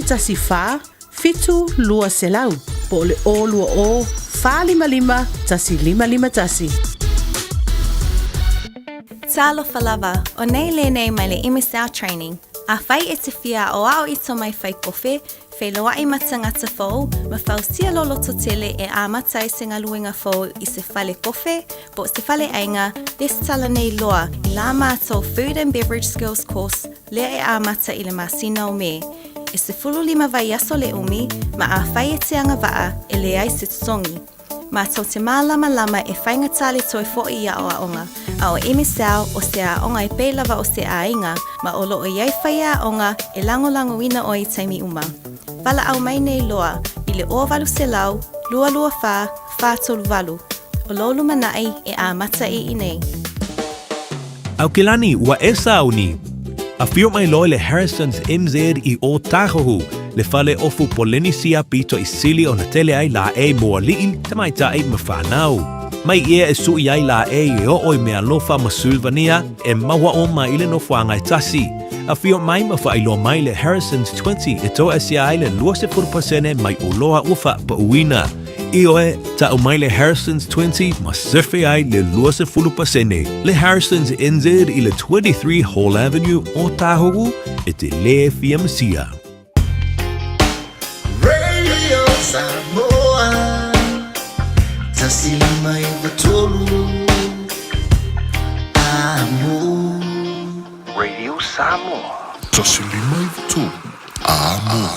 114 7 200, po o le 020 455 1551. Talofa lava, o nei lenei mai le MSL Training. Afai e te fia aoao i tomai fai kofe, feiloai ma tagata fou, ma fausia lou lototele e amata ai se galuega fou i se fale kofe, po o se fale aiga, lesitala nei loa i la matou Food and Beverage Skills Course lea e amata i le masina o Me. E 15 vaiaso le umi, ma afai e te agavaa, e leai se totogi. Matou te mālamalama e faigata le toe foʻi i aoaoga, a o MSL o se aoga e pei lava o se aiga, ma o lo o i ai faiaoga e lagolagoina oe i taimi uma. Valaau mai nei loa i le 0800 224 438. O lou lumanai e amata i inei. Aukilani, ua e sauni. Afio mai loa le Harrison's NZ i Ōtāhuhu, le fale ofu Polenisia pito i sili ona tele ai laʻei mo aliʻi, tamaitai ma whānau. Mai ia e suʻi ai laʻei e oo i Mealofa ma Sulvania e maua uma i le nofoaga e tasi. Afio mai ma faailoa mai le Harrison's 20 e toasia ai le 20% mai oloa ua faapauina. Ioe, ta'u mai le Harrison's 20 ma sefe ai le 20%. Le Harrison's NZ i le 23 Hall Avenue, Ōtāhuhu, e te lē fia masia. Radio Samoa 159 Amo. Radio Samoa. 159 Amo.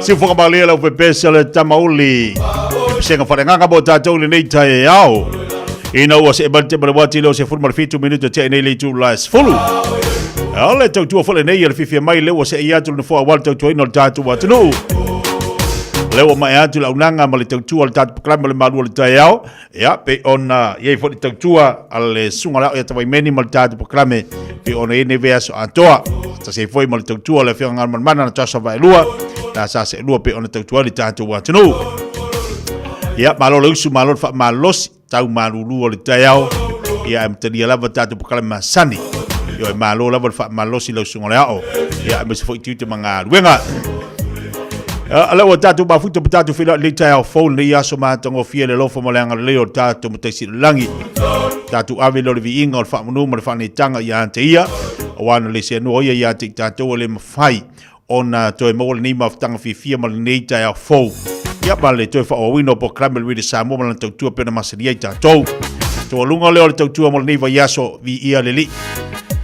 Siufoga malie lau pepese le tamauli. Pesega wharengaga mo tātou le nei tae ao. Ina ua se ebante ma le wati leo se fulu ma le fitu minuta te nei le itu la sefulu. O le tautua fole nei le fifi mai le ua se i atu le nofoa wal tautua ina o le tātou atunuu. Le ua mai atu le aunaga ma le tautua le tātou pakalame le malua le tae ao. Ia, pe ona iai foi le tautua a le susuga o le Ao ia Tavaimeni ma le tatou polokalame pe ona iai nei vaiaso atoa. Tasi ai foi ma le tautua o le Afioga Galumalemana na Joshua Vaelua, na sa seelua pe ona tautua ai le tatou atunuu. Ia, malo le usu, malo le faamalosi, tau malulu o le taeao. Ia, ae matalia lava tatou polokalame masani. Ioe, malo lava le faamalosi lau susuga o le Ao. Ia, aemaise foi tiute ma galuega. A lea ua tatou mafuta ma tatou feiloai lenei taeao fou, lenei aso matagofie le alofa ma le agalelei o le tatou Matai Silolagi. Tatou ave lea o le viiga o le faamanu ma le faaneetaga ia te ia, aua na le seanoa ia ia te i tatou e le mafai ona toe maua lenei mafutaga fiafia ma lenei taeao fou. Ia ma le toe faaauauina o polokalame o le Radio Samoa ma lana tautua pei ona masani ai tatou. Taualuga lea o le tautua mo lenei vaiaso, viia le Alii.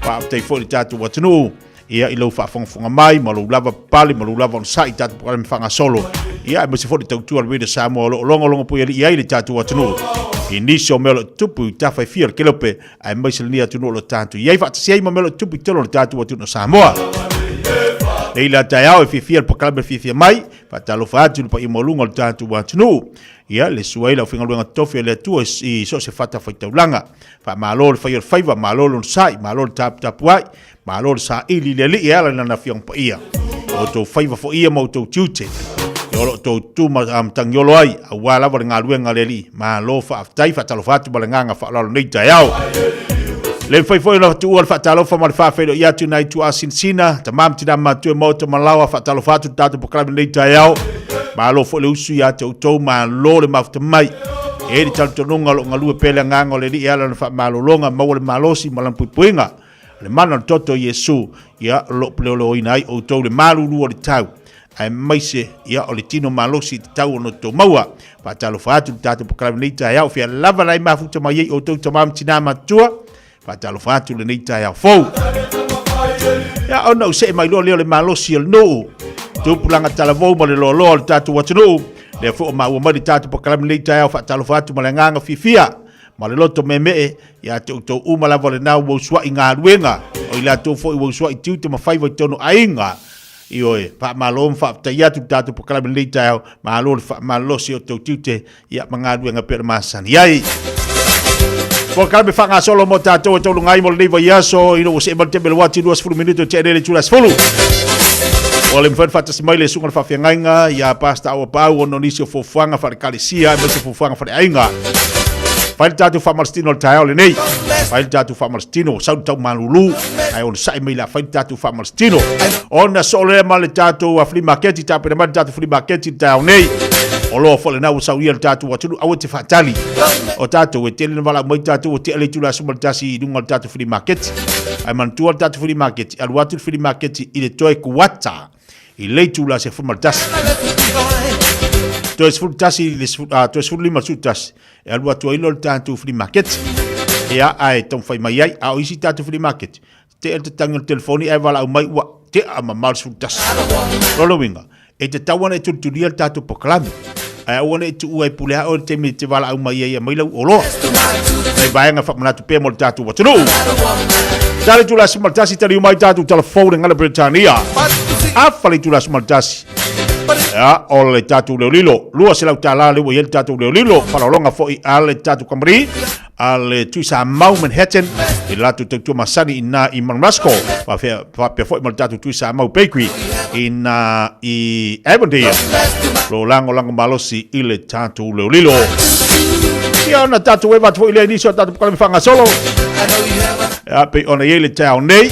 Faafetai foi i le tatou atunuu. Ia, i lou faafogafoga mai ma lou lava papale ma lou lava onosai i tatou polokalame faagasolo. Ia, aemaise foi le tautua a le Radio Samoa o lo o logologo puialii ai le tatou atunuu i nisi o mea o lo o tutupu i tafa e fia o le kelope, aemaise lenei atunuu o lo o tatou i ai faatasi ai ma mea o lo o tutupu i totonu o le tatou atunuu o Samoa. Nei la taeao e fiafia le polokalame fiafia mai, faatalofa atu i le paia maualuga o le tatou atunuu. Ia, le sua ai le aufaigaluega totofi a le Atua i so o se fatafaitaulaga. Faamalo le fai o le faiva, malo le onosai, malo le taputapuai, Malo le saili i le Alii e ala i lana Afioga Paia. O outou faiva foi ia ma outou tiute. E o lo o outou tu ma matagiolo ai, aua lava le galuega a le Alii. Malo faafetai, faatalofa atu ma le agaga faaaloalo i lenei taeao. Le mafai foi ona tuua le faatalofa ma le faafeiloai atu i nai tuaa sinasina, tama ma tina matua i maota ma laoa, faatalofa atu le tatou polokalame i lenei taeao. Malo foi le usu ia te outou, malo le mafuta mai. E i ai le talitonuga o lo o galue pea le agaga o le Alii e ala i lana faamalologa, maua le malosi ma lana puipuiga. Le mana o le toto o Iesu, ia, o lo o paleoleoina ai outou le malulu o le tau, aemaise, ia, o le tino malosi i te tau ona outou maua. Faatalofa atu i le tatou polokalame i lenei taeao, fea lava la e mafuta mai ai outou tama ma tina matutua, faatalofa atu i lenei taeao fou. Ia, ona ou see mai loa lea o le malosi o le nuu, tupulaga talavou ma le loaloa o le tatou atunuu, lea foi ua maua mai le tatou polokalame i lenei taeao, faatalofa atu ma le agaga fiafia ma le loto meemee ia te outou uma lava lena ua usuai galuega, o i latou foi ua usuai tiute ma faiva i totonu o aiga. Ioe, faamalo ma faafetai atu i le tatou polokalame i lenei taeao, malo le faamalosi o outou tiute, ia, ma galuega pei ona masani ai. Polokalame faagasolo mo tatou e tauluga ai mo lenei vaiaso, ina ua see mai le taimi o le uati 20 minute o tea nei le itula 10. Ua le mafai ona faatasi mai le susuga i le faafeagaiga ia Pastor Aua Paau ona o nisi o fuafuaga faale-ekalesia aemaise fuafuaga faleaiga. Fai le tatou faamalositino o le taeao lenei. Fai le tatou faamalositino, sau le tau malulu, ae onosai mai la fai le tatou faamalositino. Ona soo lea ma le tatou flea market, tapena mai le tatou flea market i le taeao nei. O loa foi lena ua sauia le tatou atunuu, aua te faatali. O tatou e tele na valaau mai tatou ua tea le itula 11 i luga o le tatou flea market. Ae manatua le tatou flea market, alu atu le flea market i le toe kuata i le itula 11. Toe 11 i le toe 15 le 11 e alu atu ai loa le tatou flea market. Ia, ae taumafai mai ai. A o isi tatou flea market, tea le tatagi o le telefoni ae valaau mai ua tea mamao le 11. Lona uiga, e tatau ona e tulitulia le tatou polokalame. Ae aua ne i tuua e pule a oe le taimi e te valaau mai ai e aumai lau oloa. Nai vaega faamanatu pea mo le tatou atunuu. Tali itula 11 taliu mai tatou tala fou le gala Peretania. Afa le itula 11. Ia, o le tatou leolilo. $200 le ua i ai le tatou leolilo. Faaaloaloga foi a le tatou kamupani a le Tuisamau Manhattan i le latou tautua masani i na i Marmasco. Faapea foi ma le tatou Tuisamau Bakery i na i Avondale. Lo lagolago malosi i le tatou leolilo. Ia ona tatou eva atu foi lea i nisi o tatou polokalame faagasolo. Ia, pei ona i ai le taeao nei.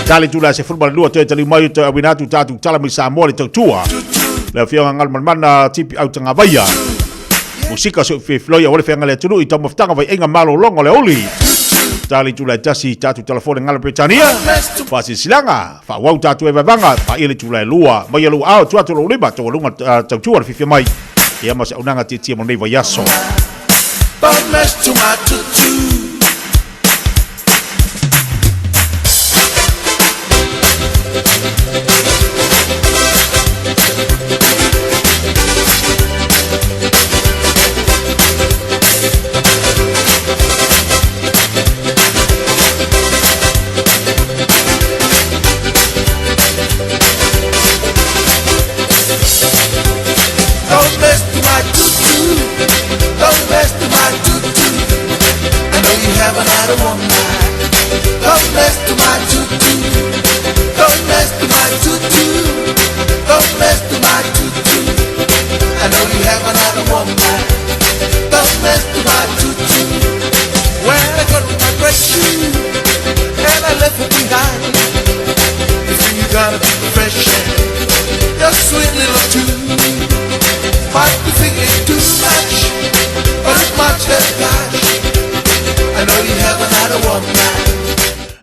Tali tula 12 toe taliu mai o toe auina atu tatou tala mai Samoa le tautua. Le afioga Galumalemana Tipi Autagavaia. Musika so fefloi aua le feaga le atunuu i taumafataga vaiaiga malologa o le aoauli. Tali itula e tasi tatou talafo le gala Peretania. Faasilasilaga, faaauau tatou e vaevaga, paia le itula e lua, mai lou ao atu atu lou lima, taualuga tautua le fiafia mai. Ia ma se auaunaga tietie mo lenei vaiaso. left behind. You see, you gotta be fresh your sweet little tune. But you think it's too much, but it's much cash. I know you haven't had a one night.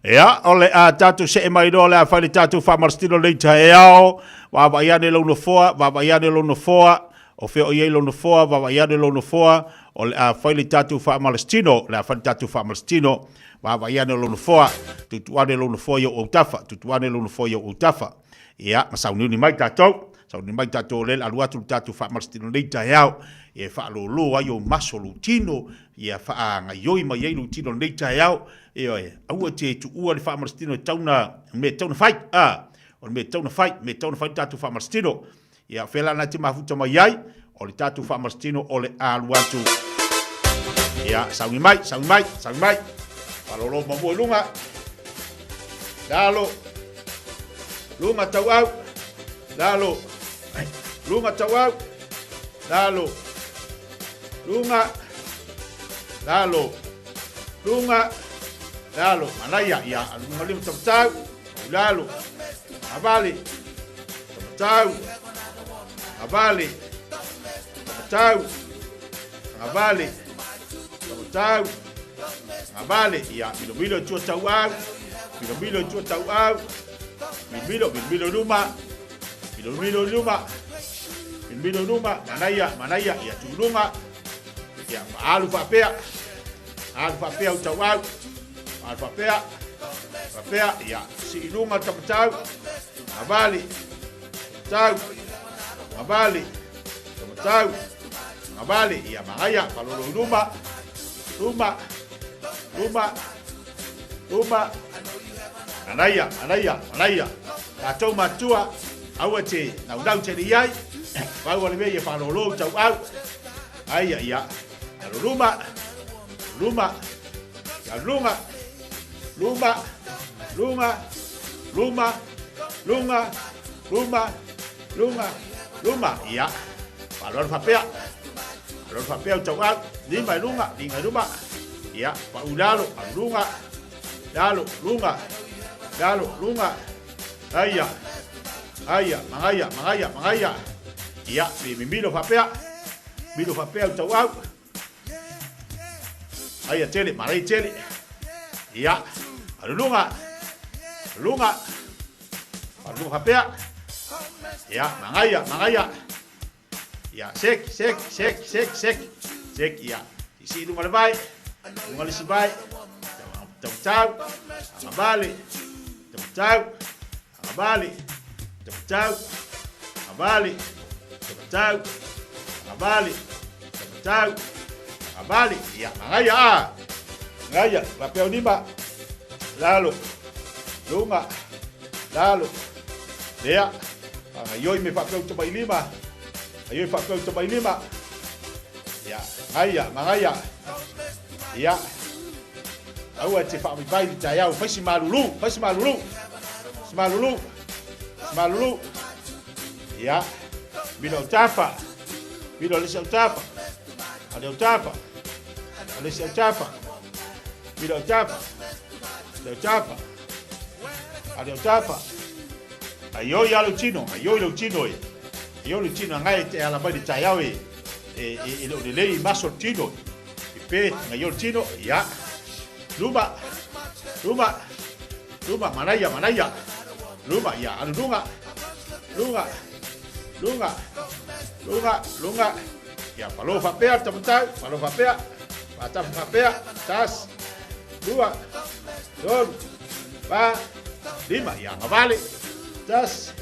Ia, o le a tatou see mai loa le a fai le tatou faamalositino lenei taeao. Vaavaai ane lou nofoa, vaavaai ane lou nofoa, o fea o i ai lou nofoa, vaavaai ane lou nofoa, o le a fai le tatou faamalositino, o le a fai le tatou faamalositino, vaavaai ane lou nofoa, tuutuu ane lou nofoa i ou autafa, tuutuu ane lou nofoa i ou autafa. Ia, ma sauniuni mai tatou, sauniuni mai tatou o lea o le a alu atu le tatou faamalositino nei taeao, e faalōlō ai ou maso, lou tino, ia faagaioi mai ai lou tino i lenei taeao, ioe, aua e te tuua le faamalositino e tatau ona, o le mea e tatau ona fai, a, o le mea e tatau ona fai, le mea e tatau ona fai le tatou faamalositino. Ia, o fea la na te mafuta mai ai? O le tatou faamalositino o le alu atu. Ia, sauni mai, sauni mai, sauni mai. Faalōlō muamua i luga. Lalo. Luga tauau. Lalo. Luga tauau. Lalo. Luga. Lalo. Luga. Lalo. Manaia. Ia, luga lima tamatau. Lalo. Avale. Tamatau. Avale. Tamatau. Avale. Tamatau. Avale. Ia, milomilo i tua tauau. Milomilo i tua tauau. Milomilo, milomilo i luma. Milomilo i luma. Milomilo i luma. Manaia, manaia. Ia, tuluga. Ia, faalu faapea. Alu faapea u tauau. Alu faapea. Faapea. Ia, sii i luga le tamatau. Agavale. Tamatau. Agavale. Tamatau. Agavale. Ia, magaia. Falolo i luma. Luma. Luma. Luma. Manaia, manaia, manaia. Tatou matua, aua te naunau tele i ai. Pau o le mea ia faalolo u tauau. Aia, ia. Alo luma, luma, ia luga, luma, luga, luma, luga, luma, luga, luma. Ia, faaaloalo faapea, faaaloalo faapea u tauau, lima i luga, liga i luma. Ia, pau i lalo, alu luga, lalo, luga, lalo, luga. Aia, aia, magaia, magaia, magaia. Ia, mimilo faapea. Milo faapea u tauau. Aia tele, marai tele. Ia, aluluga. Aluluga. Aluluga faapea. Ia, magaia, magaia. Ia, sek, sek, sek, sek, sek. Sek, ia. Isi lunga le vai. Lunga le si vai. Tau tau. Agavale. Tau tau. Agavale. Tau tau. Agavale. Tau tau. Agavale. Tau tau. Agavale. Ia, magaia a. Magaia. Faapea o lima. Lalo. Luga. Lalo. Lea. Agaioi me faapea uta mai lima. Agaioi faapea uta mai lima. Ia, magaia, magaia. Ia. Aua e te faavaivai i le taeao. Fai si malulu, fai si malulu. Si malulu. Si malulu. Ia. Milo autafa. Milo le isi autafa. Ale autafa. Ale isi autafa. Milo autafa. Le autafa. Ale autafa. Aioi a lou tino, aioi lou tino e. Aioi lou tino ngai te ala mai le taeao e. E, e, e le o lelei maso le tino. E pe, ngai o le tino, ia. Luma, luma, luma, manaia, manaia. Luma, ia, alu luga, luga, luga, luga, luga. Ia, falo faapea le tamatau, falo faapea, faatafa faapea, tas, lua, tolu, fa, lima, ia, agavale, tas,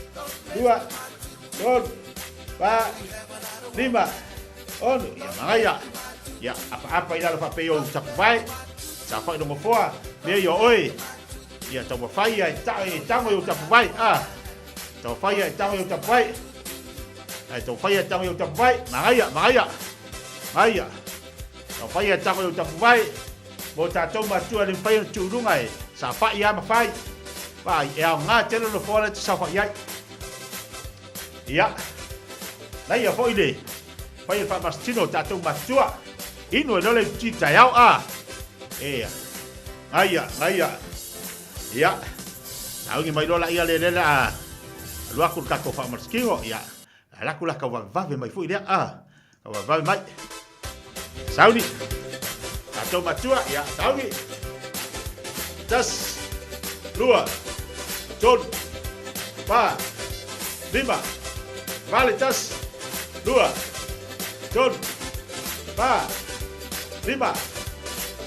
lua, tolu, fa, lima, ono, ia, magaia, ia, apaapa i lalo faapea i ou tapuvae, saofai lou nofoa, mea ia o oe, ia taumafai ia e ta, e tago i ou tapuvae, a, taumafai ia e tago i ou tapuvae, ae taumafai ia e tago i ou tapuvae, magaia, magaia, magaia, taumafai ia e tago i ou tapuvae, mo tatou matua e le mafai ona tuu i luga e saofai lava ma fai, vaai, e aoga tele le nofoa lea e te saofai ai. Ia, laia foi le fai e faamasitino o tatou matua, inu e loa le ti taeao a. Ea, gaia, gaia. Ia, saugi mai loa laia le lea a alu atu le tatou faamasikino. Ia, alu atu la tau vavevave mai foi lea. A, tau vavevave mai. Sauni. Tatou matua, ia, sauni. Tasi, lua, tolu, fa, lima, vale, tasi, lua, tolu, fa, lima,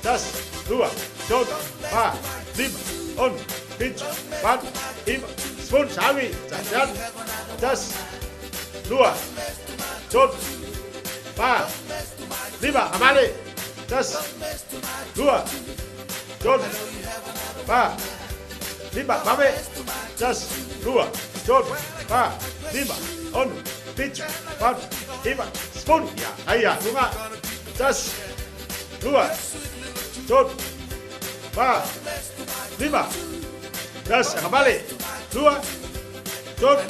tasi, lua, tolu, fa, lima, ono, fitu, valu, iva, sefulu, sauni, tasi, tasi, lua, tolu, fa, lima, avale, tasi, lua, tolu, fa, lima, vave, tasi, lua, tolu, fa, lima, ono, fitu, valu, iva, sefulu. Ia, aia, luga, tasi, lua, tolu, fa, lima, tasi, agavale, lua, tolu,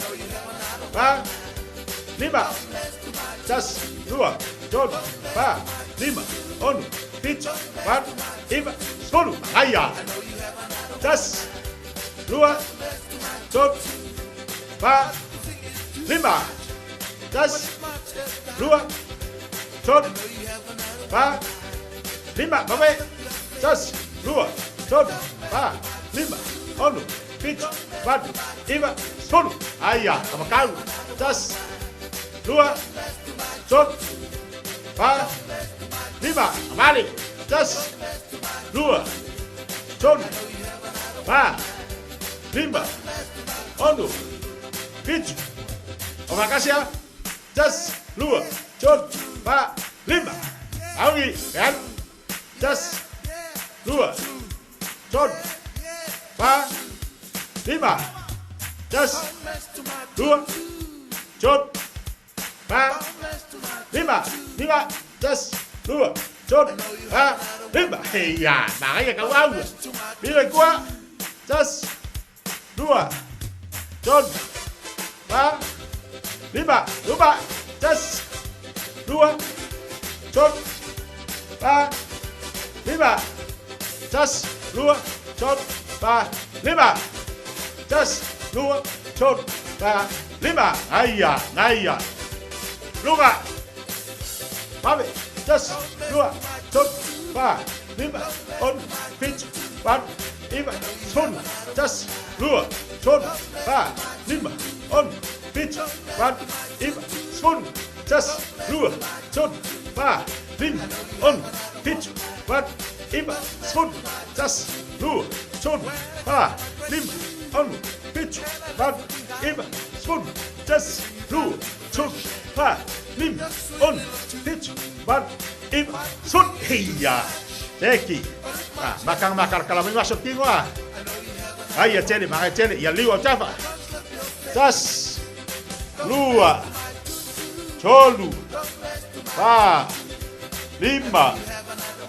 fa, lima, tasi, lua, tolu, fa, lima, ono, fitu, valu, iva, sefulu. Aia, tasi, lua, tolu, fa, lima, tasi, lua, tolu, fa, lima, vave, tasi, lua, tolu, fa, lima, ono, fitu, valu, iva, sefulu. Aia, tamakau, tasi, lua, tolu, fa, lima, vale, tasi, lua, tolu, fa, lima, ono, fitu, o makasi a, tasi, lua, tolu, fa, lima, augi, alu, tasi, lua, tolu, fa, lima, tasi, lua, tolu, fa, lima, lima, tasi, lua, tolu, fa, lima. Ia, manaia kau au. Pila i kua, tasi, lua, tolu, fa, lima, luma, tasi, lua, tolu, fa, lima, tasi, lua, tolu, fa, lima, tasi, lua, tolu, fa, lima. Aia, aia. Luga. Vave, tasi, lua, tolu, fa, lima, ono, fitu, valu, iva, sefulu, tasi, lua, tolu, fa, lima, ono, fitu, valu, iva, sefulu, tasi, lua, tolu, fa, lima, ono, fitu, valu, iva, sefulu, tasi, lua, tolu, fa, lima, ono, fitu, valu, iva, sefulu, tasi, lua, tolu, fa, lima, ono, fitu, valu, iva, sefulu. Ia, seki. Ah, makanga makalakala mai maso tingo a. Ai, ia tele, manga tele, ia liu au tafa. Tasi, lua, tolu, fa, lima,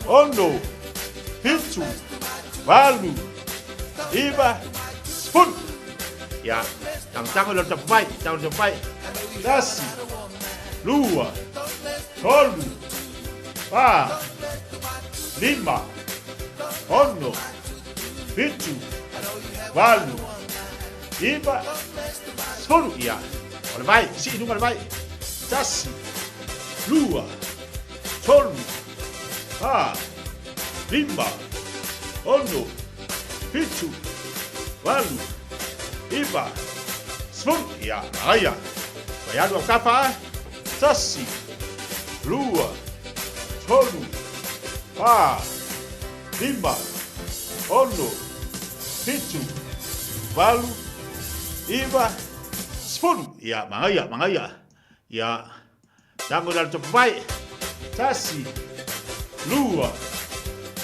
ono, fitu, valu, iva, sefulu. Ia, tangotango i lalo tapupai, tango tapupai. Tasi, lua, tolu, fa, lima, ono, fitu, valu, iva, sefulu. Ia, o le vai, sii luga le vai. Tasi, lua, tolu, fa, lima, ono, fitu, valu, iva, sefulu. Ia, aia. Vai alu au tafa, tasi, lua, tolu, fa, lima, ono, fitu, valu, iva, sefulu. Ia, magaia, magaia. Ia, tango i lalo tapuvae. Tasi, lua,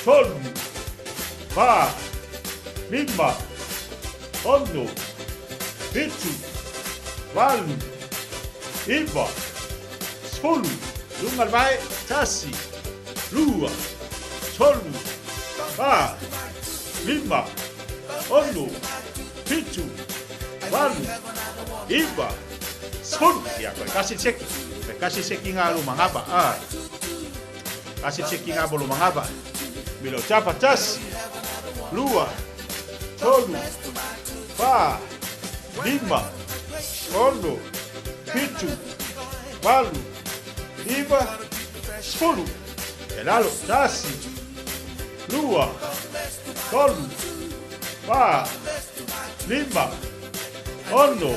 tolu, fa, lima, ono, fitu, valu, iva, sefulu. Luga le vae, tasi, lua, tolu, fa, lima, ono, fitu, valu, iva, sefulu. Ia, toe tasi le seki. Toe tasi le seki ngā luma ngapa. Ah. Tasi le seki ngā mo luma ngapa. Milo tapa, tasi, lua, tolu, fa, lima, ono, fitu, valu, iva, sefulu. E lalo, tasi, lua, tolu, fa, lima, ono,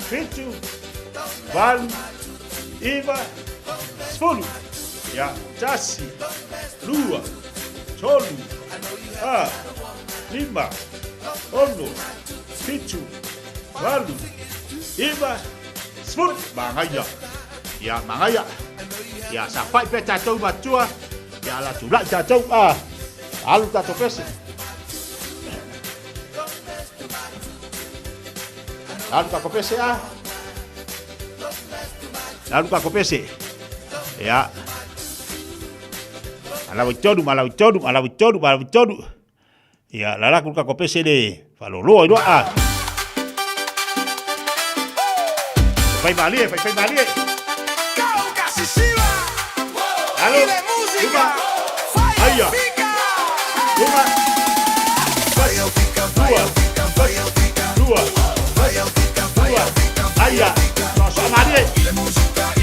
fitu, valu, iva, sefulu. Ia, tasi, lua, tolu, fa, lima, ono, fitu, valu, iva, sefulu. Magaia. Ia, magaia. Ia, sa fai pea tatou matua. Ia, la tulai tatou a. Alu tatou pese. Alu tatou pese a. Alu tatou pese. Ia. Malawi tolu, malawi tolu, malawi tolu, malawi tolu. Ia, lalaku tatou pese le faaloloa i loa a. Fai malie, fai fai malie. Alo, luma, aia, luma, lua, lua, lua, aia, soasoa malie,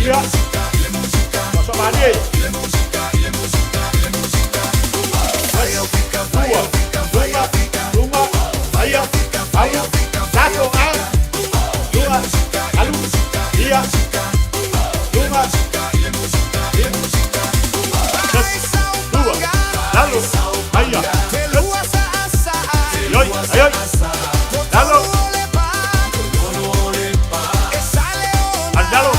ia, soasoa malie, lua, luma, luma, aia, alu, tato, a, lua, alu, ia, luma, ia, lua, lalo, aia, ioi, aioi, lalo, andalo,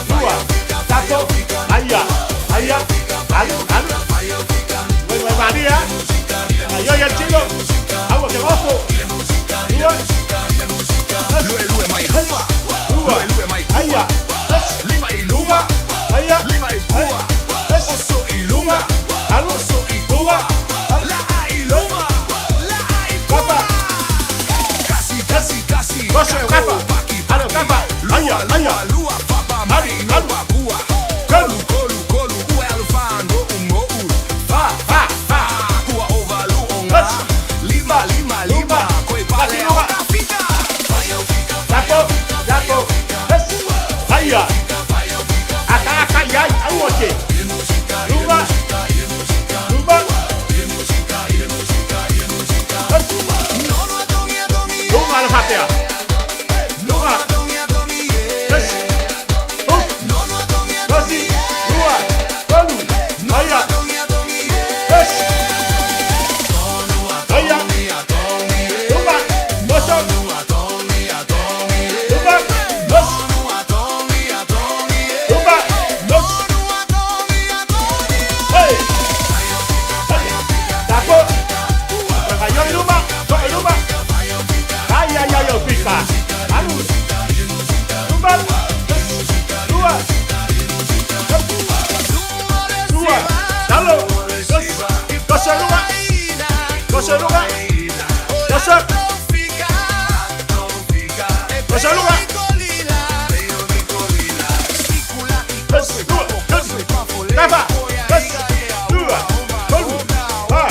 lua, tato, aia, aia, alu, alu, Wai, wai, malia, aioi, al chilo, agua que gozo, lua, lua, aia, luma, aia, luma, alu, luma, papa, gozo, capa, alu, capa, aia, aia, alu, alu, kolu, fa, fa, fa, lima, lima, lima, tapo, tapo, aia, aka, aka, iai, au, ote, luma, luma, luma, ala fatea, luma, up, dosi, lua, tolu, aia, aia, luma, oso, luma, dos, luma, dos, hey, tapo, ayoi luma, toi luma, ai, ai, ai, ai, pika, alu, luma, lua, lua, talo, dos, dosa luma, dosa luma, dosa, dosa luma, dos, lua, dos, tapa, dos, lua, tolu, fa,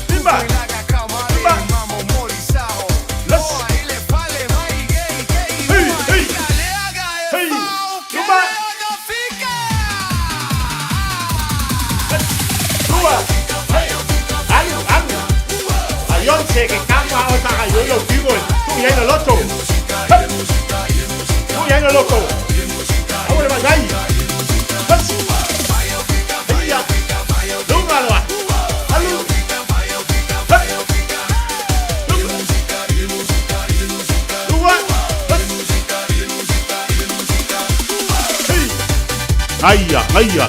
lima, lima, dos, hey, hey, hey, luma, lua, alu, alu, ayonse que kama o taka yo yo tigo, tu ya no loto, tu ya no loco, ahora va ahí, ya, luma loa, alu, lua, hey, aia, aia,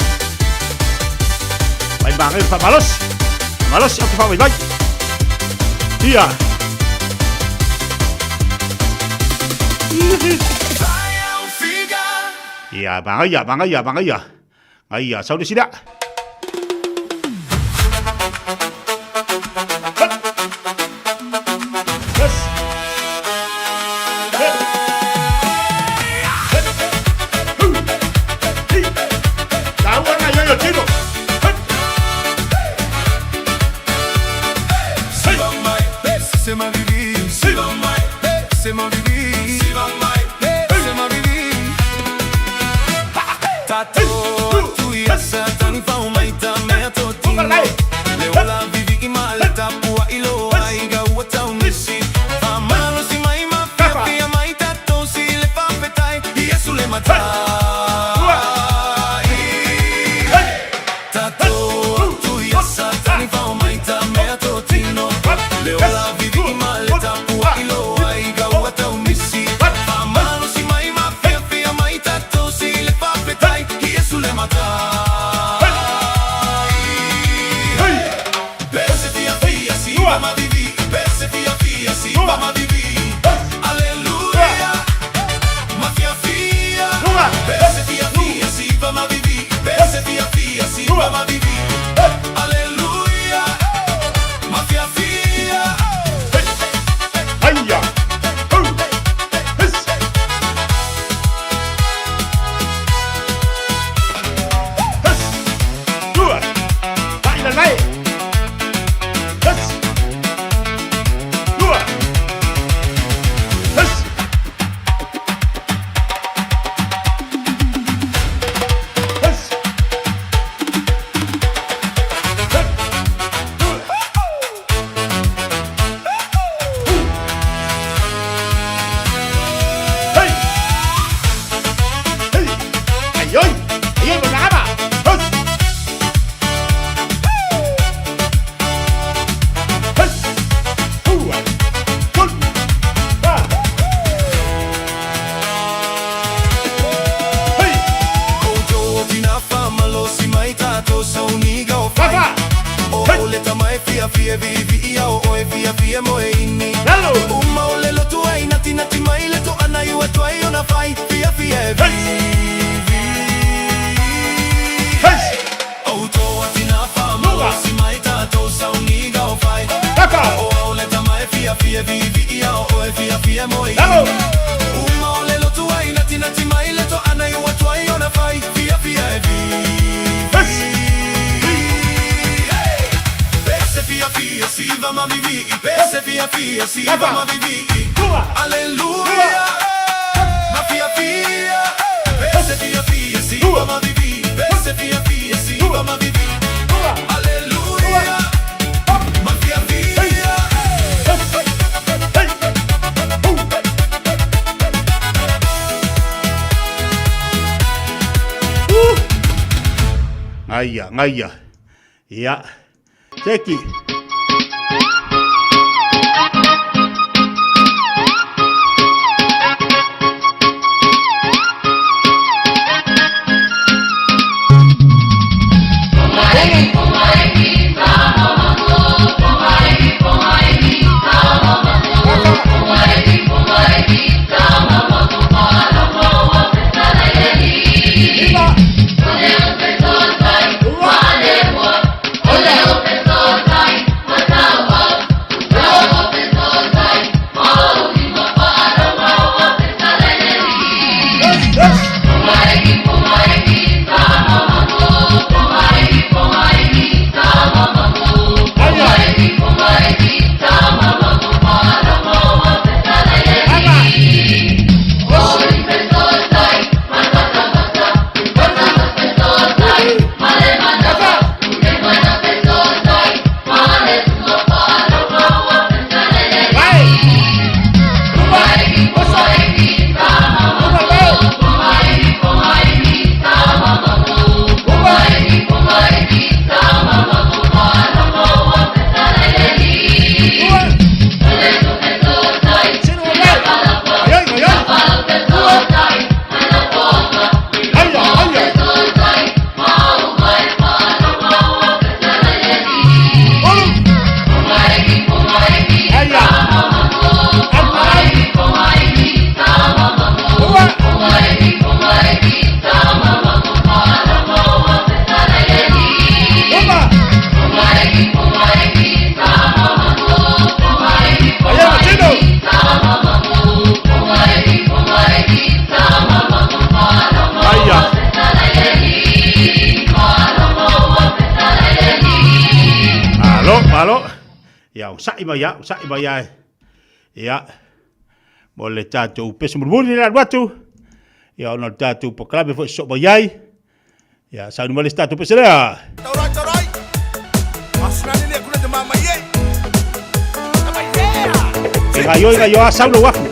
vai mangai fa malos, malos, au te fa vai, ia. Ia, magaia, magaia, magaia. Aia, saule sila. Gaia, gaia. Ia. Teki. Malo, malo. Ia, osa'i mai ia, osa'i mai ia e. Ia, mo le tatou pese mulimuli le alu atu, ia ona o le tatou polokalame foi sosoo mai ai. Ia, sauni mai le isi tatou pese lea. Taurai, taurai. Masinani le kule te mama ye. E gaioi gaioa sau lou afu.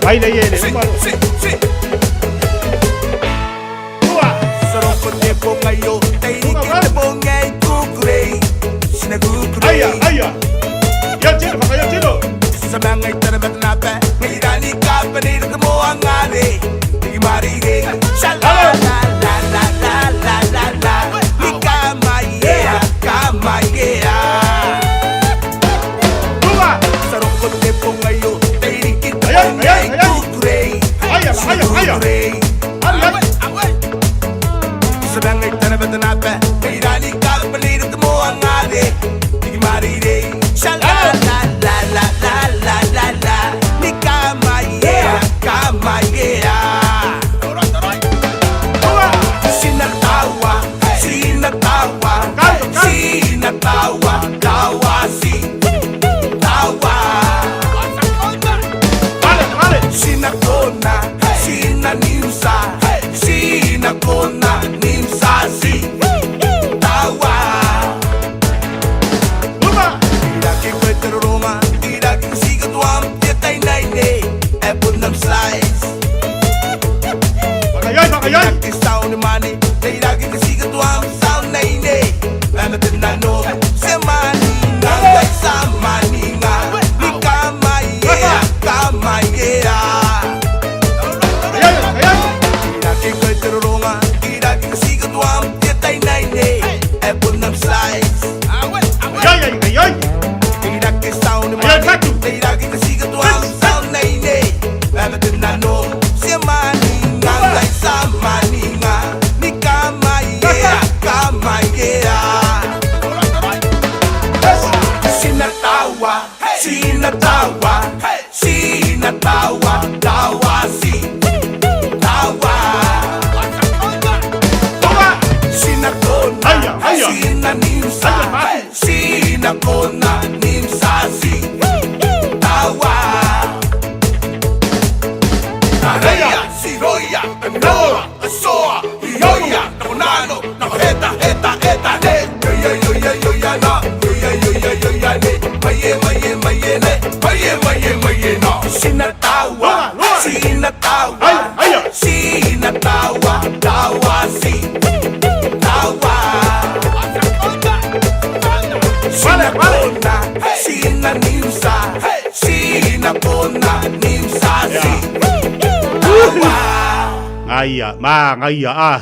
Mai le ie le uma lo. Si, si. Ua! Soroko te ponga yo. Te Unga iriki vale. te ponga i kukurei. Sina kukurei. Aia, aia. Ia tino, whakaia tino. Samanga i tana matana pa. Ngai rani ka pa nei te moa ngare. Tiki mari re. Sha la la la la la la la la. Ni ka mai yeah, ka mai yeah. Ua! Saroko te ponga yo. Te iriki te Ai, ai, ponga ai, i ai. kukurei. Aia, aia, aia. Kukurei. Ari, ari. Samanga i tana matana pa. Ngai rani ka pa nei te moa ngare. Tiki mari re. Sha la la la la la la la la. Ni ka mai yeah, ka mai yeah. Ua! Sinatawa, sinatawa, Kalma, kalma. sinatawa, tawa si, tawa. Vale, vale. Sinakona, sinanimsa, sinakona, nimsa si, tawa. Uma! Iraki kweteroroma, iraki sigatuam, tietay naine, epunam slice. Whakaioi, whakaioi. Iraki sound money, iraki sigatuam, sound naine, mamatinano, semani nga, samani nga, ni kamaya, kamaya. Whakaioi, whakaioi. Iraki kweteroroma, iraki sigatuam, tietay naine, epunam slice. Whakaioi, whakaioi. Iraki sound Ayun, money, Fatu. iraki sigatuam, sound naine, mamatinano, semani nga, samani nga, ni kamaya, kamaya. Sinatawa, sinatawa, sinatawa, tawa si, tawa. Ua! Sinakona, Aya, aya. sinanimsa, Aya, Fatu. sinakona, nimsa si, tawa. Areia, siroia, noa, asoa, ioia, nakonano, nakoheta, heta, heta, ne. Yoya, yoya, yoya, na, yoya, yoya, yoya, ne. Maye, maye, maye, ne. Maye, maye, maye, na. Sinatawa, Lua, lua. sinatawa, Aya, aya. sinatawa, tawa, si, tawa. Vale, vale. Sinakona, sinanimsa, sinakona, nimsa, si, tawa. Ngaia, ma, ngaia, a.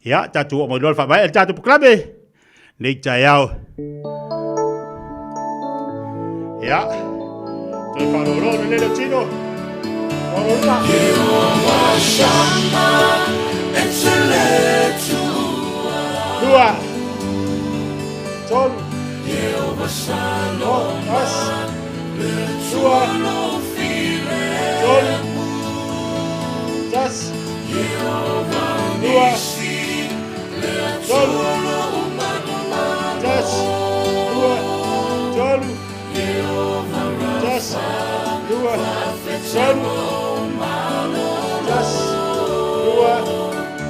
Ia, tatou oo mai loa le faamaea i le tatou polokalame. Nei taeao. Ia, toe faalolo le lele o tino. Lua. Lua. Tolu. Tasi. Lua. Tolu. Tasi. Lua. Tolu. Tasi. Lua. Tolu. Tasi. Lua. Tolu. Tasi. Lua.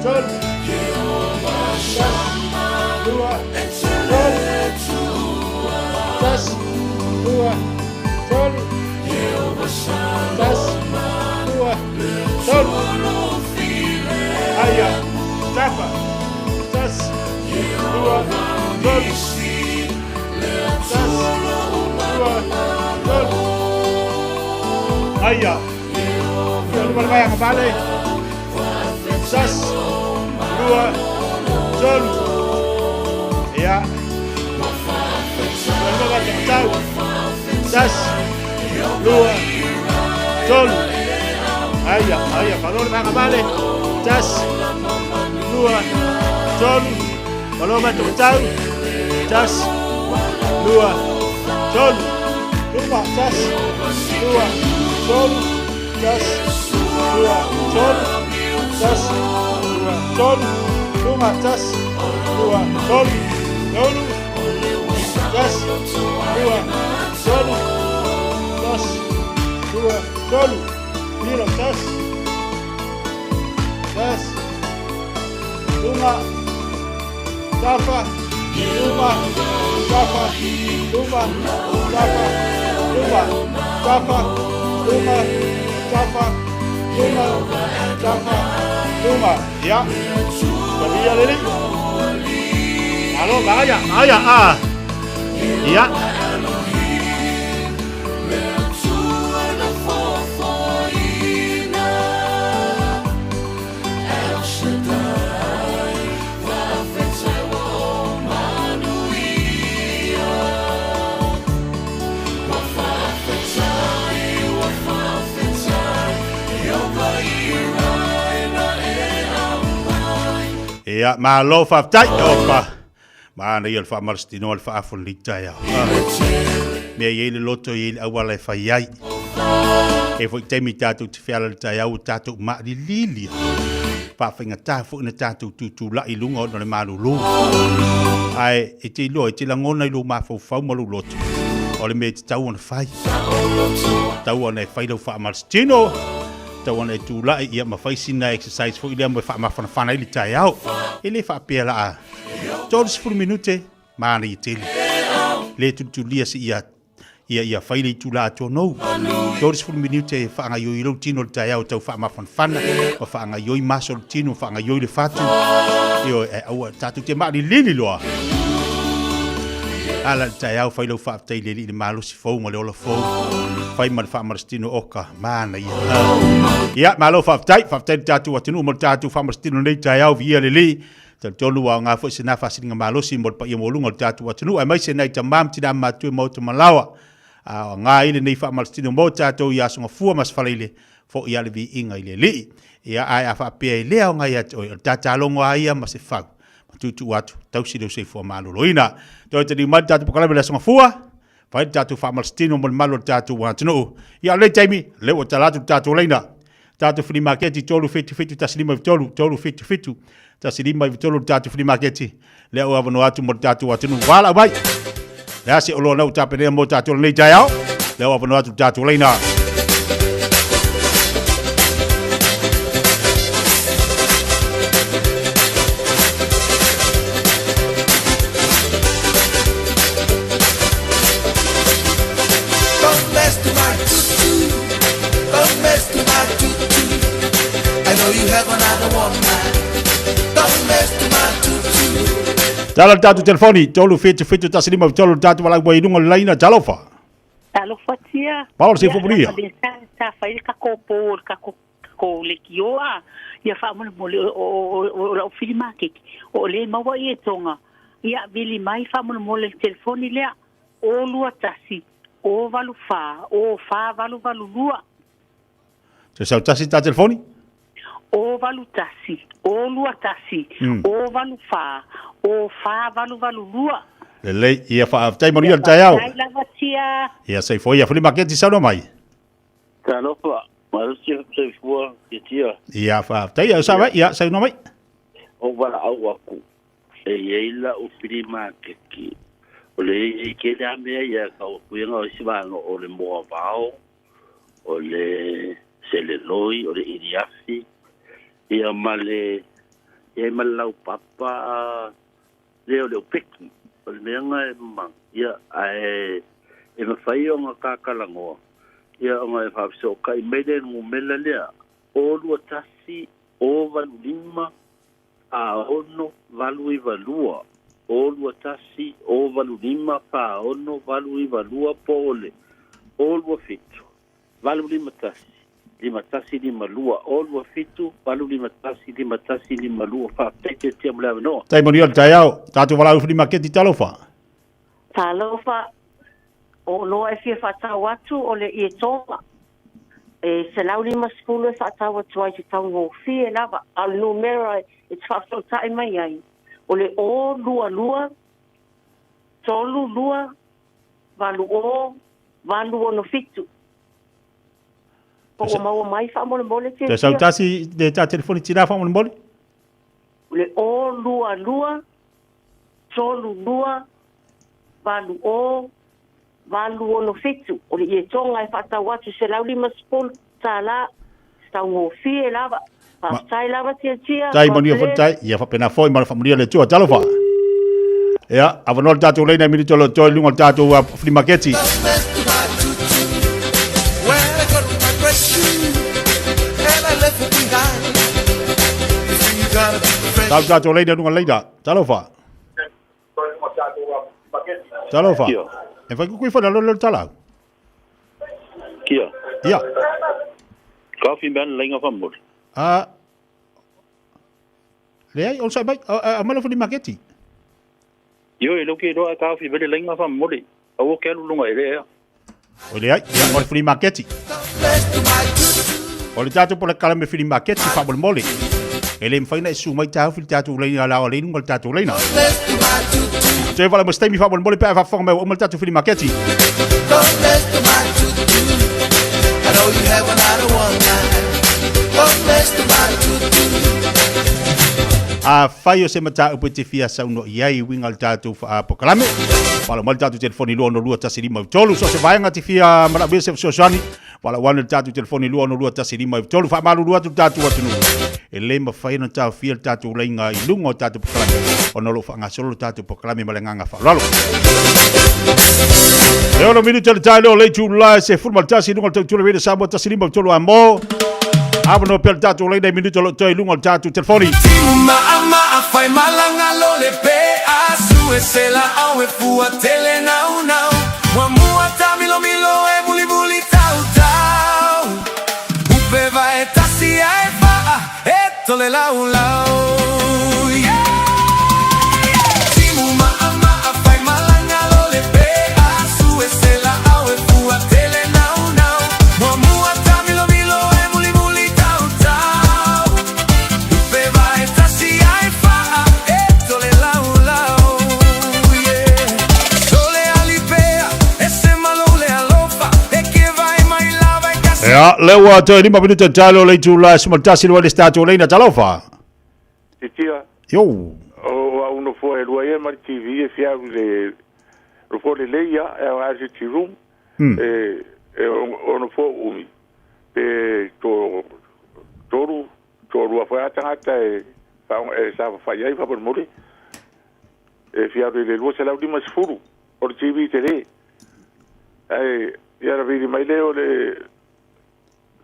Tolu. Tasi. Lua. Tolu. Tasi. Lua. Tolu. Tasi. Lua. Tolu. Aia. Tapa. Tasi. Lua. Tolu. Tasi. Lua. Tolu. Aia. Ia luma le vai vale. Tasi. Lua. Tolu. Ia. Ia luma vai tau. Tasi. Lua. Tolu. Aia, aia, malo le vaega vale. Tasi. Lua. Tolu. Malo mai tau. Tasi. Lua. Tolu. Luma, tasi. Lua. Tolu. Tasi. Lua. Tolu. Tasi. Lua. Tolu. Luma, tasi. Lua. Tolu. Tolu. Tasi. Lua. Tolu. Tasi. lima, tafa, lima, tafa, lima, tafa, lima, tafa, lima, tafa, lima, tafa, lima. Ia. Talia le alii. Malo, manaia, manaia, ah. Ia. Ia, malo faafetai. Opa. Manaia le faamalositinoa le faaafu o lenei taeao. Mea i ai le loto i ai le auala e fai ai. E foi taimi tatou te feala le taeao ua tatou maalililia. Faafaigata foi na tatou tutulai i luga ona o le malulu. Ae e te iloa, e te lagona i lou mafaufau ma lou loto, o le mea e tatau ona fai. Tatau ona e fai lau faamalositino, tatau ona e tulai ia ma fai sina exercise foi lea mo e faamafanafana ai le taeao. E le faapea laa 30 minute, manaia tele. Le tulitulia se ia ia ia fai le itula atoa nou. 30 minute e faagaioi lou tino le taeao tau faamafanafana, ma faagaioi maso le tino, faagaioi le fatu. Ioe, e aua tatou te maalilili loa. Ala le taeao fai lau faafetai i le Alii i le malosi fou ma le ola fou. Fai ma le faamalositino oka, manaia. Ia, malo faafetai, faafetai le tatou atunuu ma le tatou faamalositino nei taeao, viia le Alii. Talitonu ua aoga foi sena faasiliga malosi mo le paia maualuga o le tatou atunuu aemaise nai tama ma tina matutua maota malaoa. A aoga ai lenei faamalositino mo tatou i Aso Gafua ma Sefalaile, foi a le viiga i le Alii. Ia, ae a faapea e le aoga ia te oe, o le tatalogo a ia ma se fau, ma tuutuu atu, tausi lou soifua maloloina. Toe taliu mai le tatou polokalame i le Aso Gafua, fai le tatou faamalositino mo le malu o le tatou atunuu. Ia, o lenei taimi, lea ua tala atu le tatou laina. Tatou flea maketi 377 1593, 377 1593 le tatou flea maketi. Lea ua avanoa atu mo le tatou atunuu. Valaau mai! Le a se oloa na ua tapenea mo tatou lenei taeao? Lea ua avanoa atu le tatou laina. Don't mess to my tutu. Don't mess to my tutu. I know you have another woman. Don't mess to my tutu. Tala le tatou telefoni, 377 15 3 le tatou valaau mai i luga o le laina. Talofa. Talofa tia. Malo le soifua manuia. Ia, sa fai le kako po o le kako kako leitioa. Ia faamolemole o o o lau fili maketi. O le maua i e tonga. Ia vili mai faamolemole le telefoni lea. O 21 o 84 o 4882. Se sau tasi ta telefoni? O 81 o 21 o 84 o 4882. Lelei, ia faafetai manuia le taeao. Faafetai lava tia. Ia soifua ia fuli maketi saunoa mai. Talofa, malosi soifua tia. Ia faafetai ia sa mai, ia saunoa mai. O valaau aku e i ai lau fili maketi. O le i tele a mea ia ka o kuiga o isi vaega o le moavao, o le seleloi, o le iliafi, ia ma le, ia ma le laupapa le o le upeki. O le mea nga e ma, ia, ae e mawhai o nga kakalanoa, ia o nga e whaafisokai mai le numela lea, o 21, o 85, a 6, 8 9 2, o 21, o 8 5, fa 6, 8 9 2, po o le, o 2 7, 8 5 1, 5 1 5 2, o 2 7, 8 5 1, 5 1 5 2, faafetai tiatia mo le avanoa. Tai manuia le taeao. Tatou valaau flea maketi talofa. Talofa, o oloa e fia faatau atu o le ietoga. E 150 e faatau atu ai i te taugofie lava, a o le numera e te faafesootai mai ai, o le o 22 32 80 867. Po ua maua mai faamolemole Te tiatia? sautasi le ta telefoni tina faamolemole? O le o 22 32 80 867. O le ietoga e faatau atu $150, se taugofie lava. Faafetai lava Tiatia. Tai manuia foi tai. Ia faapena foi ma le faamanuia le Atua. Talofa. Ia, avanoa le tatou laina i minute o lo o toe i luga o le tatou flea maketi. Tau tatou laina i luga o le laina. Talofa. Talofa. E fai kukui fana lo le talau. Kia. Ia. Ka fi mea lainga whamori. A Leai, o sai mai, a mai le maketi. Io e loke roa ka fi mea lainga whamori. A o ke alu lunga e lea. O leai, ia o le flea maketi. O le tatou po le kala me flea maketi fa mole. E le mfai na su mai tau fi tatou leina la o le lunga le tatou leina. Te vala mo steimi fa mole pe fa fonga me o le tatou flea maketi. Don't mess with my tutu. I know you have another one night. Don't mess with my tutu. Afai o se mataupu e te fia saunoa i ai i uiga o le tatou polokalame, valaau mai le tatou telefoni 262 153. So o se vaega te fia manaomia se fesoasoani, valaau ane le tatou telefoni 262 153. Faamalulu atu le tatou atunuu, e le mafai ona taofia le tatou laiga i luga o tatou polokalame ona o lo o faagasolo le tatou polokalame ma le agaga faaaloalo. E ono minute le tae leo le itula e 11 i luga o le tautura Radio Samoa 153 amo. Avanoa pea le tatou laina i minute o lo o toe i luga o le tatou telefoni. Timu ma'a fai malaga lo le pe a sue se la au e fua tele nau nau Muamua ta milo milo e muli muli tau tau Upe vae tasi ae fa'a e tole lau lau Yeah! Timu ma'a ma'a fai malaga lo le pe a sue se la au e fua tele nau nau Muamua ta milo milo e muli muli tau tau Upe vae tasi ae fa'a e tole lau lau Yeah! Tole alipea e se malo le alofa e ke vai mai lava e kasi Ia, lea ua toe 5 minute le tae leo le itula e 11 le tatou laina. Talofa. Titia. Yo. O au nofoa e lua ia ma le TV e fia alu i le nofoa lelei ia e aoga i le sitting room e e o nofoa umi pe to tolu toalua foi a tagata e faaoga e saofafai ai faamolemole e fia alu i le 250 o le TV tele ae ia ona vili mai lea o le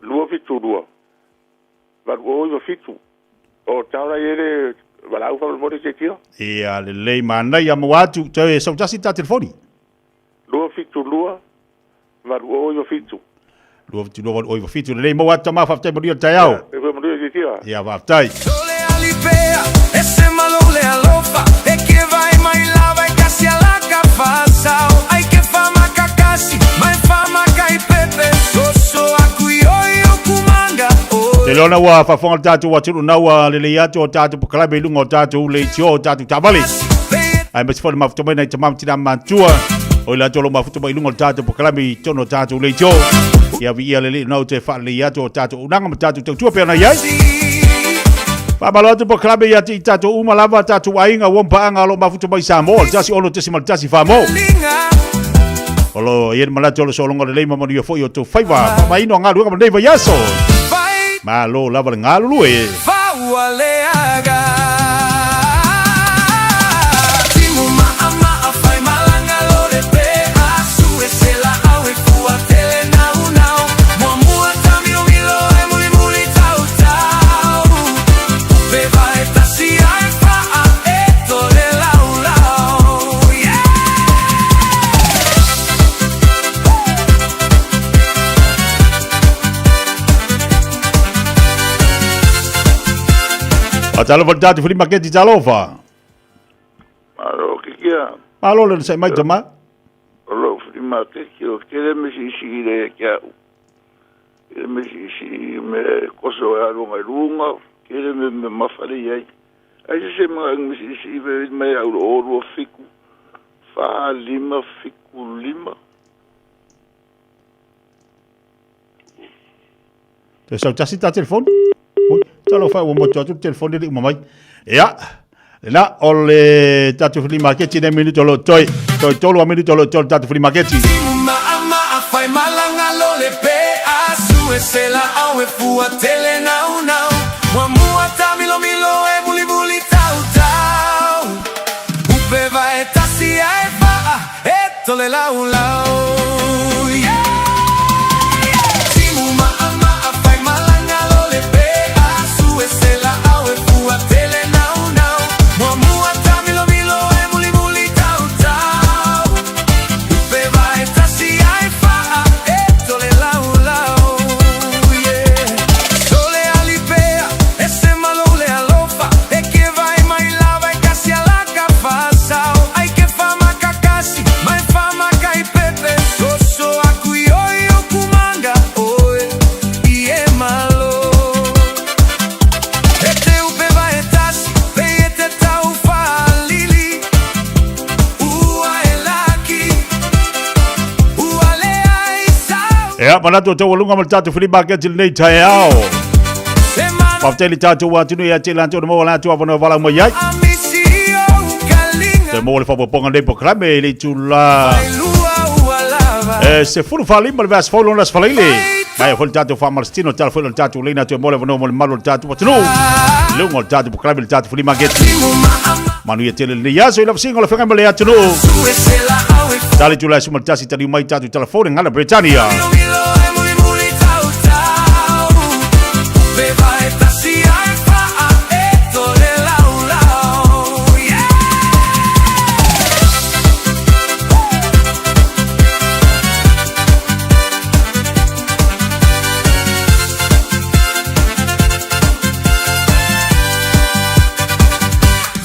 272 8097 o tala i ai le valaau faamolemole Tiatia. Ia lelei manaia maua atu. Toe sautasi ta telefoni. 272 8097. 272 8097. Lelei maua atu tama faafetai manuia le taeao. Ia, e manuia Tiatia. Ia faafetai. Tole alipea e se malo le alofa e ke vai mai lava e kasi alaka fasao ai ke famaka kasi mai famaka i pepe soso aku i oi o kumanga o Te lona ua faafofoga le tatou atunuu na ua lelei atu o tatou polokalame i luga o tatou leitio o tatou taavale. Aemaise foi le mafuta mai nai tama ma tina matutua o i latou o lo o mafuta mai i luga o le tatou polokalame i totonu o tatou leitio. Ia viia le Alii na o toe faalelei atu o tatou auaunaga ma tatou tautua pei ona i ai. Faamalo atu polokalame ia te i tatou uma lava tatou aiga ua paaga o lo o mafuta mai i Samoa, le 16.1 Samoa. O lo i ai le manatu o le sologa lelei ma manuia foi o tou faiva faamaino galuega ma lenei vaiaso. Malo lava le galulue. Faualeaga Timu ma'a fai malaga lo le pe a sue se la au e fua tele nau nau Muamua ta milo milo e muli muli tau tau Upe vae tasi ae fa'a e tole lau lau Yeah! Talofa le tatou flea maketi talofa. Malo kikia. Malo le sai mai tama. O lou flea maketi o kele me sisi le kia au. Kele me sisi me koso e alu ngai lunga, kele me me mafale iai. Ai se se mga me sisi me mai au o lua fiku. Fa lima fiku lima. Toe sautasi ta telefoni. Ui, talofa ua motu atu le telefoni le uma mai. Ia, lena o le tatou flea maketi nei minute o lo o toe. Toe tolu a minute o lo o toe le tatou flea maketi. Timu ma'a ma'a fai malaga lo le pe a sue se la au e fua tele nau nau Muamua tamilomilo e mulimuli tautau Upe vae tasi ae faa e tole laulau Yeah! Timu ma'a ma'a fai malanga lo le pea Sue se la au e fua tele naunau Muamua tamilomilo e mulimuli tautau Upe vae tasi ae faa e tole laulau Yeah! Sole alipea e se malo le alofa E ke vai mai lava e kasi alaka fasao Ai ke whamakakasi mai whamakai pepe Soso aku i oi o kumanga oe I e malo E te upe vai e tasi Pe e te tau whaalili Ua e laki Ua le ai sau Ia, manatu o taualuga ma le tatou flea market i lenei taeao. Faafetai i le tatou atunuu ia te latou na maua latou avanoa valaau mai ai. Toe maua le faaopoopoga o lenei polokalame i le itula e 15 le vaiaso fou lona aso Faraile. Maea foi le tatou faamalositino, tala foi le tatou leina toe maua le avanoa mo le mamalu o le tatou atunuu. I luga o le tatou polokalame le tatou flea market. Manuia tele lenei aso i lau vasega o le feagai ma le atunuu. Tali itula e 11 taliu mai tatou telefoni Gana Britannia.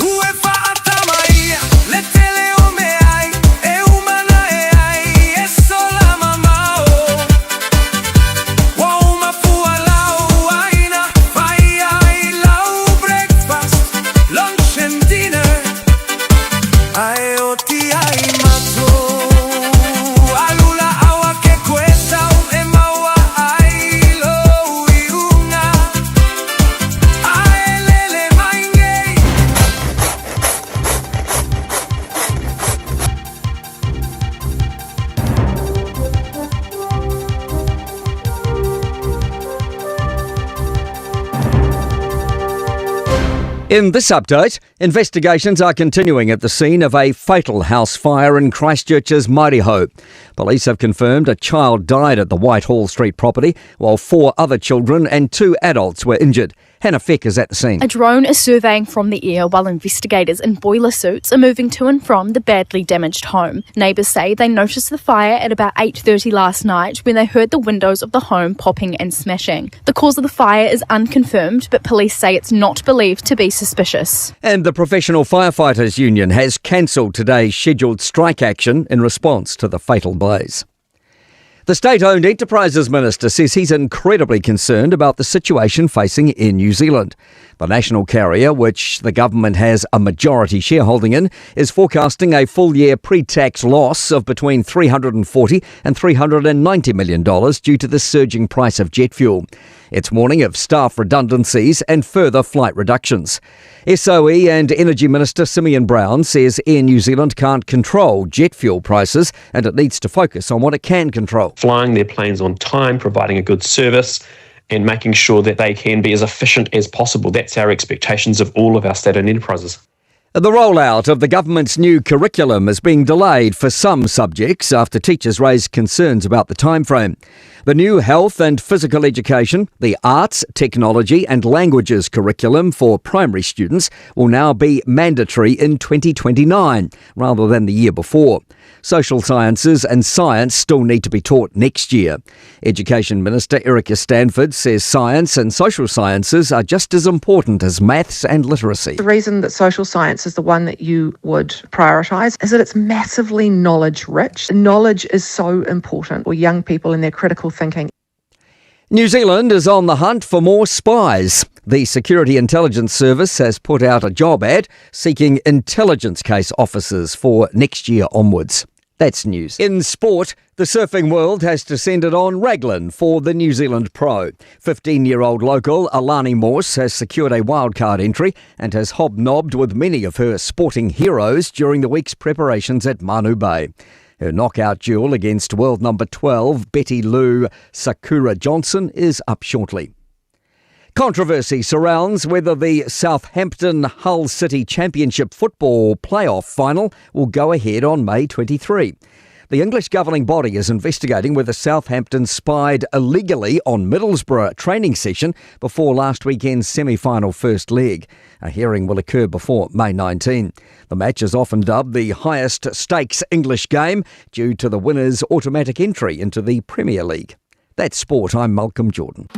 Ua fa'atama ia le tele o meai e umana e ai e sola mamao. Ua uma fua lau aina fai ai lau breakfast, lunch and dinner ae oti ai matou. Alu la aua ke koesau e maua ai lou iuga ae lele mai nei. In this update, investigations are continuing at the scene of a fatal house fire in Christchurch's Morihou. Police have confirmed a child died at the Whitehall Street property, while 4 other children and 2 adults were injured. Hannah Feck is at the scene. A drone is surveying from the air while investigators in boiler suits are moving to and from the badly damaged home. Neighbours say they noticed the fire at about 8:30 last night when they heard the windows of the home popping and smashing. The cause of the fire is unconfirmed, but police say it's not believed to be suspicious. And the Professional Firefighters Union has cancelled today's scheduled strike action in response to the fatal blaze. The State-owned Enterprises Minister says he's incredibly concerned about the situation facing Air New Zealand. The national carrier, which the government has a majority shareholding in, is forecasting a full-year pre-tax loss of between $340 and $390 million due to the surging price of jet fuel. It's warning of staff redundancies and further flight reductions. SOE and Energy Minister Simeon Brown says Air New Zealand can't control jet fuel prices and it needs to focus on what it can control. Flying their planes on time, providing a good service and making sure that they can be as efficient as possible. That's our expectations of all of our state-owned enterprises. The rollout of the government's new curriculum is being delayed for some subjects after teachers raised concerns about the timeframe. The new health and physical education, the arts, technology and languages curriculum for primary students will now be mandatory in 2029 rather than the year before. Social sciences and science still need to be taught next year. Education Minister Erica Stanford says science and social sciences are just as important as maths and literacy. The reason that social science is the one that you would prioritise is that it's massively knowledge rich. Knowledge is so important for young people and their critical thinking. New Zealand is on the hunt for more spies. The Security Intelligence Service has put out a job ad seeking intelligence case officers for next year onwards. That's news. In sport, the surfing world has descended on Raglan for the New Zealand Pro. 15-year-old local Alani Morse has secured a wildcard entry and has hobnobbed with many of her sporting heroes during the week's preparations at Manu Bay. Her knockout duel against world number 12, Betty Lou Sakura Johnson, is up shortly. Controversy surrounds whether the Southampton Hull City Championship football playoff final will go ahead on May 23. The English governing body is investigating whether Southampton spied illegally on Middlesbrough training session before last weekend's semi final first leg. A hearing will occur before May 19. The match is often dubbed the highest stakes English game due to the winner's automatic entry into the Premier League. That's sport. I'm Malcolm Jordan.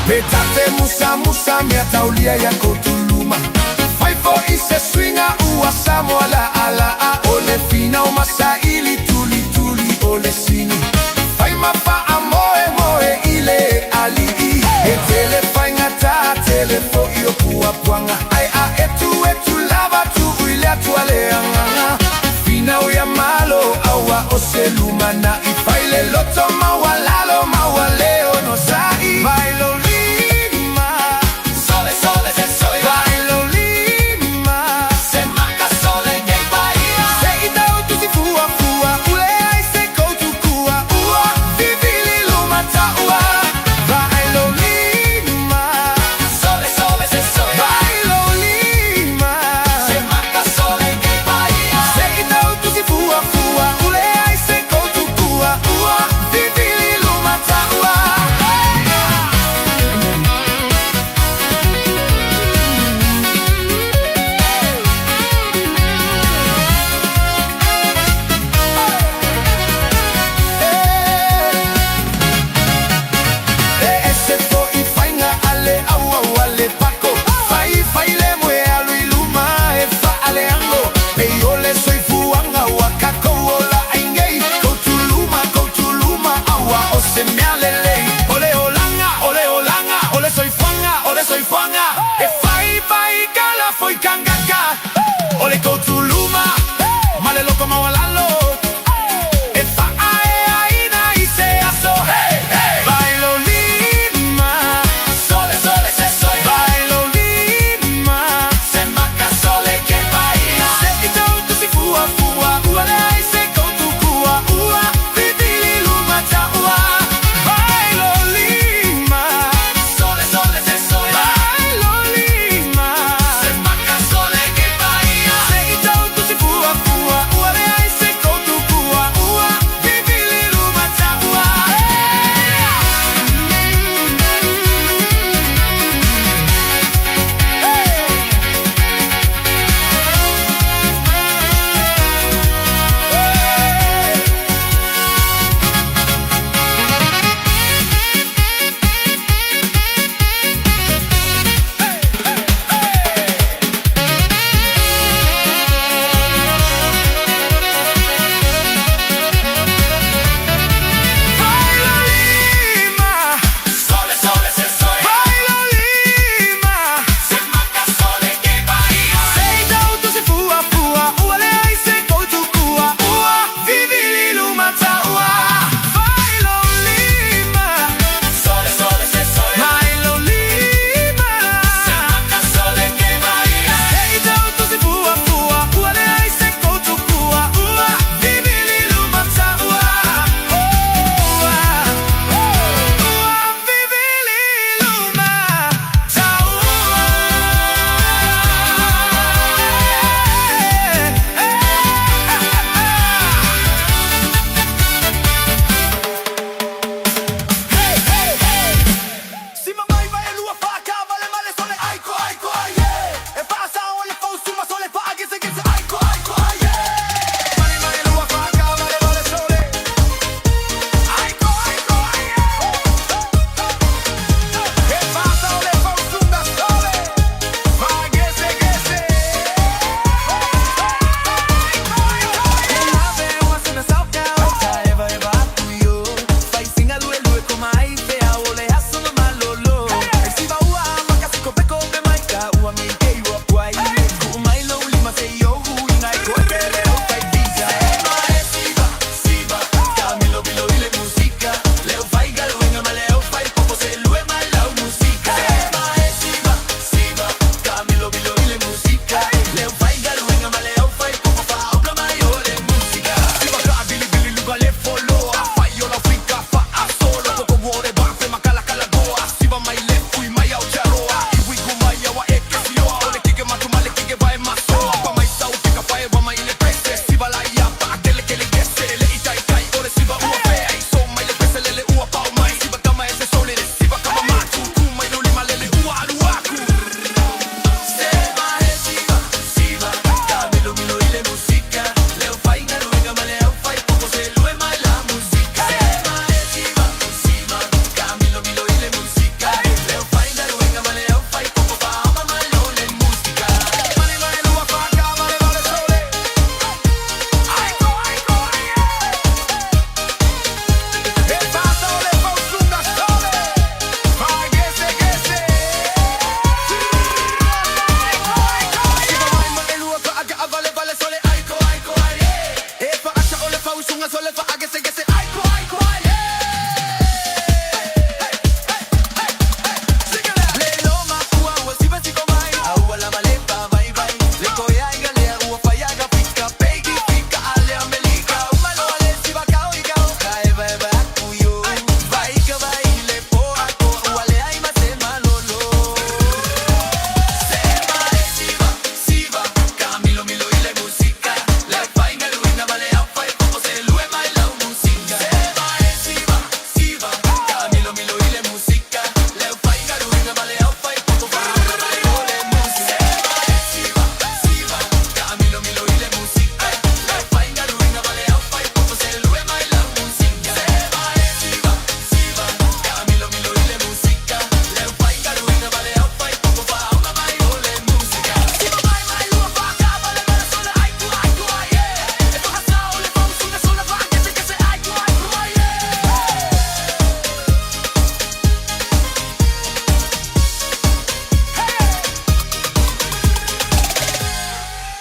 Pe ta te musamusa mea taulia ia kotuluma Fai fo'i se suiga ua Samoa la'ala'a O le finau ma saili tulituli o le sini Fai ma fa'amoemoe i le ali'i E tele faigata tele fo'i o puapuaga Ae a etuetu lava tuu i le Atua le agaga Finau ia Malo aua o se lumana'i Fai le loto maualalo maua le onosa'i Vai lou lima Sole sole se sole Vai lou lima Se maka sole nei paia Se i tau tusi fuafua Ule ai se koutukua Ua vivili luma taua Vai lou lima Sole sole se sole Vai lou lima Se maka sole nei paia Se i tau tusi fuafua Ule ai se koutukua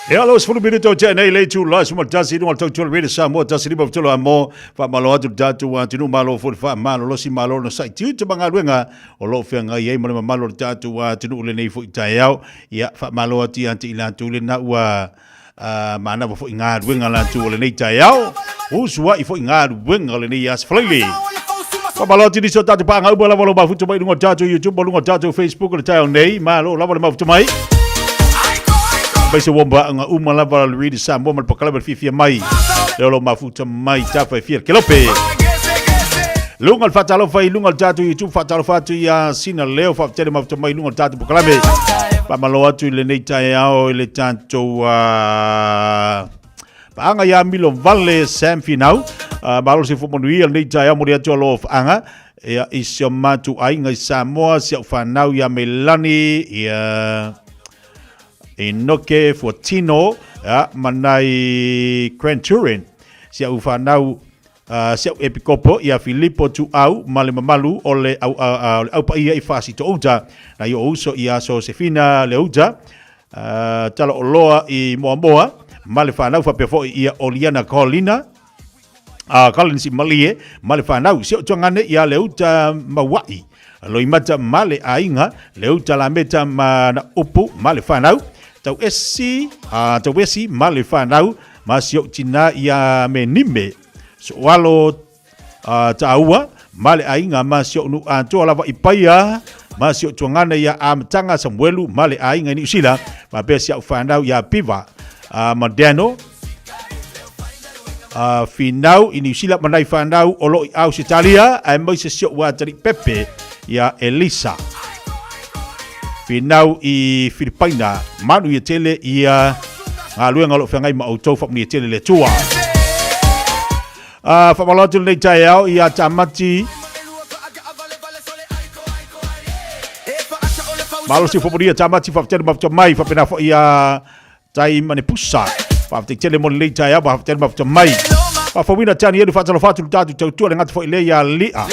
Ia lo 10 minuto o tea nei le itula 11 i luga o le tautua Radio Samoa 153 amo faamalo atu le tatou atunuu malo foi le faamalolosi malo na sai tiute ma galuega o lo o feagai ai ma le mamalu o le tatou atunuu lenei foi taeao. Ia faamalo atu ia te i latou lena ua manava foi galuega latou o lenei taeao. Usuai foi galuega o lenei aso Falaile. Faamalo atu nisi o tatou paaga uma lava o lo mafuta mai i luga o tatou YouTube, luga o tatou Facebook o le taeao nei. Malo lava le mafuta mai. Mai se womba anga uma lava le Radio Samoa ma le pakalama le fiafia mai. Le o lo mafuta mai tafa e fia kelope. Luga o le faatalofa i luga o le tatou YouTube, faatalofa atu ia Sina Leo, faafetai le mafuta mai i luga o le tatou pakalame. Faamalo atu i lenei taeao i le tatou paaga ia Milo Vale Sam Finau. Malo se fo manuia lenei taeao mo le atu alofaga. Ia, i si o matou aiga i Samoa, si au fanau ia Melani, ia Inoke Fuatino, ia, ma nai Grandchildren, si au fanau si au epikopo ia Filipo Tuau ma le mamalu o le au, o le aupaia i Fasitouta, nai o uso ia Sosefina Leuta, tala o loa i Moamoa, ma le fanau faapea foi ia Oliana Colina, Collins i Malie, ma le fanau, si o tuangane ia Leuta Mauai, Loimata ma le aiga, Leuta Lameta ma na upu ma le fanau, tau esi, tau esi ma le fanau, ma si ou tina ia me nime, soalo taua, ma le aiga ma si ou nu atoa lava i paia, ma si ou tuangana ia Amataga Samuelu ma le aiga i Niu Sila, faapea si au fanau ia Piva, ma Dano, Finau i Niu Sila ma nai fanau o lo i Ausetalia, ae mai se si ou atali pepe ia Elisa. Finau i Filipaina, manu ia tele ia galuega o lo o feagai ma outou faamanuia tele le Atua. Faamalo atu lenei taeao ia Tamati Malosi faamanuia Tamati faafetai le mafuta mai faapena foi ia Tai Manepusa. Faafetai tele mo lenei taeao faafetai le mafuta mai. Faafouina Tanielu faatalofa atu le tatou tautua le gata foi lea ia Lia.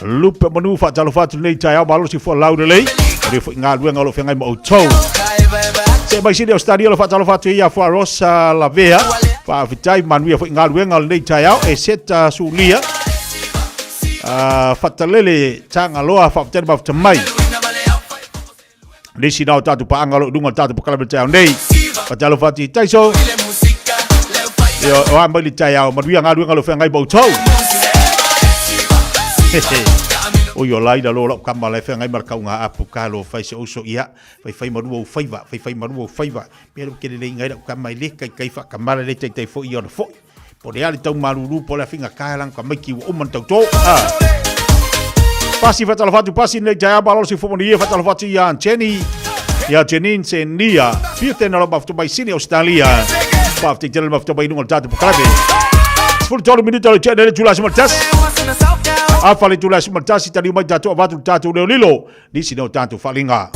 Lupe manu faatalofa atu lenei taeao malosi folau lelei. O le foi galuega o lo o feagai ma outou. Se mai sili Australia lo faatalofa atu ia Fuarosa Lavea. Faafetai manuia foi galuega o lenei taeao e seta sulia. Fatalele Tagaloa faafetai le mafuta mai. Nisi na o tatou paaga o lo o i luga o le tatou pakalame taeao nei. Faatalofa atu i Taiso. Ia, o a mai le taeao, manuia galuega o lo o feagai ma outou. Oi o laila lo lau kama la e feagai ma le kauga apu ka lo fai se uso ia fai fai marua u faiva fai fai marua u faiva mea lo kele le ingai lau kama i le kai kai wha kamala le tai tai fo i ona foi Po le a le tau malulu po le afinga kae lang ka maiki ua uma na tauto. Ah. Pasi fatalofa atu pasi nei taeao malo si fomoni ia fatalofa atu ia Jenny ia Janine Senia fia tena lo mafuta mai Sydney Australia. Whafte tele mafuta mai lunga o le tatou pakalame. 13 minuta le tene le tula 11. A fale tula 11 taliu mai tatou avatu le tatou leo lilo. Nisi nei o tatou faaaliga.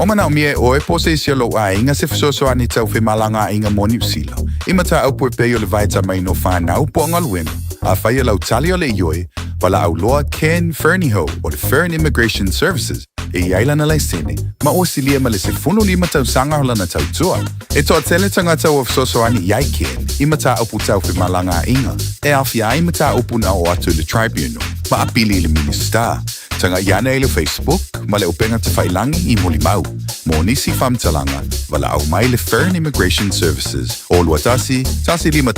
O manaomia e ʻoe po o se isi o lou aiga se fesoasoani tau femalagaaiga mo Niu Sila, i mataupu e pei o le vaetamaina o whanau po o galuega. Afai e lau tali o le ioe, walaau loa Ken Fernihough o le Fern Immigration Services e i ai lana laisene, ma ua silia ma le 15 tausaga o lana tautua. E toatele tagata ua fesoasoani i ai Ken i mataupu tau femalagaaiga e aofia ai mataupu na oo atu i le Tribunal ma apili i le Minisita. Taga i ane i le Facebook ma le upega tafailangi i Molimau. Mo nisi faamatalaga, valaau mai le Fern Immigration Services o 21 151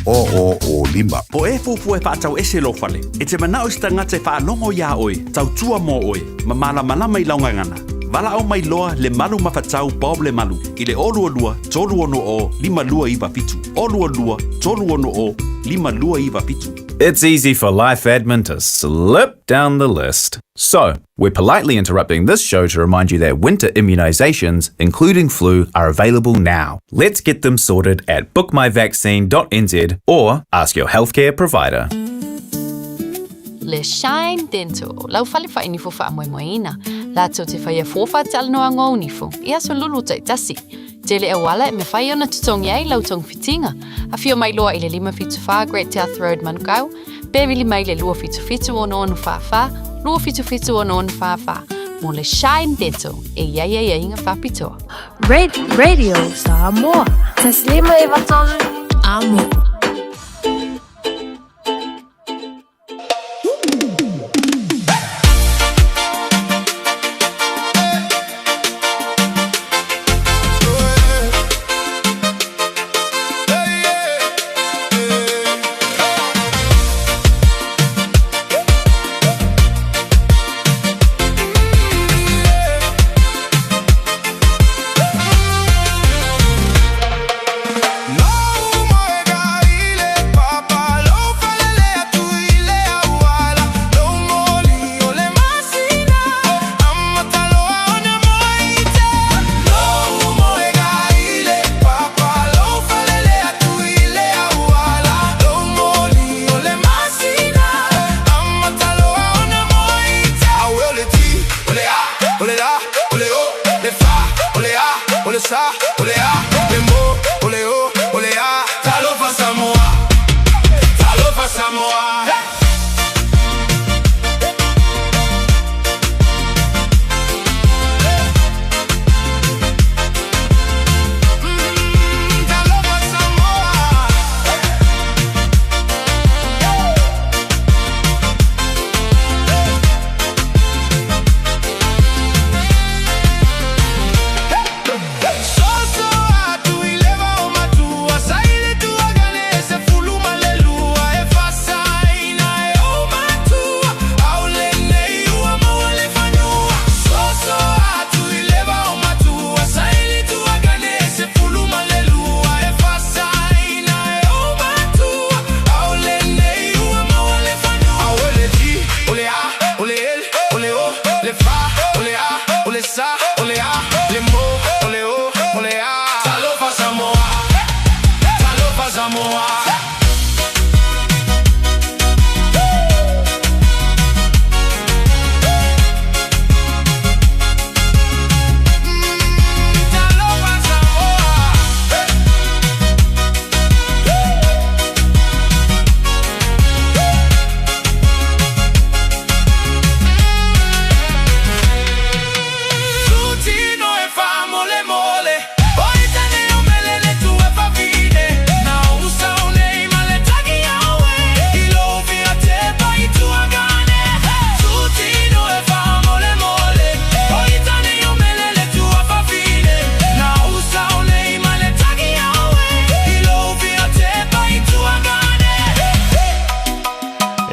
0005. Po e fuafua e faatau ese lou fale, e te manao i se tagata e faalogo iā oe, tautua mo oe, ma malamalama i lau gagana. Valaau mai loa Lemalu Mafatau Bob Lemalu i le 022 360 5297, 022 360 5297. It's easy for life admin to slip down the list. So, we're politely interrupting this show to remind you that winter immunisations, including flu, are available now. Let's get them sorted at bookmyvaccine.nz or ask your healthcare provider. Le Shine Dental, lau fale whainifo whaamoemoeina. Lātou te whaia fōwha talanoa ngō nifo, i aso lulu taitasi. Tele auala e mawhai ona tutongi ai lau tongfitinga. Awhio mai loa i le 574 Great South Road Manukau, pe vili mai le 277 ono ono whā whā, 277 ono ono whā whā. mo le Shine Dental e i ai aiaiga faapitoa. Red Radio Samoa. Taslima e vatolu. Amo.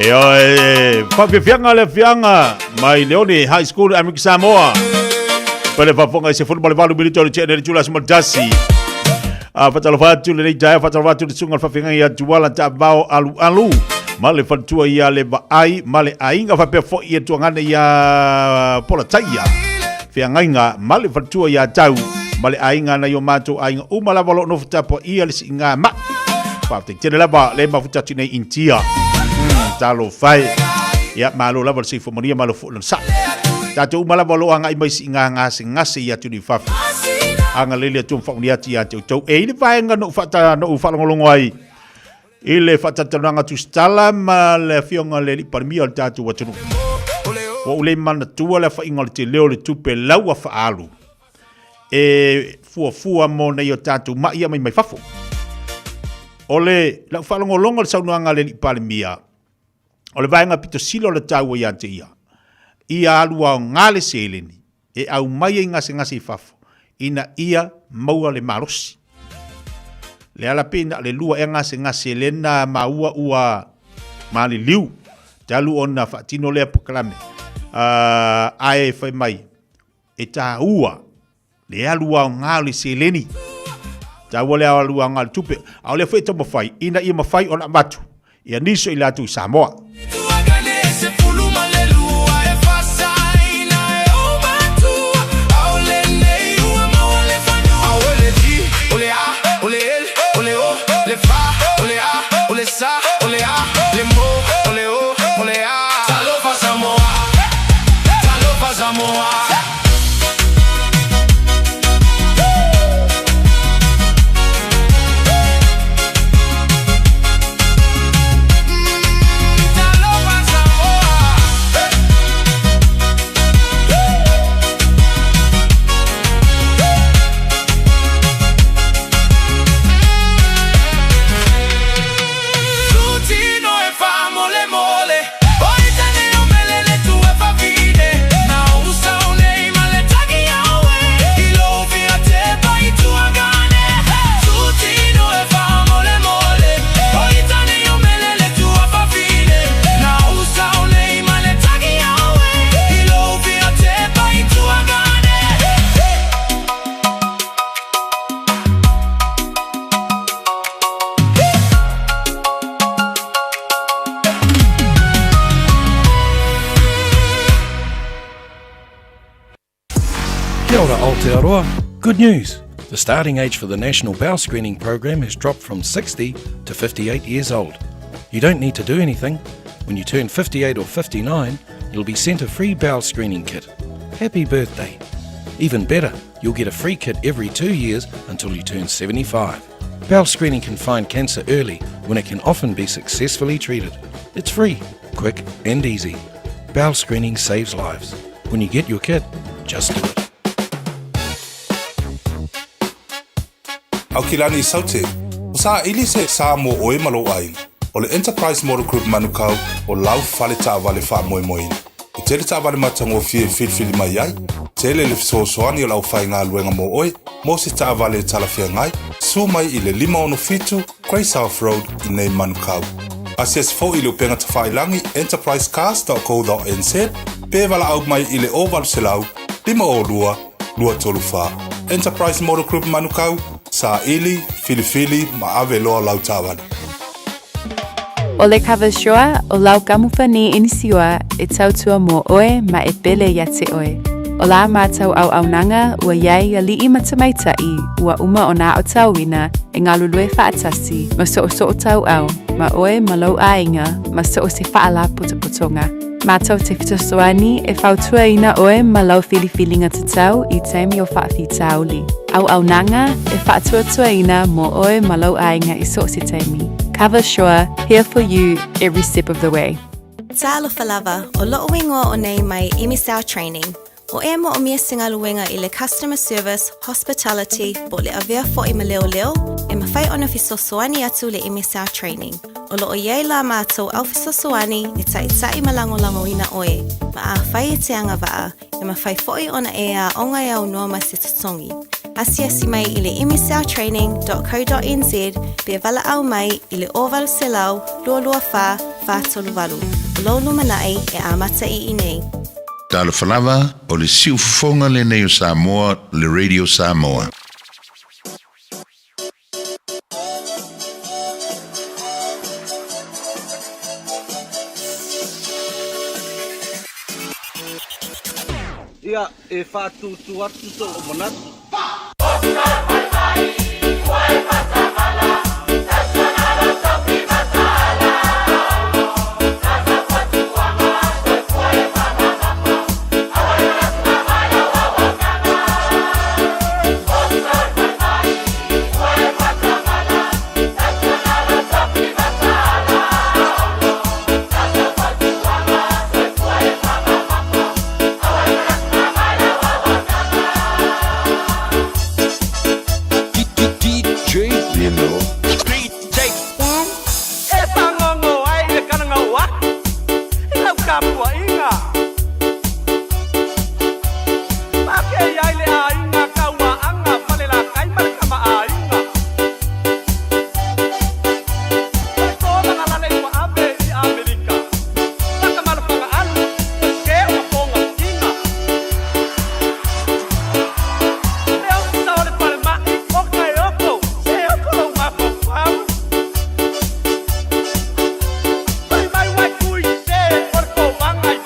E oe, faafiafiaga le afiaga mai Leone High School Amerika Samoa. Pele faafofoga i se 18 minute o le tea nei le itula aso ma le tasi. A faatalofa atu lenei taeao, faatalofa atu le susuga o le faafeagaiga ia Tuala Taavao Alualu ma le faletua ia le Vaai ma le aiga faapea foi ia tuagane ia Polataia. Feagaiga ma le faletua ia Tau ma le aiga nai o matou aiga uma lava o lo o nofo tapuaia le siiga mai. Faafetai tele lava le mafuta atu nei Initia. Talofa e. Ia, malo lava le soifua manuia, malo foi lona saʻa. Tatou uma lava o lo o agai mai siiga gasegase i atunuu i fafo. Agalelei le Atua ma faamanuia atu ia te outou. E i le vaega na ou faata, na ou faalogologo ai i le faatalatalanoaga tusitala ma le afioga i le Alii Palemia o le tatou atunuu. Ua ou le manatua le afaina o le tele o le tupe lau ua faaalu e fuafua mo nei o tatou mai ia mai mai fafo. O le lau faalogologo i le saunoaga a le Alii Palemia, o le vaega pito sili o le taua ia te ia, ia alu aoga le seleni e aumai ai gasegase i fafo ina ia maua le malosi. Le ala pei na o le lua ea gasegase lena maua ua maliliu talu ona faatino lea polokalame. Ae fai mai e taua le alu aoga o le seleni. Taua le alu aoga o le tupe. A o lea foi e taumafai ina ia mafai ona avatu ia nisi o i latou i Samoa. Kia ora Aotearoa. Good news! The starting age for the National Bowel Screening Program has dropped from 60 to 58 years old. You don't need to do anything. When you turn 58 or 59, you'll be sent a free bowel screening kit. Happy birthday! Even better, you'll get a free kit every two years until you turn 75. Bowel screening can find cancer early when it can often be successfully treated. It's free, quick, and easy. Bowel screening saves lives. When you get your kit, just do it. Aukilani Saute, o saʻili se sa mo oe ma lou aiga. O le Enterprise Motor Group Manukau o lau fale taavale faamoemoeina. E tele taavale matagofie e filifili mai ai, tele le fesoasoani o le aufaigaluega mo oe mo se taavale e talafeagai, susu mai i le 567 Grey South Road i nei Manukau. Asiasi foi i le upega tafailagi enterprisecars.co.nz pe valaau mai i le 0800 502 234. Enterprise Motor Group Manukau, saili, filifili ma ave loa lau taavale. O le Coversure, o lau kamupani inisiua e tautua mō oe ma e pele ia te oe. O la mātou auaunaga ua iai aliʻi ma tamaitaʻi ua uma ona aotauina e galulue faatasi ma soosoo tauau ma oe ma lou aiga ma so o se faalapotopotoga. Mātou te fesoasoani e fautuaina oe ma lau filifiliga tatau i taimi o faafitauli. Auaunaga e faatuatuaina mō oe ma lou aiga i so o se taimi. Cover Sure, here for you every step of the way. Talofa lava, o loʻu igoa o nei mai Imisao Training. O e moʻomia se galuega i le customer service, hospitality, po o le avea foʻi ma leoleo, e mafai ona fesoasoani atu le Imisao Training. O loo i ai la mātou au fesoasoani e taʻitaʻi ma lagolagoina oe, ma afai e te agavaa, e mafai foʻi ona e aoga e aunoa ma se totogi. Asiasi mai i le msltraining.co.nz pe valaau mai i le 0800 224 438. O lou lumanai e amata i inei. Talofa lava, o le siufofoga lenei o Samoa, le Radio Samoa. Ia, e whātūtū atu tō manatu. E pāgogo ai le kalagau aku i lau tapuaiga. Pakei ai le aiga Kauaʻaga Falelatai ma le Kamaʻāina. O le tolaga lalei ua ave i Amerika. Laka ma le Fagaalu, o se o ka pogafitiga. Le Ofisa o le Falemai o Kaeoko, se oko lou mafaufau. Fai mai uai kui te o le kovaga i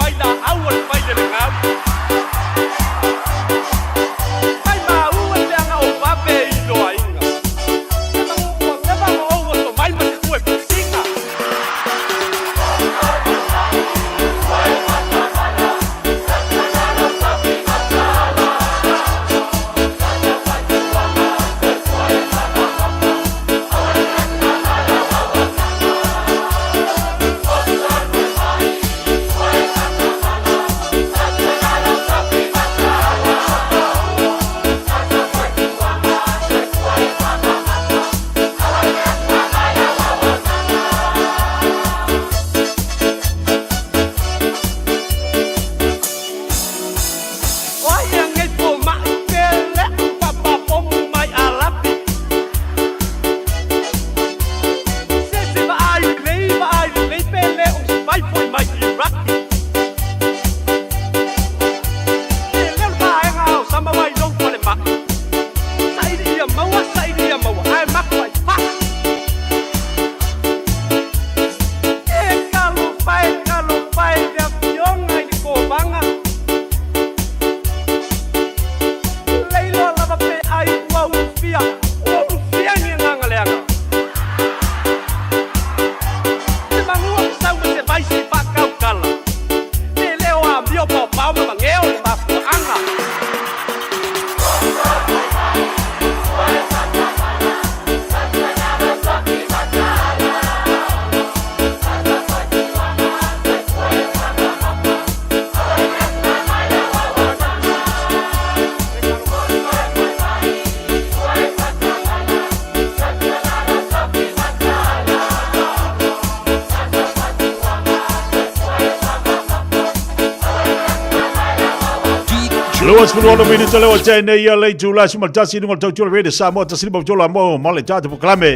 26 minute leo tene ia le itula si maltasi nunga tau tula rede Samoa tasi lima tola mo male tatu poklame.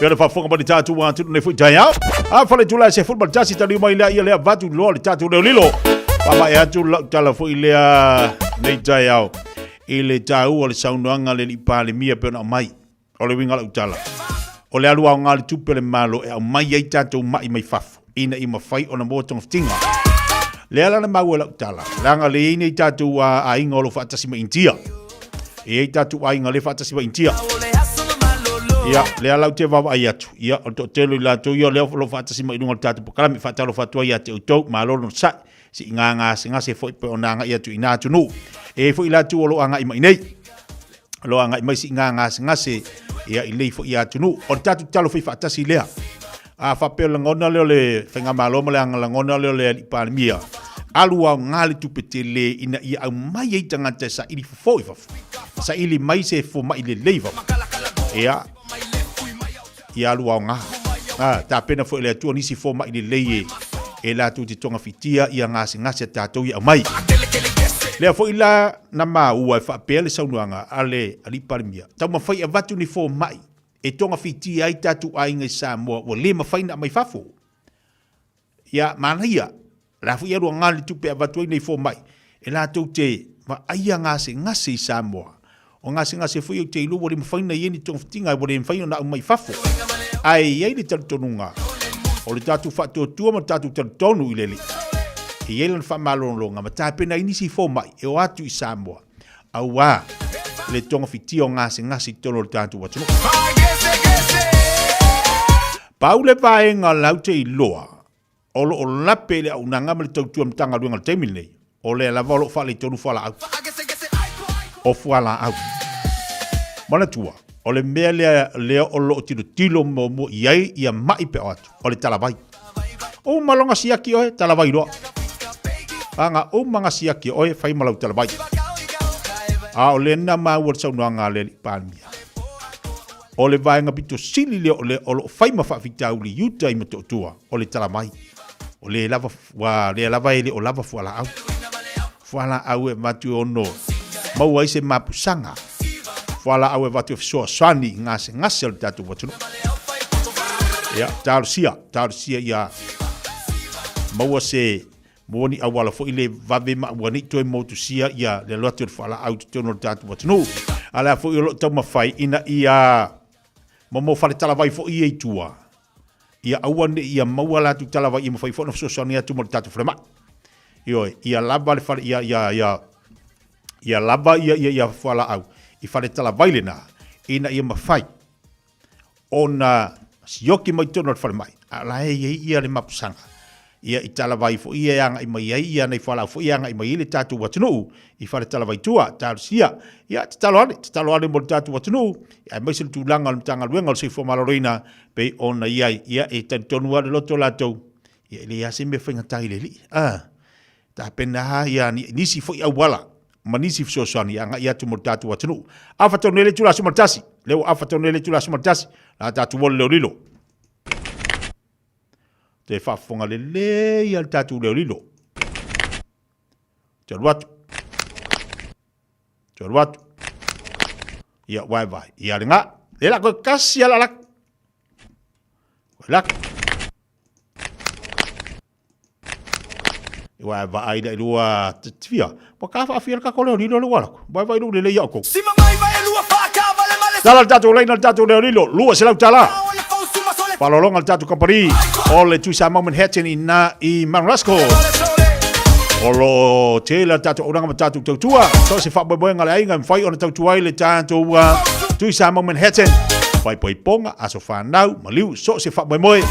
Pea le faafofoga mai le tatou atunuu nei foi taeao. A fale itula se fulu maltasi taliu mai lea ia lea vatu loa le tatou leo lilo. Faamaea atu lau tala foi lea nei taeao i le taua o le saunoaga a le alii Palemia pei ona aumai. O le uiga o lau tala, o le alu aoga o le tupe a le Malo e aumai ai tatou mai mai fafo ina ia mafai ona maua togafitiga. Lea la na maua i lau tala, leaga le i ai nei tatou aiga o lo o faatasi ma Initia. E i ai tatou aiga lea e faatasi ma Initia. Ia, lea la ou te vaavaai atu, ia, o le toatele o i latou ia o lea o lo o faatasi mai i luga o le tatou polokalame. E faatalofa atu ai ia te outou, malo le onosai, se i gasegase foi pei ona agai atu i na atunuu. E i ai foi i latou o lo o agai mai nei. O lo o agai mai se i gasegase ia i nei foi atunuu. O le tatou tatalo fai faatasi lea. A faapea o le lagona lea o le Faigamalo ma le lagona lea o le Alii Palemia, alu aoga le tupe tele ina ia aumai ai tagata e saili fofo i fafo. Saili mai se fomai lelei i fafo. Ia, ia alu aoga. A, tapena foi e le Atua nisi fomai lelei e, e latou te togafitia ia gasegase a tatou ia aumai. Lea foi la na maua e faapea le saunoaga a le Alii Palemia, taumafai e avatu ni fomai e togafitia ai tatou aiga i Samoa ua le mafai ona aumai fafo. Ia, manaia, la foi alu aoga le tupe e avatu ai nei fomai e latou te vaaia gasegase i Samoa. O gasegase foi ou te iloa ua le mafai ona i ai ni togafitiga ua le mafai ona aumai fafo. Ae i ai le talitonuga o le tatou faatuatua ma le tatou talitonu i le Alii, e i ai lana faamalologa ma tapena ai nisi fomai e o atu i Samoa auā le togafitia o gasegase i totonu o le tatou atunuu. Pau le vaega lau te iloa o lo o lape i le auaunaga ma le tautua Matagaluega i le taimi lenei, o lea lava o lo o faaletonu fualaau. O fualaau. Manatua, o le mea lea, lea o lo o tilotilo muamua i ai ia mai pe o atu, o le talavai. Uma loa ona siaki oe, talavai loa. Aga uma ona siaki oe, fai ma lau talavai. A o lea na maua le saunoaga a le Alii Palemia. O le vaega pito sili lea o lea o lo o fai ma faafitauli i uta i Motootua, o le talavai. O le lava, ua lea lava e le o lava fualaau. Fualaau e avatu e ono maua ai se mapusaga. Fualaau e avatu e fesoasoani i gasegase o le tatou atunuu. Ia, talosia, talosia ia maua se maua ni auala foi le vave ma aua ne i toe motusia ia le alu atu o le fualaau i totonu o le tatou atunuu. A lea foi o lo o taumafai ina ia momo fale talavai foi ia i tua, ia aua ne i ia maua latou talavai ia mafai foi ona fesoasoani atu mo le tatou falemai. Ioe, ia lava le fale, ia, ia, ia, ia lava ia, ia, ia fualaau i fale talavai lena, ina ia mafai ona sioki mai totonu o le falemai, a o la e i ai ia le mapusaga ia i talavai foi ia e agai mai ai ia nai fualaau foi e agai mai ai le tatou atunuu i fale talavai tua, talosia. Ia, tatalo ane, tatalo ane mo le tatou atunuu, aemaise le tulaga o le Matagaluega o le Soifua Maloloina pei ona i ai. Ia, e talitonu lava le loto latou, ia e leai lava se mea faigata i le Alii. A, tapena lava ia nisi foi auala ma nisi fesoasoani e agai atu mo le tatou atunuu. Afa tonu nei le itula 11, lea ua afa tonu nei le itula 11, la tatou ola leo lilo. Te faafofoga lelei lava le tatou leo lilo. Te alu atu. Te alu atu. Ia, wae vai. Ia le ngā. Le la koe kasi ala lak. Koe lak. Wae vai le lua tifia. Wa ka whaafia le kako leo lilo le walaku. Wae vai lu le le iau kou. Tala le tatou laina le tatou leo lilo. 200 tala. Faalologa le tatou kamupani o le Tuisamau Manhattan i na i Mount Roskill. O lo o tele le tatou auaunaga ma tatou tautua. So o se faamoemoega a le aiga e mafai ona tautua ai le tatou Tuisamau Manhattan. Faaipoipoga, aso fanau, maliu, so o se faamoemoe.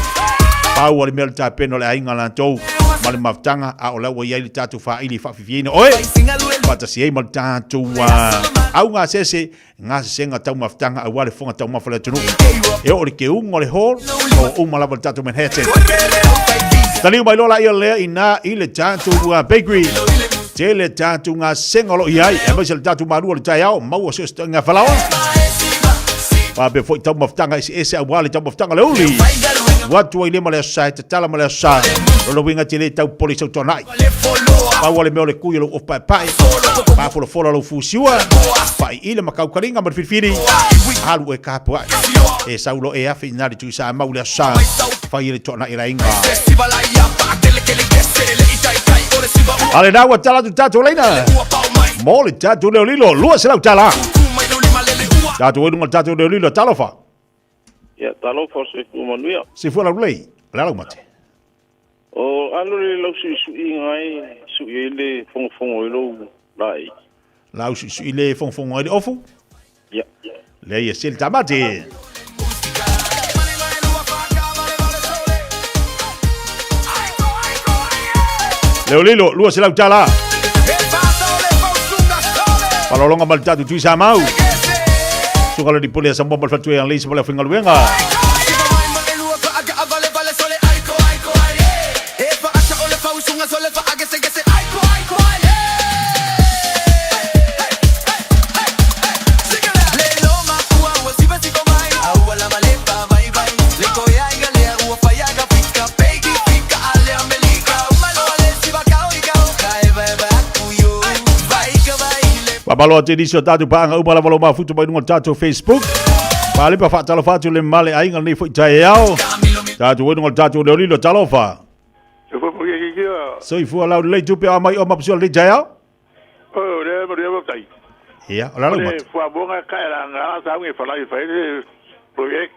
Pau o le mea o le tapena o le aiga latou ma le mafutaga, a o la ua i ai le tatou faaili e faafifiaina oe. Faatasi ai ma le tatou au gasese gasesega taumafataga aua le fofoga taumafa o le atunuu. E oo i le keuga o le hall, o uma lava le tatou Manhattan. Taliu mai loa laia lea ina i le tatou bakery. Tele tatou gasesega o lo o i ai, aemaise le tatou malua o le taeao, maua so o se ituaiga falaoa. Faapea foi taumafataga eseese aua le taumafataga o le uli. Atu ai le ma le aso sa e tatala ma le aso sa. Lona uiga e te le tau popole i sau toanai. Pau a le mea o le kui o lou ofu paepae, mafolafola lou fusiua, faaiila ma kaukaliga ma le filifili, alu oe kapua'i. E sau loa e afe i ina le Tuisamau i le aso sa, fai ai le toanai a le aiga. A lena ua tala atu tatou laina mo le tatou leo lilo $200. Tatou ai luga le tatou leo lilo, talofa. Ia, talofa o soifua manuia. Soifua laulelei, o le a lau mate? O alo le lau suisuiga ai, sui ai le fogofogo i lou laei. Lau suisui le fogofogo ai le ofu? Ia. Lea ia seli tamate. Leo lilo, $200. Palolonga ma le tatu tui sa mau. Suka le dipole a Samoa ma le fatu e ang leisa ma le awhingaluenga. Faamalo atu i nisi o tatou paaga uma lava lo mafuta mai luga o le tatou Facebook. Faalepa faatalofa atu le male aiga lenei foi taeao. Tatou ai luga o le tatou leolilo talofa. Soifua lau lelei tupe o mai o mapusua lenei taeao. O le manuia faafetai. Ia, o le a lau O le mate? fuamoa ka e la ngā sa ngi falai fai le project.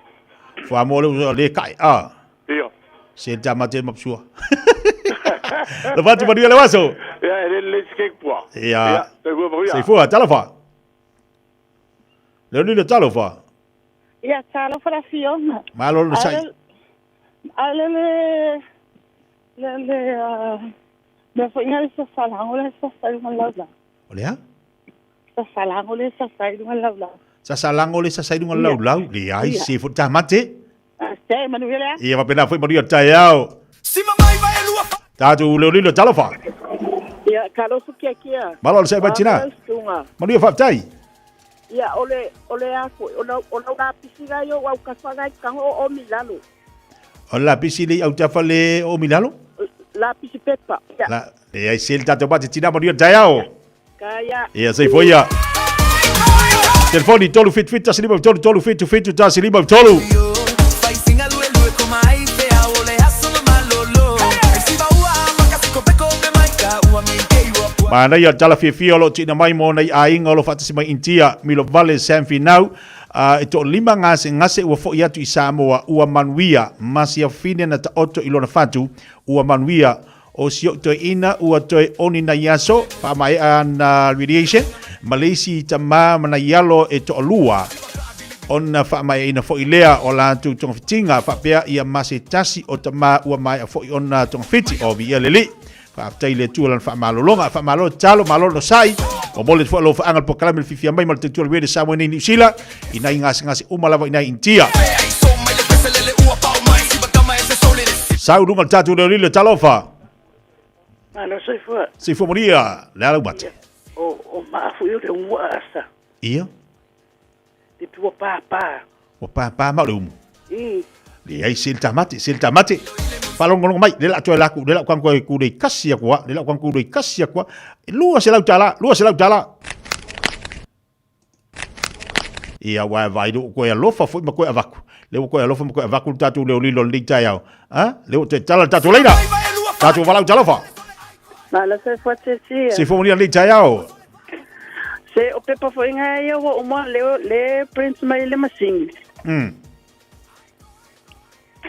Fuamoa le le kai. Ah. Ia. Se ta mate mapusua. Le fatu manuia le waso. Ia, e le le se pua. Ia. Soifua manuia. Soifua, talofa. Leolilo talofa. Ia, talofa la fioga. Malo le sai. Ale le le le ah, mea foi nga le sasalago le sasa i luga laulau. O le a? Sasalago le sasa i luga laulau. Sasalago le sasa i luga laulau. Leai, Ia. se foi tamate. Ah, se manuia lea. Ia faapena foi manuia taeao. Tatou leolilo talofa. Ia, talofa kia kia. Malo le sai mai tina. Manuia faafetai. Ia, o le, o le a foi, o lau, o lau lapisi gai o au kafa gai kango o o milalo. O le lapisi le au tafa le o milalo? Lapisi pepa. Ia, La, leai se le tatou mate tina manuia taeao. kaya. Ia, soifua ia. Telefoni 377 153 377 153. Manaia tala fiafia o lo o tuuina mai mo nai aiga o lo o faatasi mai Intia, Milo Vale, Sam Finau, a e toalima gasegase ua foi atu i Samoa, ua manuia, ma siafine na taoto i lona fatu, ua manuia, o si ou toeaina ua toe oni nai aso, faamaea ana radiation, ma le isi tama ma nai alo e toalua, ona faamaeaina foi lea o latou togafitiga, faapea ia ma se tasi o tama ua maea foi ona togafiti, o viia le Alii. Faafetai i le Atua i lana faamalologa. Faamalo tatalo, malo le onosai. Momoli atu foi lou faaga i le polokalame le fiafia mai ma le tautua le Radio Samoa nei i Niu Sila, i nai gasegase uma lava i nai Initia. Sau luga le tatou leo lilo, talofa. Malo soifua. Soifua manuia, le ala umate. O, o maafu i o le umua asa. Ia. Te tua pāpā. Ua pāpā ma o le umu. I. Leai, se le tamate, se le tamate. Faalogologo mai, le la toe laku, le la kanko e kulei kasi akua, le la kanko kulei kasi akua. $200, $200. Ia wa vai lu koe alofa foi ma koe avaku. Le ua koe alofa ma koe avaku le tatou leo lilo lenei taeao. Ha? Le ua toe tala le tatou leina. Tatou valau talofa. Malo soifua tietia. Soifua manuia lenei taeao. Se o pepa foi nga ia ua uma le le print mai le masini.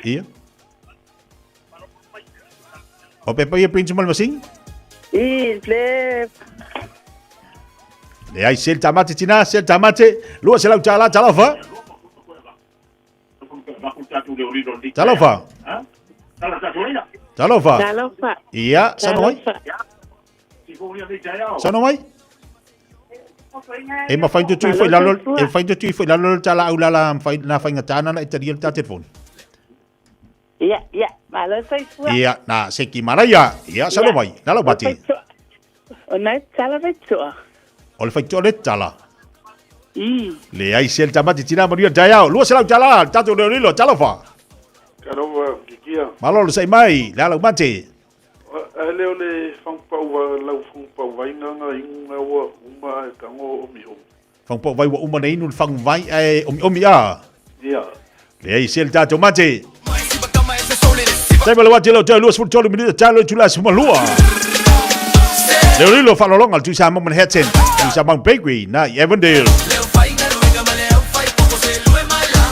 Ia. O pepa ia print mai le masini? I le Leai, se le tamate tina, se le tamate. $200 talofa. Talofa. Talofa. Talofa. Ia, saunoa mai. Saunoa mai. E mafai ona tui foi lalo, e mafai ona tui foi lalo le tala au lala mafai na faigata na e talia le ta telefoni. Ia, ia, malo soifua. Ia, na se ki manaia. Ia, saunoa mai. Na lau mate. O nai tala faitoa. O le faitoa le tala. I. Leai se le tamati tina manuia taeao. $200, tatou leolilo, talofa. Talofa titia. Malo le sai mai, le ala mate. Ae le o le fagupau lau fagupau vai nga inu nga ua uma e tango omi omi. Fagupau vai ua uma na inu le faguvai ae omiomi a. Ia. Leai se le tatou mate. Taimi o le wati leo tau 23 minute talo i tula 12. Leo lilo whalolonga le Tuisa Manhattan, Tuisa Mount Bakery na i Avondale.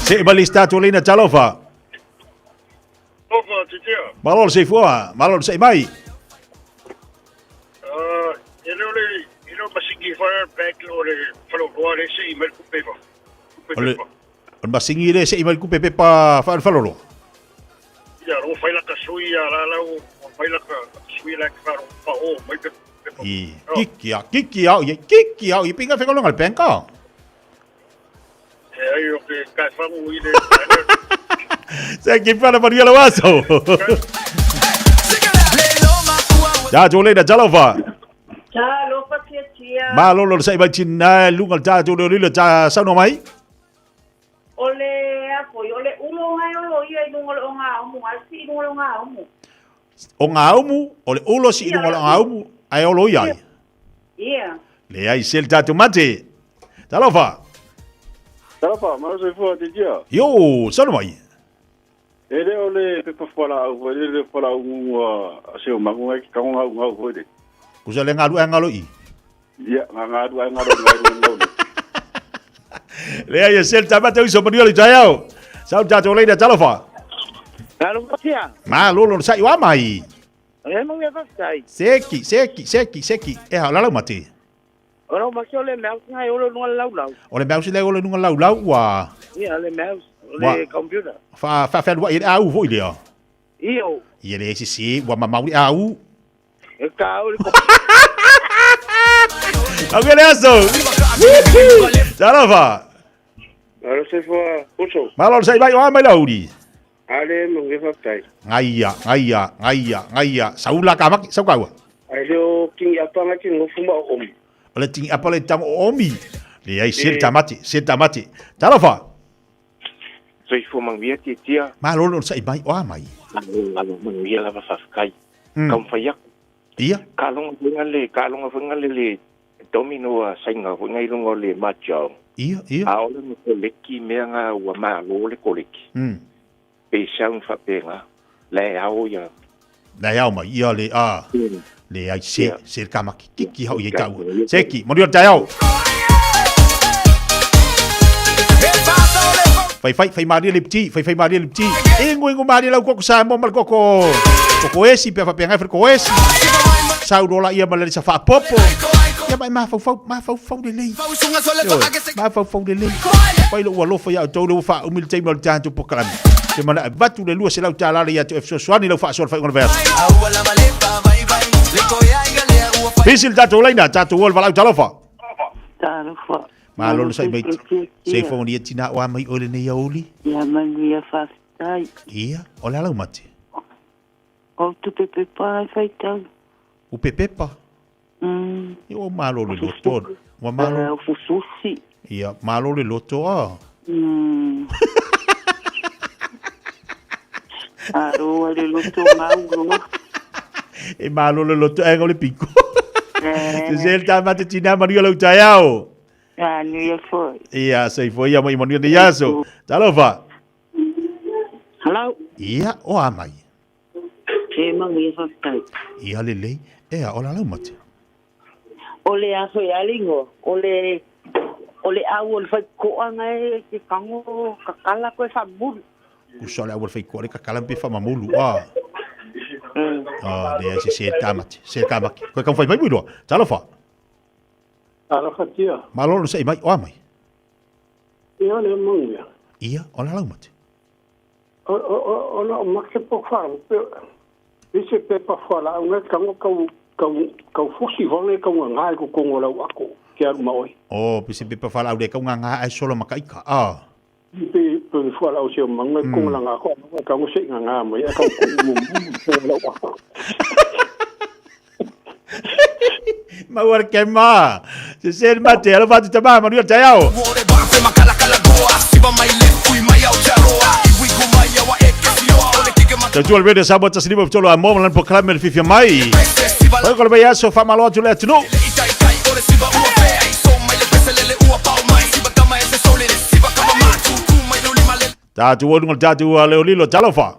Se i mali tatou leina talofa. Talofa, titia. Malo le seifua, malo le sei mai. E le o le, e le o masingi fire back o le whaloloa le sei mai le kupepa. O le, o le masingi le sei mai le kupe pepa whaalwhaloloa. Ia, ro whai laka sui a la lau, whai laka sui la ka ro pa o mai pe pepa. I, kiki a, kiki a, i, kiki a, i pinga whengalonga le penka. E ai o ke kai whangu i le Se ki whana manuia lau aso. Tātou leina talofa. Talofa tia tia. Malolo le sai mai tina lunga le tātou leo lilo tā saunoa mai. O le a foi, o le ulo ngai o lo ia i lunga o le o ngā umu, ai si i lunga o le o ngā umu. O ngā umu, o le ulo si i lunga o le o ngā umu, ai o lo ia ai. Ia. Leai se le tātou mate. Talofa. Talofa, malo soifua titia. Io, saunoa mai. E le o le pepa fualaau foi le le fualaau a se o mangu ngai ki kango ngau ngau foi le. Kusa le ngalu ai ngalo i. Ia, nga ngalu ai ngalo ngai ngau le. Leai e se le tamate uso manuia le taiao. Sau tātou leina talofa. Talofa tia. Malolo le sai wa mai. E mau ia whawhitai. Seki, seki, seki, seki. E hao lalau mate. O lau maki o le mouse ngai o le lunga laulau. O le mouse le o le lunga laulau ua. Ia, le mouse, o le computer. Wha, wha whenua i le au foi lea. Io. Ia le sisi, ua mamau le au. E ka au le ko. Au le aso. Talofa. Malo se fua uso. Malo se mai o mai lauri. Ale mo nge fatai. Ngaia, ngaia, ngaia, ngaia. Saula ka maki, sau kaua. Ai leo kingi apanga ki ngofu ma o omi. O le tingi apa le tango o omi. Le ai se tamati, se tamati. Talofa. Soifua manuia tia tia. Malo lo sai mai o mai. Malo manuia lava faafetai. Taumafai aku. Ia. Ka longa foi le ka longa foi le le domino a sainga foi ngai lunga o le mahjong. Ia, ia. A ole mo koleki mea nga ua malo le koleki. Pe sound faapega la e ao ia. La e ao mai ia le a. Le ai se se ka maki kiki hau i tau. Seki, manuia le taeao. Fai fai fai marie le pti, fai fai marie le pti. Ingo ingo marie lau koko sa mo mal koko. Koko esi pe fa pe ngai koko esi. Sau rola ia ma le sa fa popo. Ia mai ma fau fau ma fau fau le lei. Ma fau fau le lei. Pai lo ua lofa ia tau le fa umi le taimi o le tatou pokalame. Te mana e vatu le lua se lau tālala ia te fesoasoani lau faasoa le faaiuga o le vaiaso. Pisi le tatou laina, tatou o le valaau talofa. Talofa. Malo le sai mai. Se fo ni tina o mai o le nei auli. Ia manuia whawhitai. Ia, o le alau mate. O tu pepepa ai whaitau. O pepepa? Ia o malo le loto. Wa malo. O fususi. Ia, malo le loto a. Aro le loto maulo. E malo le loto e le piko. Se se le tamate tina manuia lau taiao. Ah, nui foi. Ia, sei foi ia mai manuia ni aso. Talofa. Hello. Ia, o a mai. E manuia whawhitai. Ia le lei, e a ola lau mate. O le aso e alingo, o le au o le whai koa ngai ke kango kakala koe whamuru. Kusa le au o le whai koa le kakala mpe whamamulu, a. Ah, le se se tamate, se tamaki. Koe kau whai mai muiloa. Talofa. Alofa tia. Malo sei mai o mai. Ia le manuia. Ia, o la lau mate. O o o make po fa pe ise pepa fualaau ngai kango kau kau kau fusi vole kau ngai ko kongo lau ako ke alu maoi. O pise pepa fualaau le kau nganga ai solo makaika. Ah. Pe pe fualaau se manga kongo langa ko kango se nganga mai kau ko mu lau ako. Mauar ke ma. Se se mate alo fatu tama manuia taiao. Tautua le Radio Samoa 153 a mo ma lana polokalame le fiafia mai. Oi ko le vaiaso faamalo atu le atunuu. Tatou oluga le tatou leolilo talofa.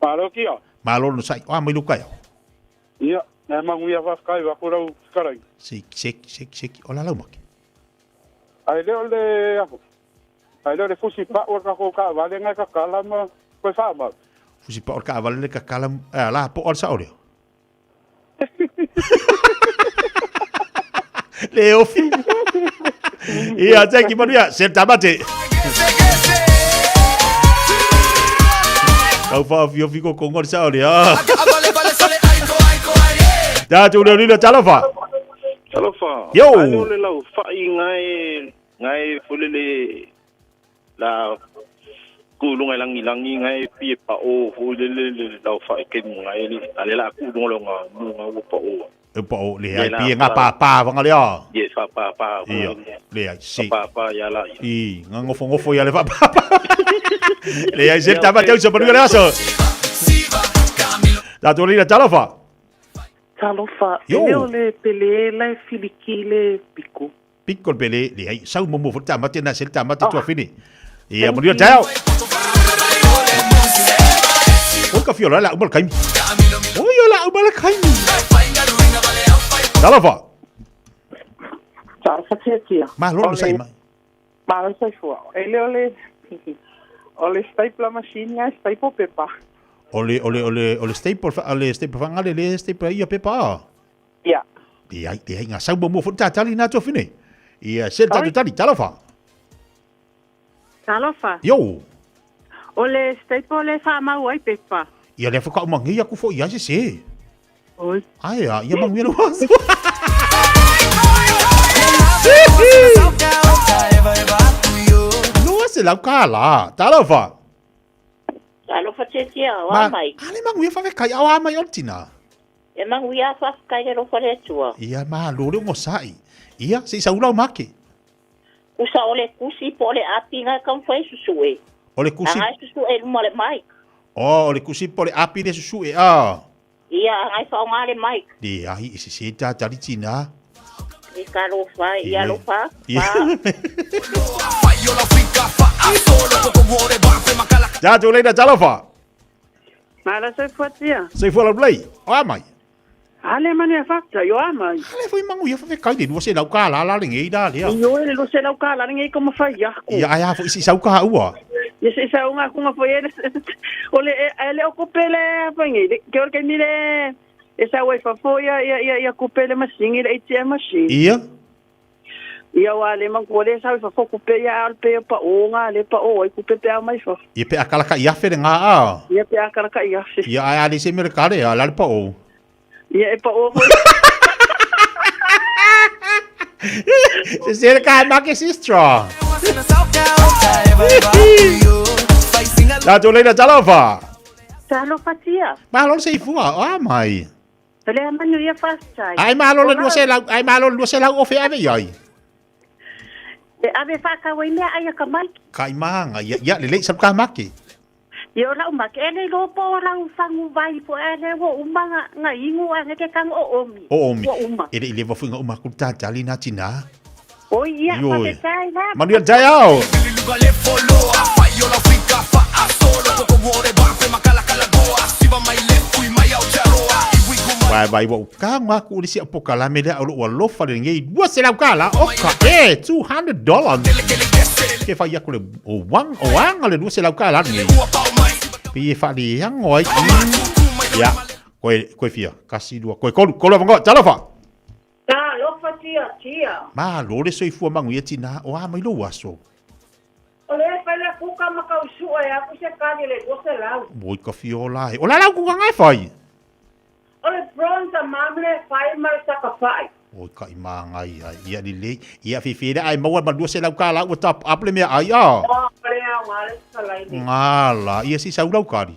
Malo kia. Malo no sai. Oa mai luka iau. Ia, na manuia whawhkai wako rau karai. Seki, seki, seki, seki. Ola lau make. Ai leo le aho. Ai leo le fusi pa o ka ko ka vale ngai ka kala ma koe wha mau. Fusi pa o ka vale le ka kala eh, la po o sa oleo. Le ofi. Ia, thank you, manuia. Se tamate. Kau wha ofi ofi ko kongo sa oleo. Tātou leo lilo talofa. Talofa. Yo. Ai leo le lau whai ngai ngai fulele la kulunga i langilangi ngai pie pa o fulele le lau whai ke ngai le ale la kulunga lo nga munga ua pa o. E pa o le ai pie nga pa pa wanga lea. Ye fa pa pa. Ia, le ai si. Pa pa ya la. I, nga ngofo ngofo ia le fa pa pa. Le ai se tama tau sa manuia le aso. Tātou lila talofa. Talofa, e Yo. leo le pele la e filiki le piko. Piko le pele, le ai, sau momo fo tamate na se le tamate tua fini. Ia, Thank manuia you. tau. Oi ka fiola la umal kaimi. Oi la umal kaimi. Talofa. Talofa tia tia. Malo no sai mai. Malo sai fua. E leo le o le stapler machine ngai staple pepa. Ole ole ole ole staple fa ole staple fa ngale le staple ia pepa. Ia. Le ai le ai nga sau momo fo tatali na tua fini. Ia se tatu tali talofa. Talofa. Yo. O le staple le wha mau ai pepa. Ia le whaka umangi aku fo ia se se. Oi. Ai a ia manguia le waso. Noa se lau ka la. Talofa. Alofa te tia, o Ma- mai. Ale manguia fa kai au a mai o tina. E manguia whawhkai le rofa le atua. Ia ma lo le ngosai. Ia se isa ulau make. Usa o le kusi po le api ngai kamwhai susue. O le kusi. Angai susue luma le mic. O le kusi po le api le susu e a. Ia angai whaonga le mic. Le ahi i se se ta tali tina. I ka lofa, ia lofa. Ia. Tātou leina talofa. Mala sai fua tia. Se fua lau lei. O a mai. Ale manu e whakta, yo a mai. Ale foi mangu ia fa kai le lua se lau ka la la le ngei da lea. Yo e le lo se lau ka la ngai ko mawhai yako. Ia ai a fo isi sau ka ua. Ia se sa unga kunga foi ele o le ele o kupele foi ngai. Ke ore ke mi le e sa wai fa fo ia ia ia ia kupele machine le ATM machine. Ia. Ia wa le man ko le sa wai fa fo kupe ia al pe pa o nga le pa o ai kupe pe a mai fa. Ia pe akala ka ia fere ngā a. Ia pe akala ka ia fe. Ia ai a le se mere kare a la le pa o. Ia e pa o foi. Se se ka make sistra. Tātou leina talofa. Talofa tia. Malo se ifua o a mai. Le manu ia whastai. Ai malo le lua se lau ai malo le lua se lau o fe ave iai. E ave whakawai mea ai a ka mai. Kai maanga ia ia le le sa ka make. Ia o lau make. E le lopo o lau whangu vai po e le wo uma nga, nga ingu a ngeke kang o omi. O omi. O uma. E le le wafuinga uma ku tatali na tina. O ia, Ioi. whakasai la. Manuel Taiao. Vai vai wa ka ngā ku uri si apoka la me lea o ua lofa le ngei dua se lau ka la o ka e $200 ke whai aku le o wang o wanga le dua se lau ka la ngei pi e wha le hango ai ya koe koe fia kasi dua koe kolu kolu avango talofa Talofa tia tia. ma lo le soifua mangu ia tina o a mai lo aso O le whai le kuka makausua e aku se kani le dua se lau. Moi ka fiola e. O la lau kuka ngai whai. O le bronze mamle whai mare saka whai. O ka i maangai ai. Ia ni le. Ia whiwhira ai maua ma lua se lau ka la ua tap up le mea ai a. O le au ngā le salaini. Ngā la. Ia si sau lau kari.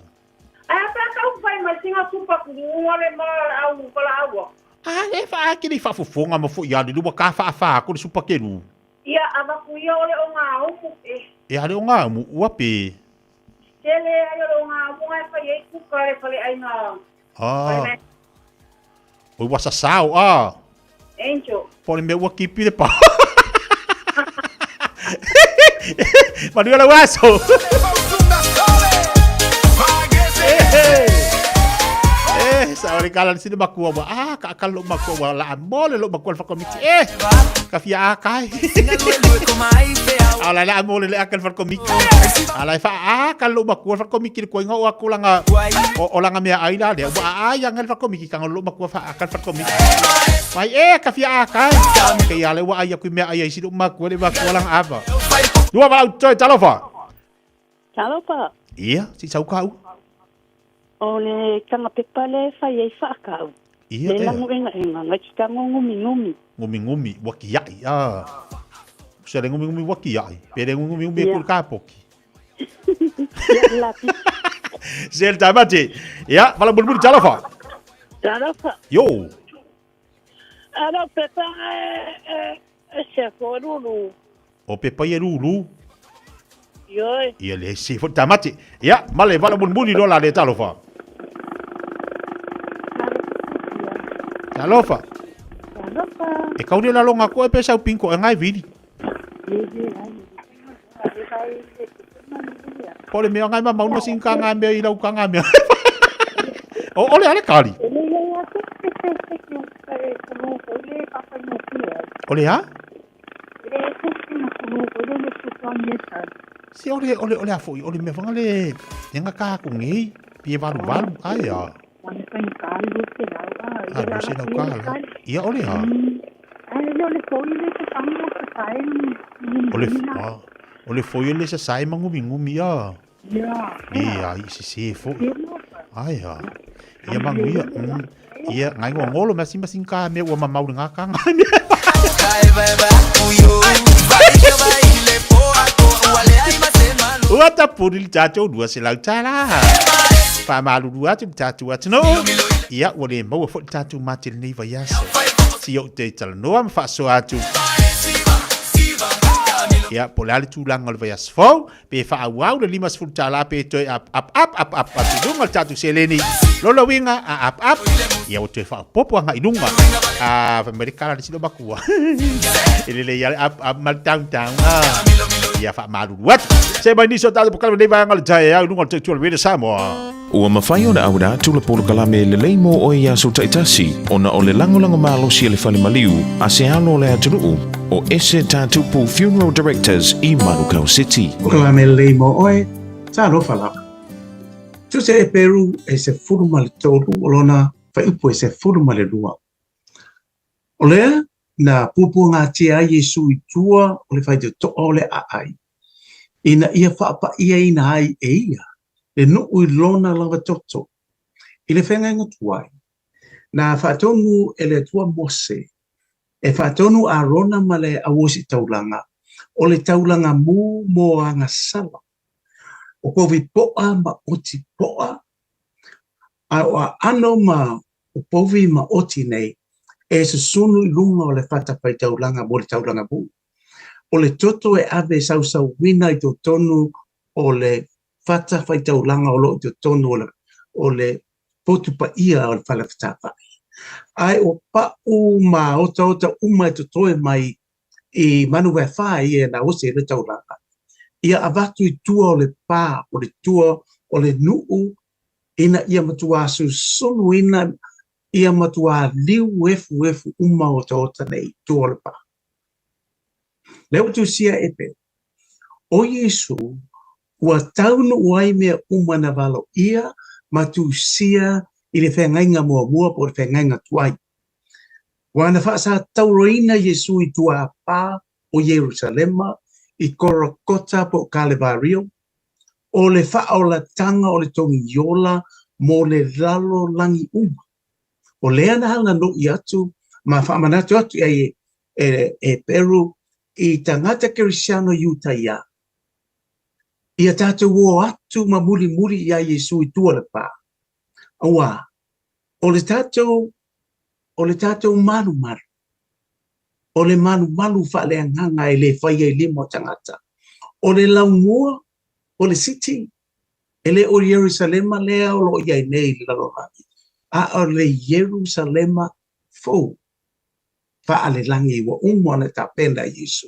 Ai apa ka u whai mai singa kupa kuunga le ma au pala aua. A le wha ake le whaafofonga ma fo ia le lua ka wha wha ko le supakeru. Ia awaku ia ole o ngā umu e. E ale o ngā umu ua pe. Tele ai o le ogaumu e fai ai kuka le faleaiga. Ah. Oi ua sasao ah. Angel. Po le mea ua kipi le pao. Manuia lau aso. Eh, sa ole kala sini makua wa ah ka kala lo makua wa la mole lo makua fa komiti eh ka fia a kai. Ala la mole le akal fa komiti. Ala fa a kala lo makua fa komiti ko inga o akulanga o o langa mea ai la lea ua a ia ngal fa komiti ka lo makua fa akal fa komiti. Mai e ka fia a kai. Ke ia le ua ai ku mea ai si lo makua le makua langa apa. Lua va au toi talofa. Talofa. Ia, si sau kau. O le tanga pepa le fai ai whaakau. Ia, Le e. langu enga enga, ngai ki tango ngumi ngumi. Ngumi ngumi, waki ai. Ah. Se le ngumi ngumi waki ai. Pe le ngumi ngumi Ia. ku ka poki. Ia la pi. Se le tamati. Ia, vala bulbul talofa. Talofa. Yo. Ano pepa e, e, e se lulu. O pepa ia lulu. Ioi. Ia le se fo tamati. Ia, male vala bulbul lo la le talofa. Talofa. Talofa. E kauri la longa ko e pe sau pinko e ngai vili. Po le mea ngai ma mauna sin ka ngai mea i lau ka ngai mea. O ole ale kali. Ole ha? Si ole ole ole a foi ole mea whanga le nga ka ku ngi pie valu valu ai a. A lu se lau ka la. Ia ole ha. Ole a ole foi le sa sai mangumi ngumi a. Ia i se se foi. Ai a. Ia mangu ia. Ia ngai ngo ngolo mea sima sin ka mea ua mamau le ngā ka ngai mea. Ua tapuri le tātou lua se lau tāla. Whamalulu atu le tātou atu Ia, ua le maua fo le tātou mate lenei vai aso. Si o te talanoa ma whaasoa atu. Ia, po le ale tūlanga o le vai aso fou. Pe whaauau le 50 tāla pe toe up, up, up, up, up, atu i lunga le tātou seleni. Lola winga, a up, up. Ia, o toe whaopopo anga i lunga. A, wha mere kala le silo makua. E lele ia le up, up, ma le down, down. Ah. Ia, whaamalulu atu. Se mai nisi o tātou pokale nei vaega le tae au i lunga o le tautua le Radio Samoa. Ua mafai ona auina atu le polokalame lelei mo oe i aso taitasi ona o le lagolago malosi a le Fale Maliu a se alo o le atunuu o Ese Tatupu Funeral Directors i Manukau City. Polokalame lelei mo oe, talofa lava. Tusa e Peru e 13 o lona fuaiupu e 12. O lea na puapuagatia ai Iesu i tua o le faitotoa o le aai, ina ia faapa'iaina ai e ia le nuu i lona lava toto. I le feagaiga tuai, na faatonu e le Atua Mose e faatonu Arona ma le auositaulaga o le taulaga mu mo agasala, o povi po'a ma oti po'a, a o aano ma o povi ma oti nei e susunu i luga o le fatafaitaulaga mo le taulaga mu. O le toto e ave e sausauina i totonu o le fatafaitaulaga o loo i totonu o le, o le potu paia o le fale fetāfa'i. Ae o pa'u ma otaota uma e totoe mai i manu vaefa ia na ose i le taulaga. Ia avatu i tua o le pā, o le tua o le nuu ina ia matuā susunuina ia matuā liu efuefu uma otaota nei i tua o le pā. Lea ua tusia e pe, o Iesu ua taunuu ai mea uma na valoia ma tusia i le feagaiga muamua po o le feagaiga tuai. Ua na faasatauroina Iesu i tua pā o Ierusalema i Korokota po o Kalevario, o le faaolatanga o le togiola mo le lalolagi uma. O lea na haunano'i atu ma faamanatu atu i ai e, e Peru i tagata kerisiano Iutaia. Ia tātou o atu ma mulimuli iā Iesu i tua le pā. Auā, o le tātou, o le tātou malumalu, o le malumalu faaleagaga e lē faia i lima o tagata. O le laumua, o le siti, E le o Ierusalema lea o lo o i ai nei i le lalolagi, a o le Ierusalema fou faalelagi ua uma ona tapena e Iesu.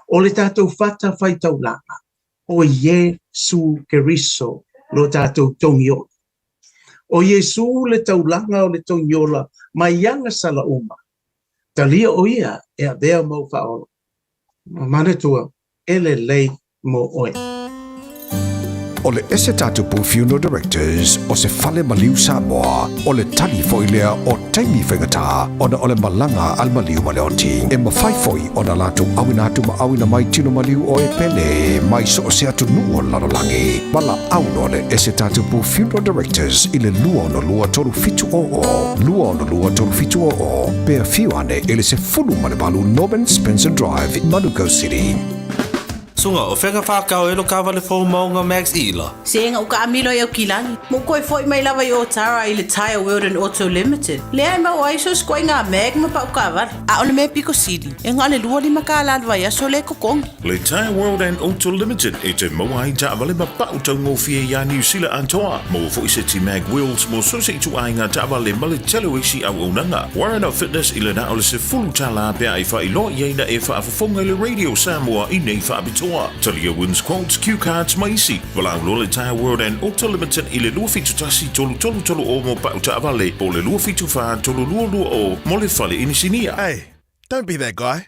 O le tatou fata faitaulaga, o Iesu Keriso lo tatou togiola. O Iesu le taulaga o le togiola mai agasala uma. Talia o ia e avea mau faaola. Manatua, e lelei mo oe. O le Ese Tatupu Funeral Directors o se fale maliu Samoa, o le tali foi lea o taimi faigata ona o le malaga a le maliu ma le oti. E mafai foi ona latou auina atu ma auina mai tino maliu o e pele mai so o se atunuu o le lalolagi. Valaau loa le Ese Tatupu Funeral Directors i le 262 3700, 262 3700, pe afio ane i le 18 Norman Spencer Drive, Manukau City. Suga, o fea na whākau e lo kāwale fō maunga Max Ila? Se ga uka amilo i Aukilani. Mo koe foi mai lava i Otara i le Tyre World and Auto Limited. Lea e maua ai so sikoa i ngā mag ma pau kāwale. A o le mea piko sili, e ngā le 25 kālā le vaiaso le kokongi. Le Tyre World and Auto Limited e te maua ai taavale ma pau taugofie iā Niu Sila atoa. Maua foi seti mag wheels mo so o se ituaiga taavale ma le tele o isi auaunaga. Warren Fitness i le na o le $10 pe a e faailoa i ai na e faafofoga i le Radio Samoa i nei faapitoa. Talia wins quotes, cue cards ma isi. Valaau loa le Tyre World and Auto Limited i le 271 3330 mo pau taavale po o le 274 3220 mo le fale inisinia. Hey, don't be that guy.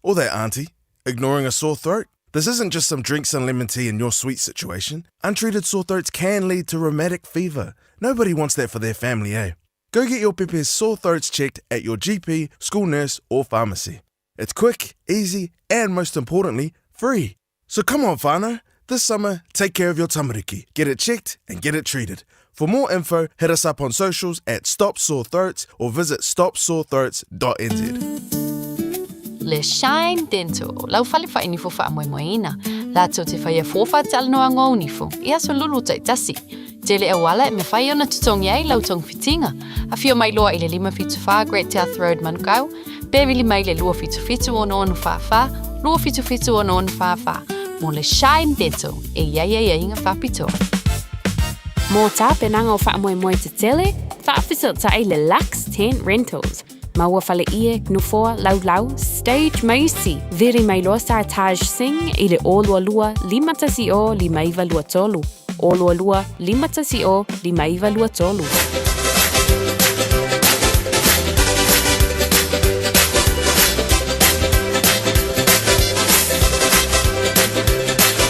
Or that auntie, ignoring a sore throat. This isn't just some drinks and lemon tea in your sweet situation. Untreated sore throats can lead to rheumatic fever. Nobody wants that for their family, eh? Go get your pepe's sore throats checked at your GP, school nurse, or pharmacy. It's quick, easy, and most importantly, free. So come on, whānau. This summer, take care of your tamariki. Get it checked and get it treated. For more info, hit us up on socials at Stop Sore Throats or visit stopsorethroats.nz. Le Shine Dental, lau fale faainifo faamoemoeina, latou te faia fua faatalanoaga o nifo i aso lulu taitasi. Tele auala e mafai ona totogi ai lau togafitiga. Afio mai loa i le 574 Great South Road Manukau, pe vili mai le 277 6644, 277 6644 mo le Shine Dental e i ai aiaiga faapitoa. Mo tapenaga o faamoemoe tetele, faafesootai le Lux Tent Rentals. Maua faleie, nofoa, laulau, stage ma isi. Vili mai loa Sartaj Singh i le 022 510 5923. 022 510 5923.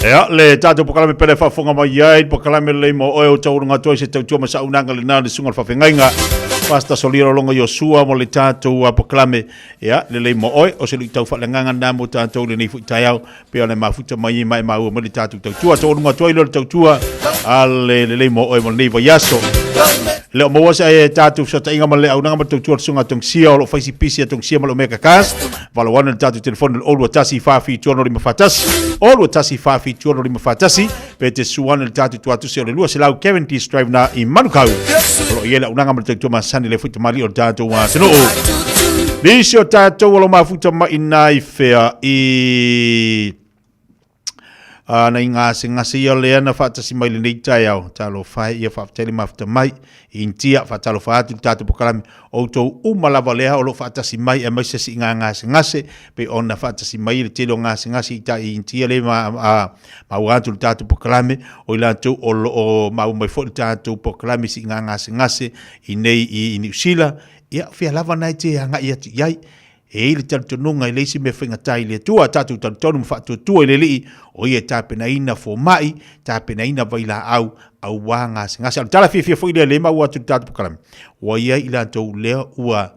Ia, le tatou polokalame pele faafofoga mai ai, polokalame lelei mo oe o taualuga atu ai se tautua ma saunaga lena le susuga i le faafeagaiga. Pastor Solia Lolonga Iosua mo le tatou polokalame. Ia, lelei mo oe, o se luitau faaleagaga lena mo tatou i lenei foi taeao, pei ona e mafuta mai ai ma e maua mai le tatou tautua. Taualuga atu ai lea o le tautua a le lelei mo oe mo lenei vaiaso. Le o maua se tatou fesootaiga ma le auaunaga ma le tautua a le susuga a Tongisia o lo o fai si pisi a Tongisia ma le Omega Cars. Valaau ane le tatou telefoni le 021 476 541, 021 476 541, pe te susu ane le tatou tuatusi o le 200 Cavendish Drive na i Manukau. O lo o i ai le auaunaga ma le tautua masani le foi tamalii o le tatou atunuu. Nisi o tatou o lo mafuta mai na i whea i na i gasegase ia lea na faatasi mai lenei taeao. Talofa e ia faafetai le mafuta mai i Initia, faatalofa atu i le tatou polokalame. O outou uma lava lea o lo o faatasi mai aemaise siiga gasegase pei ona faatasi mai le tele o gasegase i tai i Initia le ma, a, maua atu le tatou polokalame, o i latou o lo o maua mai foi le tatou polokalame i siiga gasegase i nei i Niu Sila. Ia, fea lava na e te agai atu i ai. E i ai le talitonuga e leai se mea faigata i le Atua, tatou talitonu ma faatuatua i le Alii, o Ia e tapenaina fomai, tapenaina vailaau, auā gasegase. A o le tala fiafia foi lea, lea e maua atu i le tatou polokalame, ua i ai i latou lea ua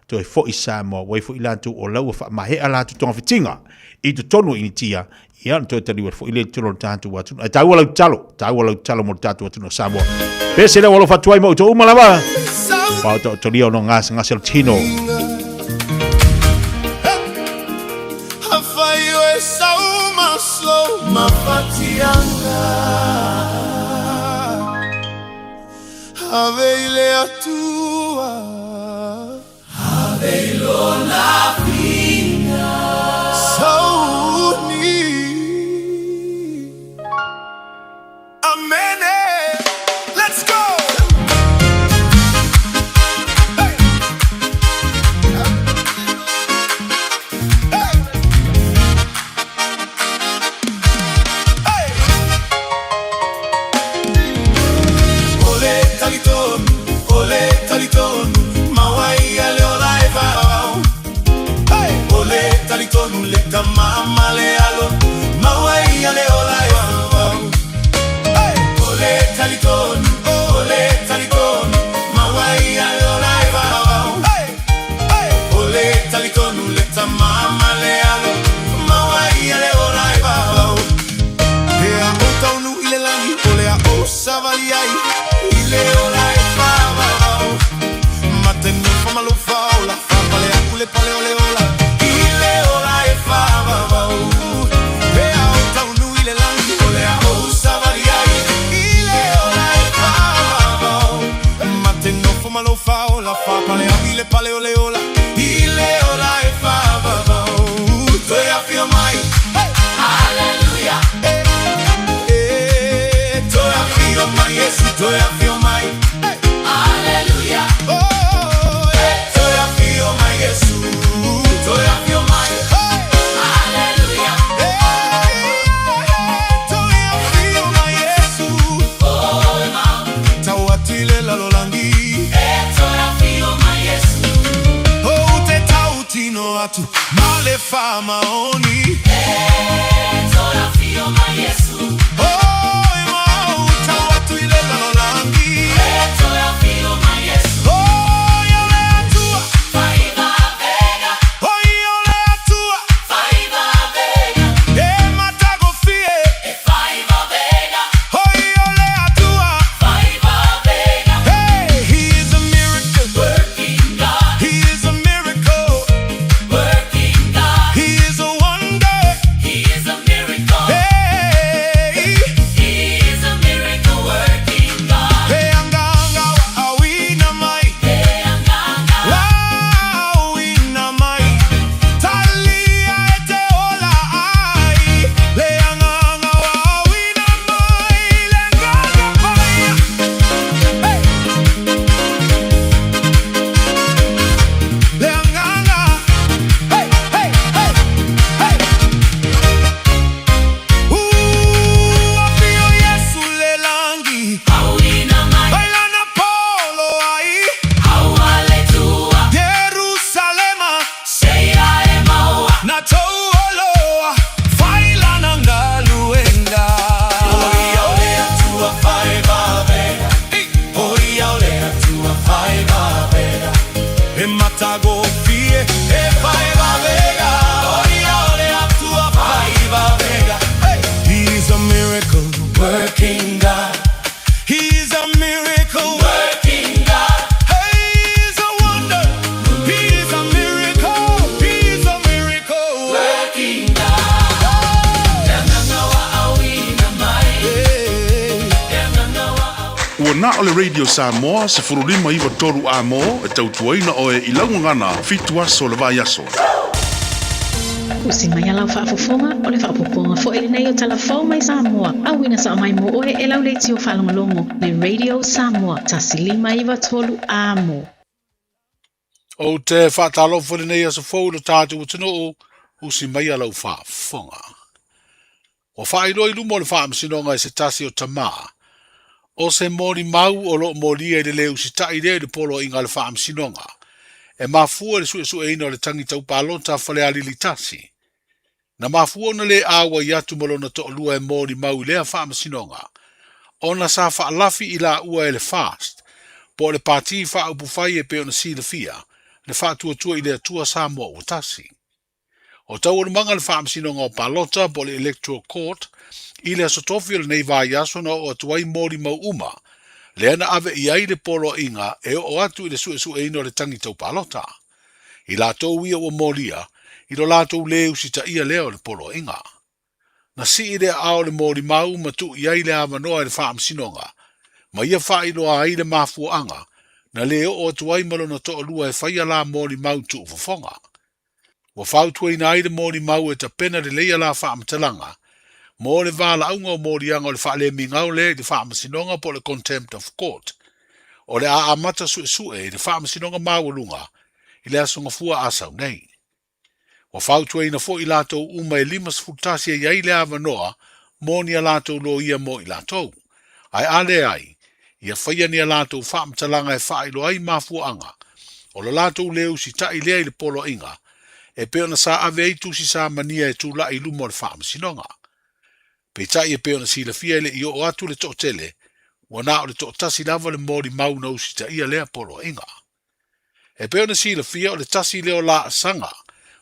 toe foi i Samoa, ua i ai foi i latou o la ua faamahea latou togafitiga i totonu o Initia, ia ona toe taliu atu foi lea i totonu o le tatou atunuu. Ae taua lau tatalo, taua lau tatalo mo le tatou atunuu o Samoa. Pese lea ua alofa atu ai ma outou uma lava. Whaotaotolia o no gasegase o le tino. Ave i le Atua. Ave i lona fina. Sauni. Amene. tama ma le alo, maua ia le ola e faavavau. O le talitonu, o le talitonu, maua ia le ola e faavavau. O le talitonu le tama ma le alo, maua ia le ola e faavavau. Pe a ou taunuu i le lagi, o le a ou savali ai i le ola e faavavau. Ma te nofo ma lou faaola, faapale aku le pale o le ola i le ola e faavavau. Pe a ou taunuu i le lagi, o le a ou savali ai i le ola e faavavau. Ma te nofo ma lou faaola, faapale aku i le pale o le ola i le ola e faavavau. Toe afio mai, haleluia, eh, toe afio mai Iesu, toe afio mai, haleluia, oh, eh, toe afio mai Iesu, toe afio mai, haleluia, eh, toe afio mai Iesu, tau atu i le lalolagi, eh, toe afio mai Iesu, ou te tautino atu ma le faamaoni, eh, toe afio mai Iesu, oh, e mau tau atu i le lalolagi, eh, toe afio mai Iesu, oh, ia o le Atua, faivavega, oh, ia o le Atua, faivavega, e matagofie, e faivavega, oh, ia o le Atua, faivavega. Hey, he is a miracle working God. He is a miracle working God. He is a wonder. He is a miracle. Hey, he is a miracle working God. He agaga ua auina mai. He agaga ua auina mai. Talia e te ola ai. Le agaga ua auina mai. Le agaga paia. Hey. Le agaga. Hey, hey, hey, hey. Ua afio Iesu i le lagi. Auina mai. Bailana polo ai. Aua le Atua. Ierusalema. Seia e maua. Na tou oloa. Failana galuega. O ia o le Atua faivavega. O ia o le Atua faivavega. E matagofie e faivavega. O ia o le Atua faivavega. Hey! He's a miracle working God. He's a miracle working God. Hey, he's a wonder. He's a miracle. He's a miracle working God. Le agaga ua auina mai. Le agaga ua Ua na o le Radio Samoa 1593 amo e tautuaina oe i lau gagana 7 aso o le vaiaso. Usi mai a lau faafofoga, o le faaopoopoga foi lenei o Tala Fou mai Samoa, auina sao mai mo oe e lau leitio faalogologo le Radio Samoa 1593 amo. Ou te faatalofa i lenei aso fou i lo tatou atunuu, usi maia lau faafofoga. Ua faailoa i luma o le Faamasinoga e se tasi o tamā, o se molimau o lo o molia i le lē usitai lea i le poloaiga a le Faamasinoga, e mafua i le suesueina o le tagi tau palota a Falealili 1. Na mafua ona lē auai atu ma lona toalua e molimau i lea Faamasinoga, ona sa faalafi i laua e le FAST, po o le Pati Faaupufai e pei ona silafia, le Faatuatua i le Atua Samoa Ua Tasi. O taualumaga le Faamasinoga o Palota po o le Electoral Court i le aso tofi o lenei vaiaso na oo atu ai molimau uma lea na ave i ai le poloaiga e oo atu i le suesueina o le tagi tau palota. I latou ia ua molia i lo latou lē usitaia lea o le poloaiga. Na sii le aao o le molimau ma tuu i ai le avanoa e le Faamasinoga ma ia faailoa ai le mafuaaga na lē oo atu ai ma lona toalua e faia la molimau tuufofoga. Ua fautuaina ai le molimau e tapena lelei a la faamatalaga mo le valaauga o moliaga o le faalemigao lea i le Faamasinoga po o le Contempt of Court o le a amata suesue i le Faamasinoga Maualuga i le Aso Gafua a sau nei. Ua fautuaina foi i latou uma e 51 e i ai le avanoa mo ni a latou loia mo i latou. Ae a leai, ia faia ni a latou faamatalaga e faailoa ai mafuaaga o lo latou lē usitai lea i le poloaiga e pei ona sa ave ai tusi samania e tulai i luma o le Faamasinoga. Peitai e pei ona silafia e le i oo atu le toatele, ua na o le toatasi lava le molimau na usitaia lea poloaiga. E pei ona silafia o le tasi lea o laasaga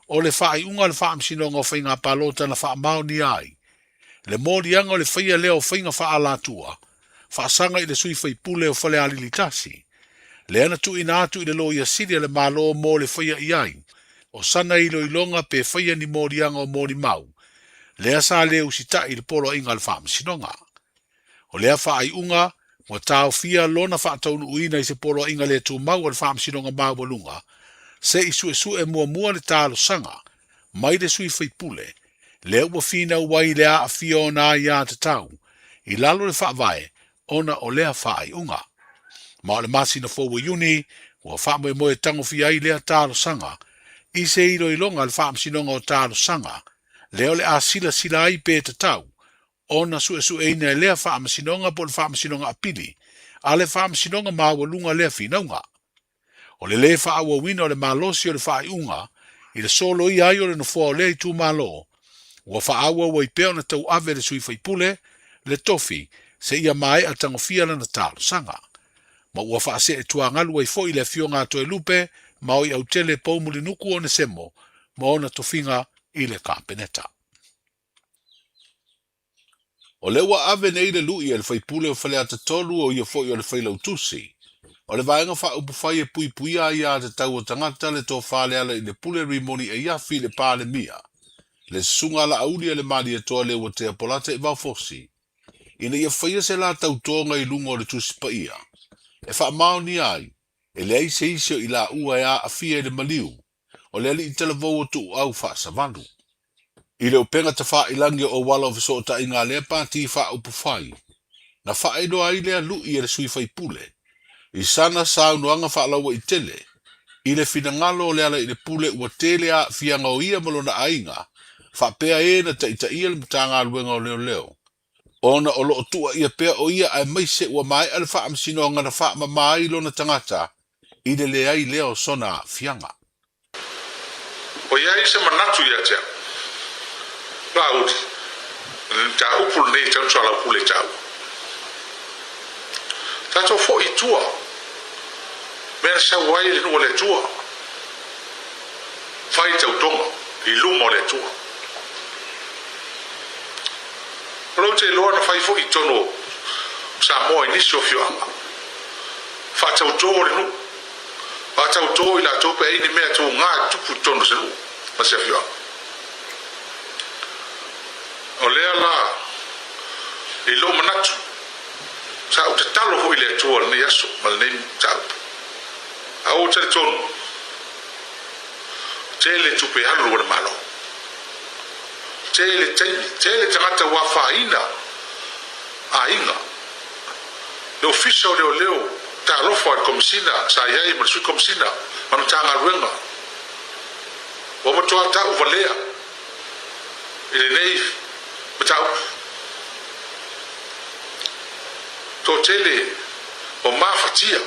o le faaiuga a le Faamasinoga o Faiga Palota na faamaonia ai le moliaga o le faia lea o faiga faaalatua faasaga i le sui faipule o Falealili 1, lea na tuuina atu i le Loia Sili a le Malo mo le faia i ai o sana iloiloga pe faia ni moliaga o molimau lea sa le usitai i le poloaiga a le Faamasinoga. O lea faaiuga ua taofia lona faataunuuina i se poloaiga le tumau a le Faamasinoga Maualuga se i suesue muamua le talosaga mai le sui faipule lea ua finau ai le aafia ona aiatatau i lalo o le Faavae ona o lea faaiuga. Ma o le masina fou o Iuni ua faamoemoe tagofia ai lea talosaga i se iloiloga a le Faamasinoga o Talosaga lea o le a silasila ai pe tatau ona suesueina e lea Faamasinoga po o le Faamasinoga Apili a le Faamasinoga Maualuga lea finauga. O le lē faaauauina o le malosi o le faaiuga i le soloia ai o le nofoa o lea itumalo, ua faaauau ai pea ona tauave le sui faipule le tofi seia maea tagofia lana talosaga. Ma ua faasee tuagalu ai foi le afioga a Toelupe Maoiautele Poumulinuku Onesemo ma ona tofiga i le Kapeneta. O lea ua ave nei le lui e le faipule o Faleata 3 o ia foi o le Failautusi o le Vaega Faaupufai e puipuia aiatatau o tagata le tofa Lealailepule Rimoni Eiafi i le Palemia, le Susuga a Laauli a le Malietoa Leuatea Polata i Vaofosi, ina ia faia se la tautoga i luga o le Tusi Paia e faamaonia ai e leai se isi o i laua e aafia i le maliu o le alii talavou o Tuuau Faasavalu. I le upega tafailangi o auala o fesootaiga a lea pati faaupufai, na faailoa ai lea lui e le sui faipule i sana saunoaga faalauaitele i le finagalo o Lealailepule ua tele aafiaga o ia ma lona aiga faapea e na taitaia le Matagaluega o Leoleo ona o lo o tuuaia pea o ia aemaise ua maea le faamasinoga na faamama ai lona tagata i le leai lea o sona aafiaga. Ua i ai se manatu ia te au, Laauli, o le mataupu lenei e tau soalaupule i taua. Tatou foi i tua, mea na sau ai le nuu a le Atua, fai tautoga i luma o le Atua. O lou te iloa na fai foi i totonu o Samoa i nisi o afioaga. Faatautō le nuu. Faatautō i latou pe ai ni mea tūgā e tupu i totonu o se nuu ma se afioaga. O lea la, i lou manatu, sa ou tatalo foi i le Atua lenei aso ma lenei mataupu. A ua talitonu, tele tupe alu a le Malo. Tele taimi, tele tagata ua afaina aiga. Le Ofisa o Leoleo, talofa i le Komesina sa i ai ma le Sui Komesina ma le Matagaluega. Ua matua tauvalea i lenei mataupu. Toatele ua mafatia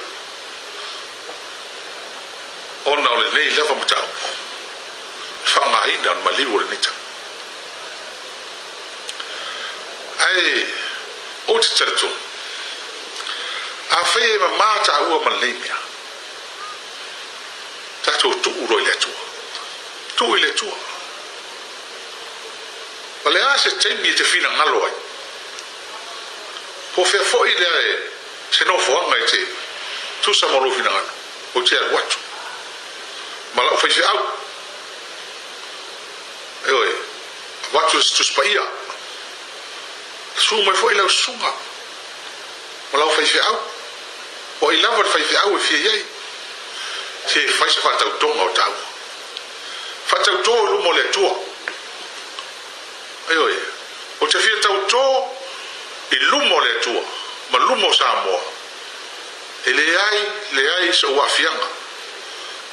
ona o lenei lava mataupu e faaaogaina o le maliu o lenei tau. Ae ou te talitonu, afai e mamā tāua ma lenei mea, tatou tuu loa i le Atua. Tuu i le Atua. O le a se taimi e te finagalo ai? Po o fea foi lea e se nofoaga e te tusa ma lou finagalo, ou te alu atu ma lau faifeau. Ioe, avatu se Tusi Paia. Susu mai foi lau susuga ma lau faifeau. O ai lava le faifeau e fia i ai, se fai se faatautoga o taua. Faatautō i luma o le Atua. Ioe, ou te fia tautō i luma o le Atua ma luma o Samoa, e leai, leai sou aafiaga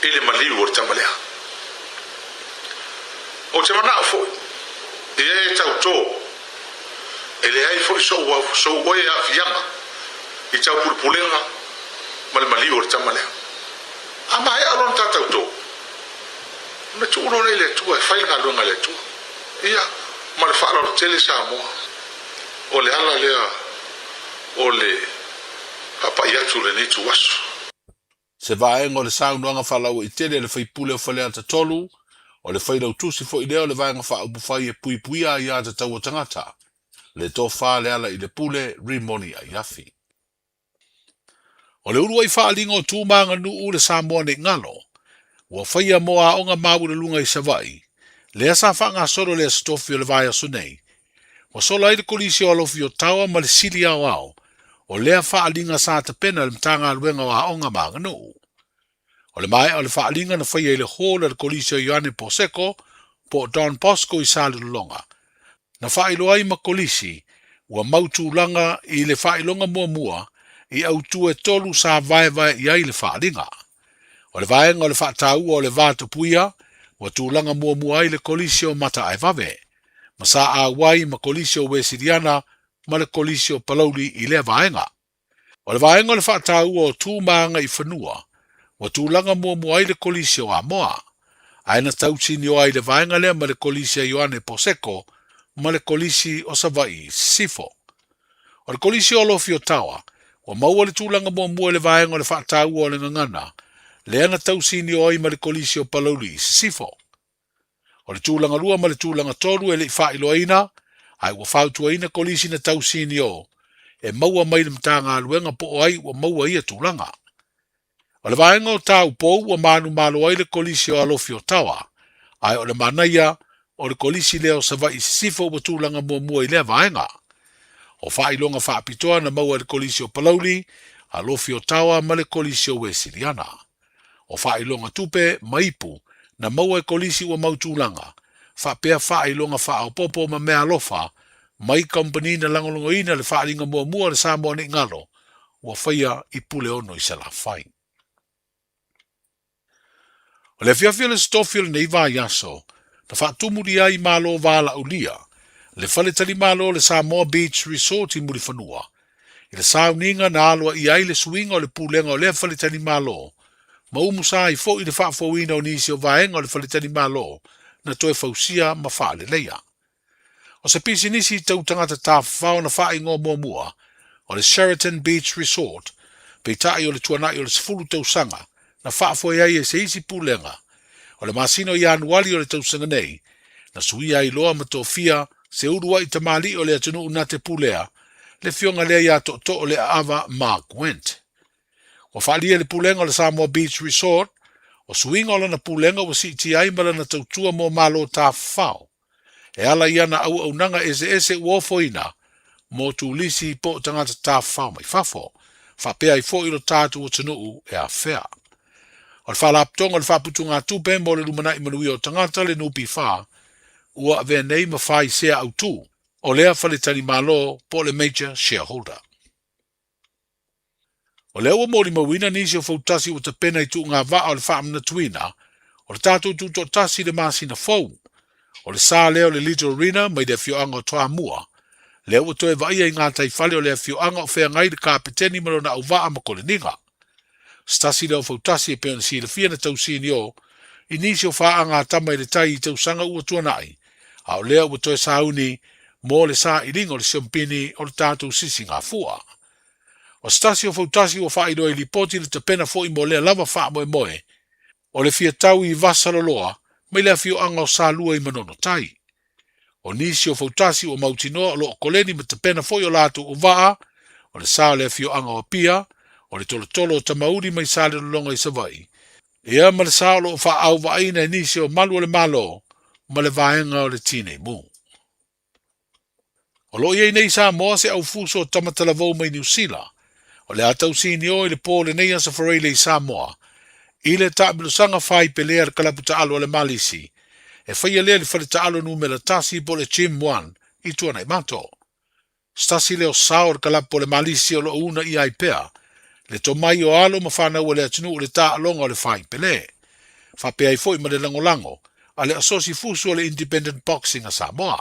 i le maliu o le tama lea. Ou te manao foi, i e e tautō, e leai foi sou, sou oe aafiaga i Ona tuu loa lea i le Atua e fai le galuega a le Atua. Ia, ma le faaaloalo tele Samoa. O le ala lea o le faapai atu i lenei ituaso. Se vaega o le saunoaga faalauaitele a le faipule o Faleata 3, o le failautusi foi lea o le Vaega Faaupufai e Puipuia Aiatatau a Tagata, le Tofa Leala i le Pule Rimoni Aiafi. O le uluai faaaliga o tu ma aganuu le Samoa nei galo, ua faia mo aoga maualuluga i Savaii, lea sa faagasolo i le Aso Tofi o le vaiaso nei, ua sola ai le Kolisi o Alofi o Tawa ma le Sili Aoao o lea faaaliga sa tapena e le Matagaluega o Aoga ma Aganuu. O le maea o le faaaliga na faia i le Hall a le Kolisi o Ioane Poseko po o Don Bosco i Salelologa, na faailoa ai ma Kolisi ua mau tulaga i le faailoga muamua i autu e tolu sa vaevae i ai le faaaliga. O le vaega o le faataua o le va tapuia ua tulaga muamua ai le Kolisi o Mataaevave, ma sa auai ma Kolisi o Uesiliana ma le Kolisi o Palauli i lea vaega. O le vaega o le faataua o tu ma agaifanua, ua tulaga muamua ai le Kolisi o Amoa, ae na tausinioa ai le vaega lea ma le Kolisi a Ioane Poseko ma le Kolisi o Savaii i Sisifo. O le Kolisi o Alofi o Tawa, ua maua le tulaga muamua i le vaega o le faataua o le gagana, lea na tausinioa ai ma le Kolisi o Palauli i Sisifo. O le tulaga lua ma le tulaga tolu e le i faailoaina, ae ua fautuaina Kolisi na tausinio e maua mai le Matagaluega po o ai ua maua ia tulaga. O le vaega o Taupou ua manumalo ai le Kolisi o Alofi o Tawa, ae o le manaia o le Kolisi lea o Savaii Sisifo ua tulaga muamua i lea vaega. O faailoga faapitoa na maua e le Kolisi o Palauli, Alofi o Tawa ma le Kolisi o Uesiliana. O faailoga tupe ma ipu na maua e Kolisi ua mau tulaga, faapea faailoga faaopoopo ma meaalofa mai kamupani na lagolagoina le faaaliga muamua a le Samoa nei galo ua faia i Puleono i Salafai. O le afiafi o le Aso Tofi o lenei vaiaso, na faatumulia ai i Malo Valaaulia le faletalimalo o le Samoa Beach Resort i Mulifanua, i le sauniga na aloaia ai le suiga o le pulega o lea faletalimalo, ma umusa ai foi le faafouina o nisi o vaega o le faletalimalo na toe fausia ma faaleleia. O se pisinisi tau tagata tafafao na faaigoa muamua o le Sheraton Beach Resort, peitai o le tuanai o le 10 tausaga na faafoe ai e se isi pulega. O le masina o Ianuari o le tausaga nei, na suia ai loa ma tofia se uluai tamalii o le atunuu na te pulea le afioga lea ia Tootoo le Aava Mark Wendt. Ua faaalia le pulega o le Samoa Beach Resort, o suiga o lana pulega ua siitia ai ma lana tautua mo malo tafafao, e ala i ana auaunaga eseese ua ofoina mo turisi po o tagata tafafao mai fafo, faapea ai foi lo tatou atunuu e afea. O le Faalapotopotoga o le Faaputugatupe mo le Lumanai Manuia o Tagata, le NPF, ua avea nei ma fai sea autu o lea faletalimalo po o le major shareholder. O lea ua molimauina nisi o fautasi ua tapena i tuuga vaa o le faamanatuina o le tatou tutoatasi i le masina fou. O le sa lea o le Little Arena mai le afioaga o Toamua, lea ua toe vaaia i gataifale o le afioaga o feagai le Kapeteni ma lona auvaa ma Koleniga. Se tasi lea o fautasi e pei ona silafia na tausinio i nisi o faaga a tama i le tai i tausaga ua tuanai, a o lea ua toe sauni mo le sailiga o le siompini o le tatou sisigafua. O se tasi o fautasi ua faailoa i lipoti le tapena foi mo lea lava faamoemoe o le fia tau i Vasaloloa mai le afioaga o Salua i Manono Tai. O nisi o fautasi ua mautinoa o lo o koleni ma tapena foi o latou uvaa, o le sa o le afioaga o Apia, o le tolotolo o Tamauli mai Salelologa i Savaii, ia ma le sa o lo o faaauvaaiina e nisi o malu o le Malo ma le vaega o le Tinei Mu. O lo o i ai nei i Samoa se aufuso o Tamatalavou mai Niu Sila, o le a tausinio i le po o lenei Aso Faraile i Samoa, i le taamilosaga faipelea a le kalapu taalo a le Malisi, e faia lea i le fale taalo numera tasi po o le Gym One i Tuanaimato. Se tasi lea o sao o le kalapu o le Malisi o lo o uunaia ai pea le tomai o alo ma fanau a le atunuu i le taaloga o le faipele, faapea ai foi ma le lagolago a le Asosi Fusu o le Independent Boxing a Samoa.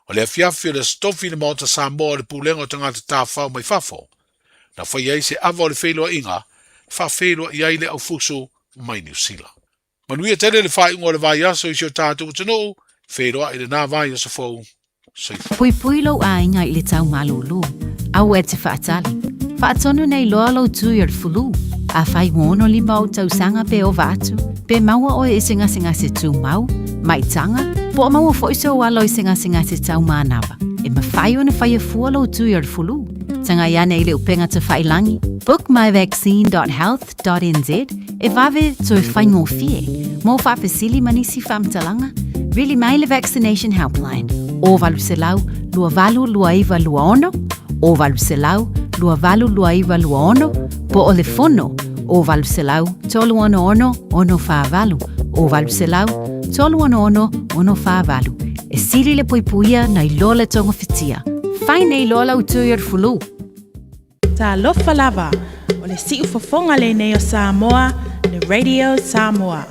O le afiafi o le Aso Tofi i le Maota Samoa o le Pulega o Tagata Tafafao mai Fafo, na faia ai se ava o le feiloaiga e faafeiloai ai le aufusu mai Niu Sila. Manuia tele le faaiuga o le vaiaso i si o tatou atunuu, feiloai i lena vaiaso fou. Soifua. Puipui lou aiga i le tau malūlū. Aua e te faatali. Faatonu nei loa lou tui o le fulu. Afai ua 65 ou tausaga pe ova atu, pe maua oe i se gasegase tumau, maitaga, po o maua foi sou alo i se gasegase tau manava, e mafai ona faia fua lou tui o le fulu. Tagai ane i le upega tafailangi, bookmyvaccine.health.nz, e vave toe faigofie. Mo faafesili ma nisi faamatalaga, vili mai le Vaccination Helpline, 0800 282926, 0800 282926, po o le fono, 0800 366 648, 0800 366 648. E sili le puipuia nai lo le togafitia. Fai nei loa lau tui o le fulu. Talofa lava, o le siufofoga lenei o Samoa, le Radio Samoa.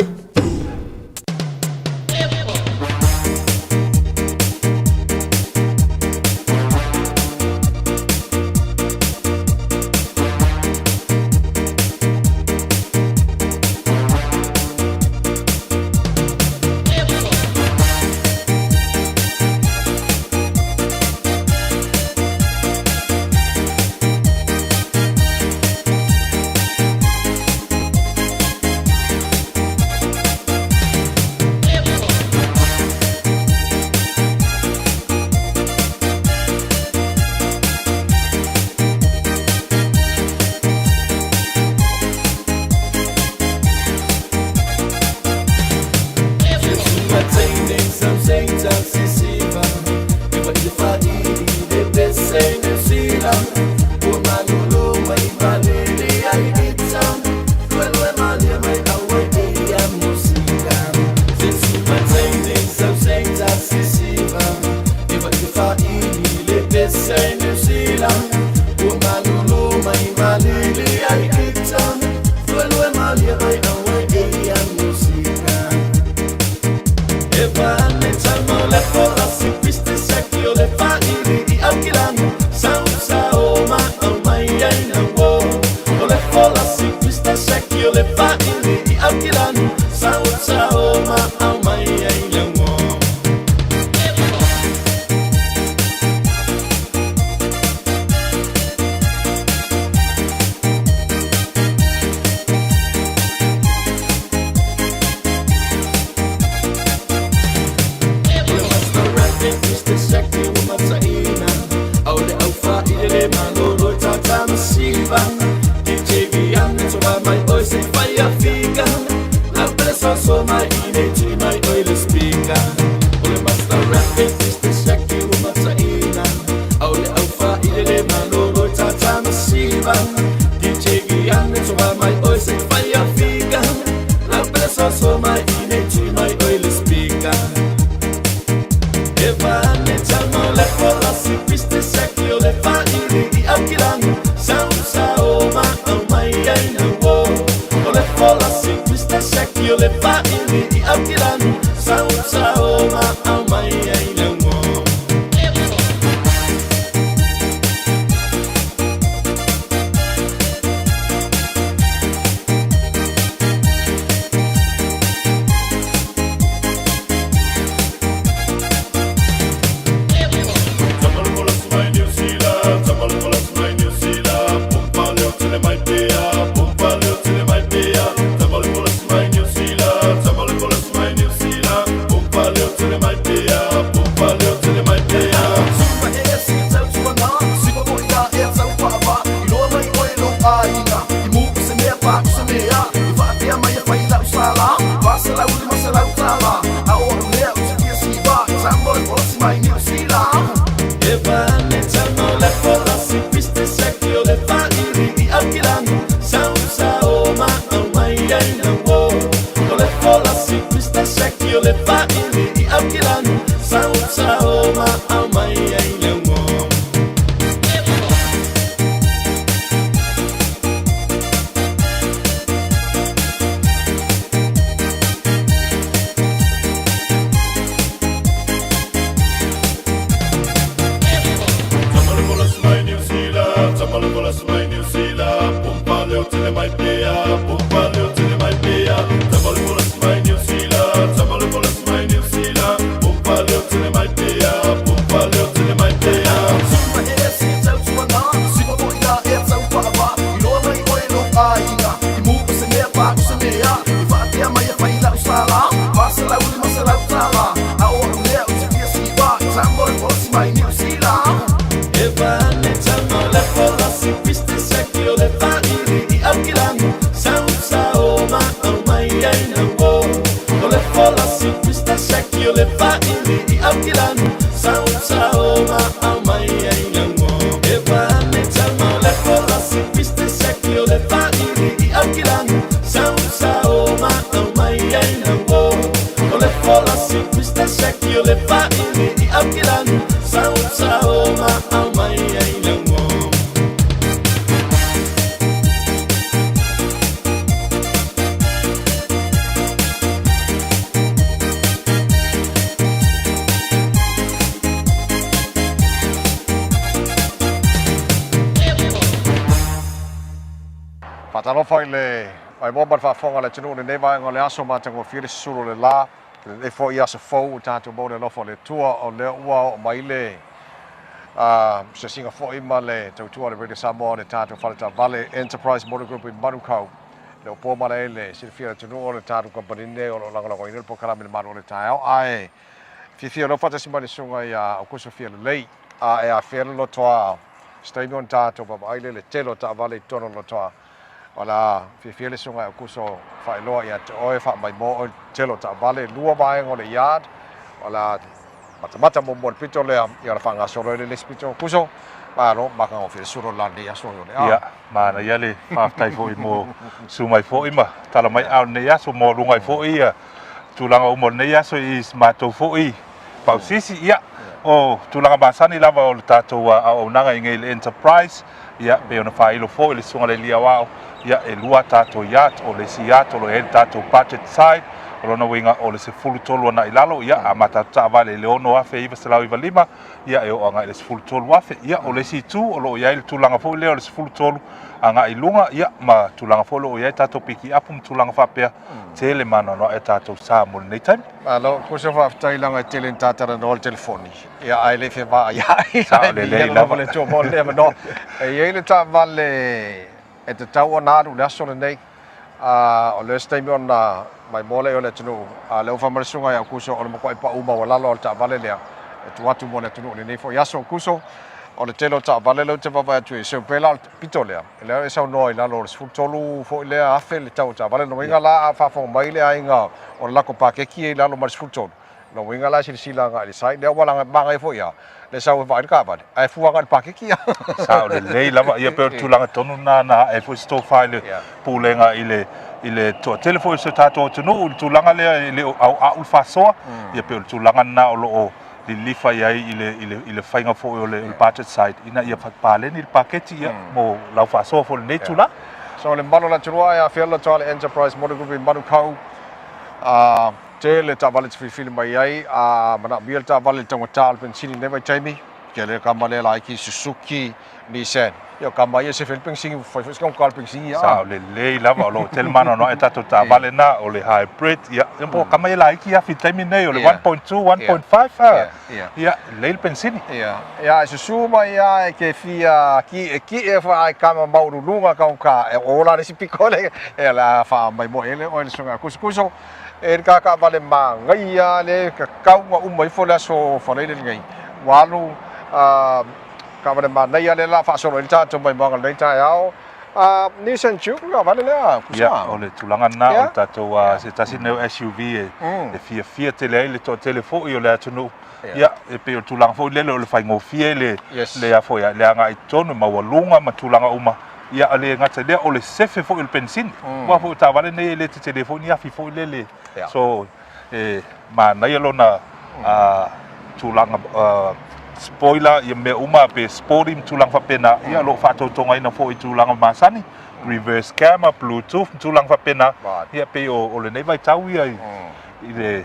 le folasi Mr. Shaki o le fa'ili i aukilani Sausao ma au mai ai lauo E vane tama o le folasi Mr. Shaki o le fa'ili i aukilani Sausao ma au mai ai lauo O le folasi Mr. Shaki o le fa'ili i aukilani Sausao ma au mai ai lauo. Faatalofa i le maimoa ma le faafofoga a le atunuu i lenei vaega o le aso matagofie le susulu o le la, i lenei foi aso fou ua tatou maua le alofa o le Atua, o lea ua oo mai le siasiga foi ma le tautua a le Radio Samoa o le tatou faletaavale Enterprise Motor Group i Manukau. Le o po malaele silafia e le atunuu o le tatou kamupani nei o lo o lagolagoina le polokalame i le malu o le taeao ae fiafia loa faatasi mai le susuga ia Aukuso Fialelei a e afea le lotoa se taimi ona tatou vaavaai lea i le tele o taavale i totonu o le lotoa o le a fiafia le susuga ia Aukuso faailoa ia te oe faamaimoa oe i le tele o taavale lua vaega o le yard o le a matamata muamua i le pito lea ia ona faagasolo ai lea i le isi pito. Aukuso, malo, matagofie le sulu o le la lenei aso o le a. Ia, manaia le faafetai foi mo susu mai foi ma tala mai a o lenei aso maualuga ai foi ia tulaga uma o lenei aso i si matou foi pausisi. Ia, o tulaga masani lava o le tatou auaunaga i nei i le Enterprise, ia, pei ona faailo foi le susuga i le Alii Aoao, ia, e lua tatou yacht, o le isi yacht o lo o i ai le tatou budget side, o lona uiga o le 13 agai i lalo, ia, a ma tatou taavale i le 6,995, ia e oo agai i le 13,000. Ia, o le isi itu, o lo o i ai le tulaga foi lea o le 13 agai i luga, ia, ma tulaga foi o lo o i ai tatou pikiapu ma tulaga faapea, tele maanoanoa e tatou sa mo lenei taimi. Malo, kuso faafetai leaga e tele ina ta talanoa i le telefoni, ia ae le fia vaai Sao lelei lava. Le Atua mo lenei avanoa. E i ai le taavale e tatau ona alu i le aso lenei, a o lea se taimi ona maimoa lea o le atunuu, a o lea ua fai mai le susuga ia Aukuso o le matuai pau maualalo o le taavale lea e tuu atu mo le atunuu i lenei foi aso. Aukuso, o le tele o taavale lea ou te vaavaai atu i ai, seu pei la o le pito lea, lea e saunoa i lalo o le 13 foi lea afe le tau o taavale. Lona uiga la a faafofoga mai le aiga o le lako pakeki e i lalo ma le 13, lona uiga la e silasila agai i le site lea, aua leaga e manaia foi lava le sau e vaai le taavale ae fua agai i le pakeki. Sao lelei lava, ia pei o le tulaga tonu lena na ae foi se tofa i le pulega i le i le toatele foi o si o tatou atunuu i le tulaga lea e le o auau le faasoa, ia pei o le tulaga lena o lo o lilifa i ai i le, i le, i le faiga foi o le, o le budget side ina ia paleni le paketi ia mo lau faasoa foi i lenei itula. So le mamalu o le atunuu e afea le lotoa le Enterprise Motor Group i Manukau, a tele taavale te filifili mai ai, a manaomia le taavale i le taugata o le penisini i lenei vaitaimi, tele kama lea laiti Suzuki, Nissan, ia o kama ia se fai le penisini, ua fai foi si taugata o le penisini ia. Sao lelei lava, o lo o tele maanoanoa e tatou taavale na, o le hybrid, ia, ia po o kama ia laiti ia fi taimi nei, o le 1.2, 1.5, ia, lelei le penisini. Ia, ia, e susu mai ia e ke fia ki'eki'e fa ai kama maualuluga taugata, e ola le isi piko le, e o le a faamaimoa i ai le oe le susuga kusokuso, e le kakaavale magaia le kakau uma ifo le aso Faleile lenei, ua alu, Taavale manaia lea la faasolo ai le tatou maimoaga i lenei taeao. Nissan Juke le taavale lea, Kusa. Ia, o le tulaga lena o le tatou se tasi lenei o SUV e fiafia tele ai le toatele foi o le atunuu. Ia, e pei o le tulaga foi lele o le faigofie le le a foi le agai i totonu, maualuga ma tulaga uma. Ia, e le gata i lea, o le sefe foi o le penisini. Aua foi o taavale nei e le tetele foi ni afi foi lele. So, e manaia lona tulaga spoiler ia mea uma pe sporty ma tulaga faapena, ia o lo o faatautogaina foi i tulaga masani, reverse camera, bluetooth ma tulaga faapena, ia pei o lenei vaitau ia i le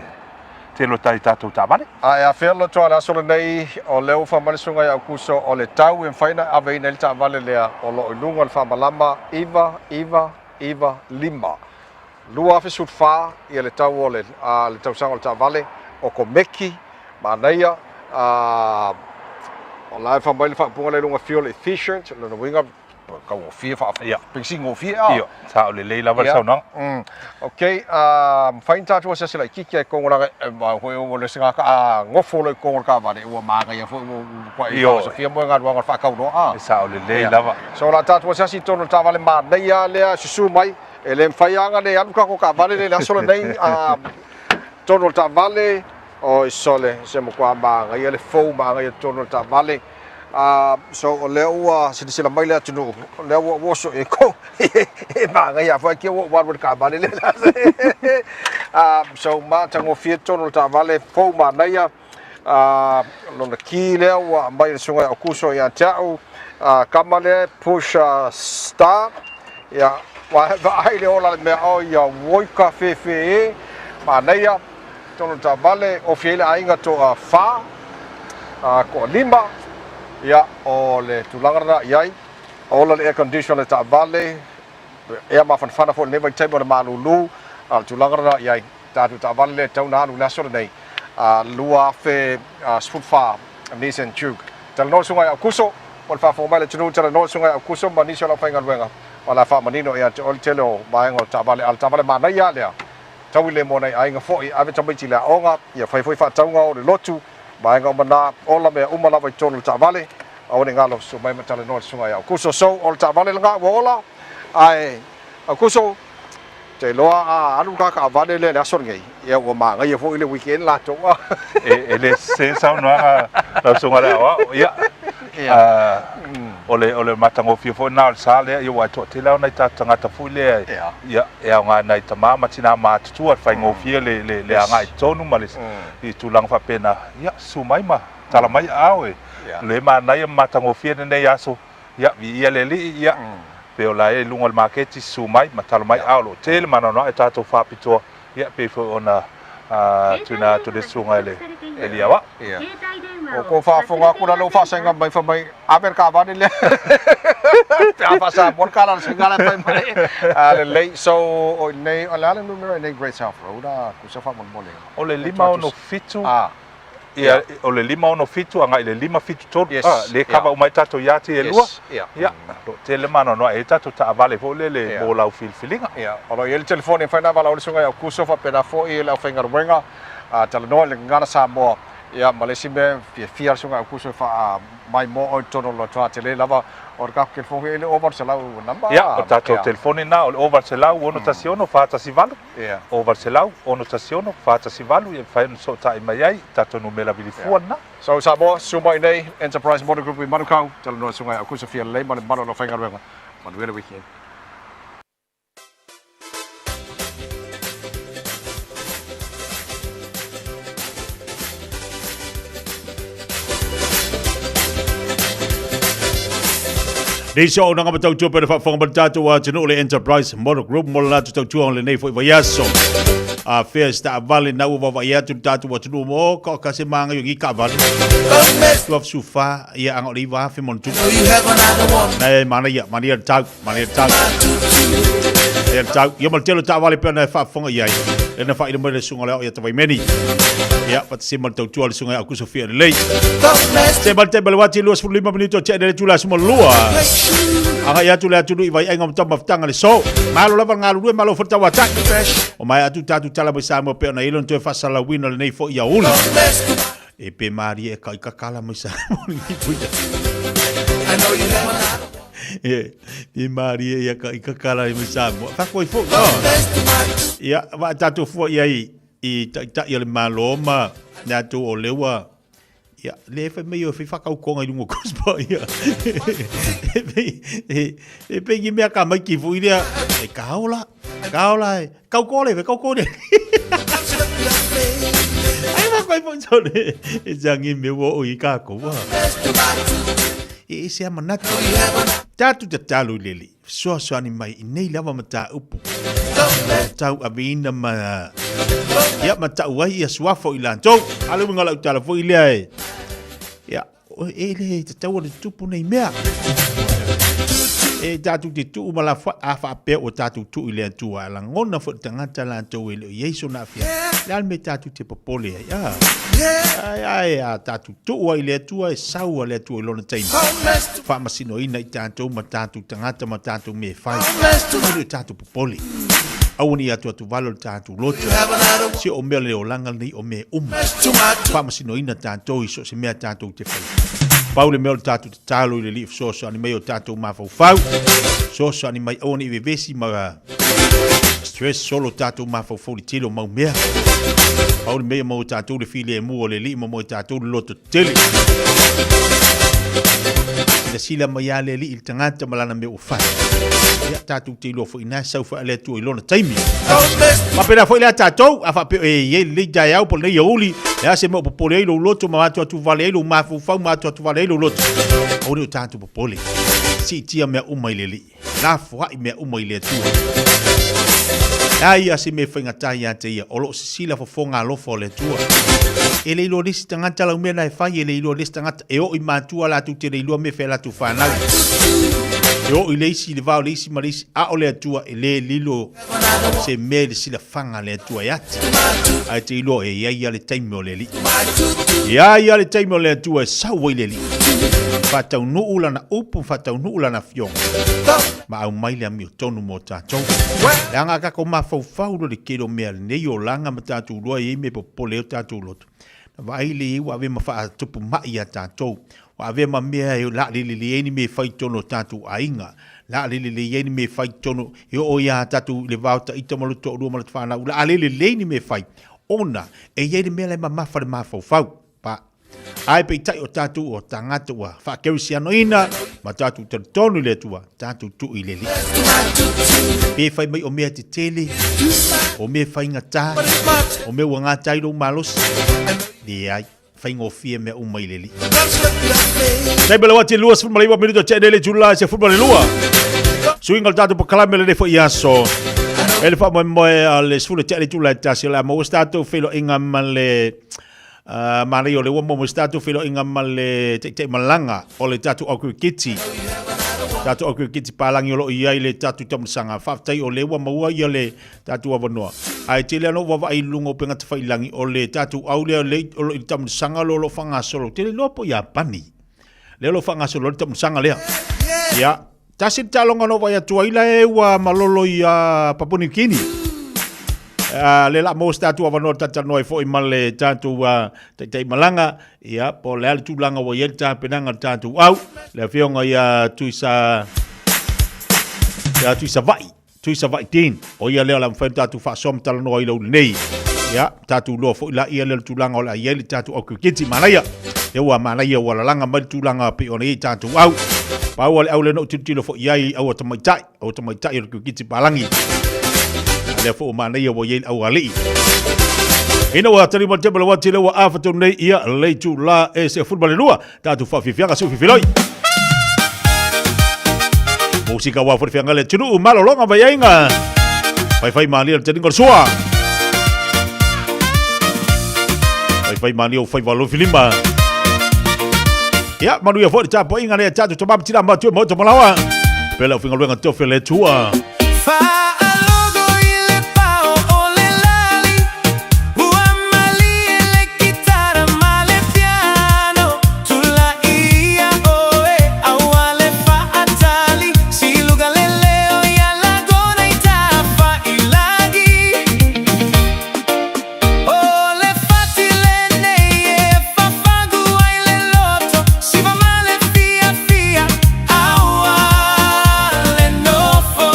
tele o tai tatou taavale. A e afea loto a le aso lenei, o lea ua fai mai le susuga ia Aukuso, o le tau e mafai ona aveina ai le taavale lea, o lo o i luga o le faamalama 9, 9, 9, 5. 2014 ia le tau o le le tausaga o le taavale o Komeki, manaia, a o la e fai mai le faaupuga lea i luga fuel efficient, lona uiga taugofie faa penisini gofie a. Ia, sao lelei lava le saunoaga. Ok, a mafai ona tatou asiasi laitiiti lava i totonu leaga e mau foi o le isi a nofo loa i totonu o le taavale ua manaia foi ua matuai faasafia mo galuega o le faatauloa a. E sao lelei lava. So o le a tatou asiasi i totonu o le taavale manaia lea, susu mai. E le mafai lava ona le alu tatou taavale lea i le aso lenei. Totonu o le taavale, oi sole, se matua magaia le fou magaia totonu o le taavale. So o lea ua silasila mai le atunuu, o lea ua ou oso i ai kou e magaia foi ake ua ou alu i le taavale lea. So matagofie totonu o le taavale, fou manaia. Lona key lea ua aumai e le susuga ia Aukuso ia te au, kama lea push start, ia vaai le ola le mea o ia woi ka fefe e, manaia, totonu o le taavale, ofi ai le aiga toa fa, toa lima, ia o le tulaga lena i ai, ola le air condition o le taavale, ea mafanafana foi i lenei vaitaimi o le malulu, a o le tulaga lena i ai. Tatou taavale lea e tatau ona alu i le aso lenei, 2014 Nissan Juke. Talanoa le Susuga ia Aukuso, mo le faafofoga mai a le atunuu, talanoa le Susuga ia Aukuso ma nisi o le aufaigaluega o le a faamanino ia te oe le tele o vaega o le taavale. A o le taavale manaia lava lea, taui le mo nai aiga foi, ave tamaiti i le aoga, ia fai foi faatauga o le lotu, vaega uma na, ola mea uma lava i totonu o le taavale, aua ne i galo, susu mai ma talanoa le Susuga ia Aukuso. So, o le taavale lena ua ola, ae Aukuso, Te iloa a alu le taavale lea i le aso lenei, ia ua manaia foi le weekend latou. E le sese saunoaga lau susuga i le aoao. Ia, o le matagofie foi lena o le sa lea, ia aua e toatele lava nai tatou tagata foi lea, ia, e aoga i nai tama ma tina matutua, e faigofie le agai i totonu ma le tulaga faapena. Ia, susu mai ma tala mai aao e le manaia ma matagofie lenei aso. Ia, viia le Alii, ia, pei o la e i luga o le maketi, susu mai ma tala mai, a o lo o tele maanoanoa e tatou faapitoa, ia, pei foi ona tuuina atu le susuga i le Alii Aoao. Ia. O kou faafofoga atu la lou faasaiga mai fai mai ave le taavale lea pe a faa-Samoa le tala a le suiga la e fai mai. A lelei. So, o i nei, o le a le numera i nei Great South Road a kusa faamolemole? O le 567. Ah. Ia, o le 567 agai i le 573, yes, ah, le kava uma ai tatou iati e lua. Ia, yeah. Lo tele maanoanoa e tatou taavale foi lele yeah. mo lau filifiliga. Ia, o lo o i ai le telefoni e mafai ona valaau le susuga ia Aukuso faapena foi le aufaigaluega, talanoa i le Gagana Samoa. Ia, ma le isi mea fiafia le susuga ia Aukuso e faamaimoa i totonu o le lotoa tele lava o le tatou telefoni e le ova 800 number. Ia, o tatou telefoni na o le 800 616 418. Ia. O 800 616 418 ia mafai ona fesootai mai ai i tatou numera vilifua lena. So Samoa, susu mai nei Enterprise Motor Group i Manukau, talanoa susuga ia Aukuso fia lelei ma le mamalu o lau faigaluega. Manuia le weekend. Nei se auaunaga ma tautua pea le faafofoga mai le tatou atunuu le Enterprise Motor Group mo le latou tautua o lenei foi vaiaso. A fea se taavale na ua vaavaai atu le tatou atunuu mo ka ka se maga i taavale. Tua fusufa ia anga o le iwa afe mo le tupu. Nei mana ia, mana ia le tau, mana ia le tau. Ia le tau, ia ma le tele o taavale pea na e faafofoga i ai. Le na faailo mai le susuga o le ao ia Tavaimeni. Ia, patasi ma le tautua le susuga ia Aukuso Fia Lelei. Se ma le taimi o le uati 25 minute o tea nei le itula 12. Agai atu le atunuu i Vaiaiga ma Taumafataga le so. Malo lava le galulue, malo foi le tauatai. O maea atu tatou tala mai Samoa pei ona i ai lona toe faasalalauina o lenei foi aoauli. E pe malie e kai kakala mai Samoa lenei foi E, pe malie ia kai kakala mai Samoa. Whakoi fo. Ia, wa tatou fua i ai i taitai o le Malo ma le atou o lea ua ia le fai mai o fai whakaukonga i lunga o Cosmo ia. E pei e pei ki mea ka mai ki fui lea e ka ola ka ola e kau kore fe kau kore. Ai ma koi mo sole e jangi me wo o i ka ko wa. E se amanatu. Tatu te talu leli. Fesoasoani mai i nei lava mataupu. Tau aveina ma ia ma tau ai ia suafa o i latou. A le uiga o lau tala foi lea e ia e le tatau ona tutupu nei mea. E tatou te tuu ma la a faapea ua tatou tuu i le Atua. A lagona foi le tagata latou e le o i ai sona aafiaga. Le a le mea tatou te popole ai? A, ai, ai, a tatou Tuu ai i le Atua e sau a le Atua i lona taimi, faamasinoina i tatou ma tatou tagata ma tatou mea e fai. E le o tatou popole. Aua ne i atuatuvalo le tatou loto. Se o mea o le olaga lenei o mea uma. Faamasinoina tatou i so o se mea tatou te faia. Pau le mea o le tatou tatalo i le Alii e fesoasoani mai o tatou mafaufau. Fesoasoani mai aua ne i vevesi ma stress solo tatou mafaufau i le tele o mau mea. Pau le mea ia maua e tatou le filemu o le Alii ma maua e tatou le loto tele. Silasila mai lava le Alii i le tagata ma lana mea ua fai. Ia, tatou te iloa foi ina sau foi le Atua i lona taimi. Faapena foi lea tatou, a faapea e i ai lenei taeao po o lenei aoauli, le a se mea o popole ai lou loto ma atu vale ai lou mafaufau ma atu vale ai lou loto. Aua ne i o tatou popole. Siitia mea uma i le Alii. Lafoai mea uma i le Atua. E ai a se mea faigata ia te ia, o lo o sisila fofoga alofa o le Atua. E le iloa le isi tagata lau mea na e fai, e le iloa le isi tagata e oo i matua latou te le iloa mea e fai a latou fanau. E oo i le isi i le va o le isi ma le isi, a o le Atua e le lilo se mea i le silafaga a le Atua e ati. Ae te iloa e i ai lava le taimi o le Alii. E i ai lava le taimi o le Atua e sau ai le Alii. Faataunuu lana upu, faataunuu lana afioga, ma aumai le amiotonu mo tatou. Leaga a tatou mafaufau loa i le tele o mea lenei olaga ma tatou iloa e i ai mea popole ai o tatou loto, na vaai lea i ai ua ave ma faatupu mai ia tatou, ua ave ma mea e laalelelei ai ni mea e fai i totonu o tatou aiga, laalelelei ai ni mea e fai i totonu, e oo ia tatou i le va o taita ma lo toalua ma le fanau, laalelelei ni mea e fai, ona e i ai le mea la e mamafa i le mafaufau. Pa. Ae peitai o tatou o tagata ua faakerisianoina ma tatou talitonu i le Atua, tatou tuu i le Alii. Pe fai mai o mea tetele, o mea faigata, o mea ua gata ai lou malosi, leai, faigofie mea uma i le Alii. Taimi le wati 29 minuto te nei le itula e 12. Suiga o le tatou polokalame lenei foi aso. E le faamoemoe a le 10 te le itula e tasi o le a maua se tatou feiloaiga ma le Manaia o lea ua maua mai se tatou feiloaiga ma le taitai malaga o le tatou au kirikiti. Tatou au kirikiti palagi o lo o i ai le tatou tamasaga. Faafetai o lea ua maua ia le tatou avanoa. Ae tele lava ona ou vaavaai i luga o upega tafailagi o le tatou au lea o lo o i le tamasaga o lo o faagasolo. Tele loa po o Iapani. Lea o lo o faagasolo ai le tamasaga lea. Ia, Tasi le taaloga na ou vaai atu ai la e ua malolo i Papua New Guinea. Le la maua se tatou avanoa talatalanoa ai foi ma le tatou taitai malaga, ia, po o le a le tulaga ua i ai le tapenaga a le tatou au, le afioga ia Tuisa, ia Tuisava'i, Tuisava'i Dean, o ia lea o le a mafai ona tatou faasoa ma talanoa ai i le aoauli nei. Ia, tatou iloa foi la ia lea le tulaga o le a i ai le tatou au kiriketi. Manaia! Lea ua manaia ua lalaga mai le tulaga pei ona i ai tatou au. Pau lava le au lea na ou tilotilo foi i ai, au a tamaitai, au a tamaitai o le kiriketi palagi. A lea foi ua manaia ua i ai le au alii. Ina ua tali mai le table wati lea ua afa tonu nei ia le itula e 12, tatou faafiafiaga seu fifiloi. Musika ua foi fianga le atunuu malologa mai aiga. Faifai malie le taliga o le sua. Faifai malie o faiva lofilima. Ia, manuia foi le tapuaiga lea tatou tama ma tina matua ma malawa. Pela o fingaluega tofi le Atua. Faalogo i le pao o le lali, ua malie le kitara ma le piano, Tulai ia oe aua le faatali, siluga le leo ia lagona i tafailagi. O le fati lenei e fafagu ai le loto, siva ma le fiafia aua le nofo.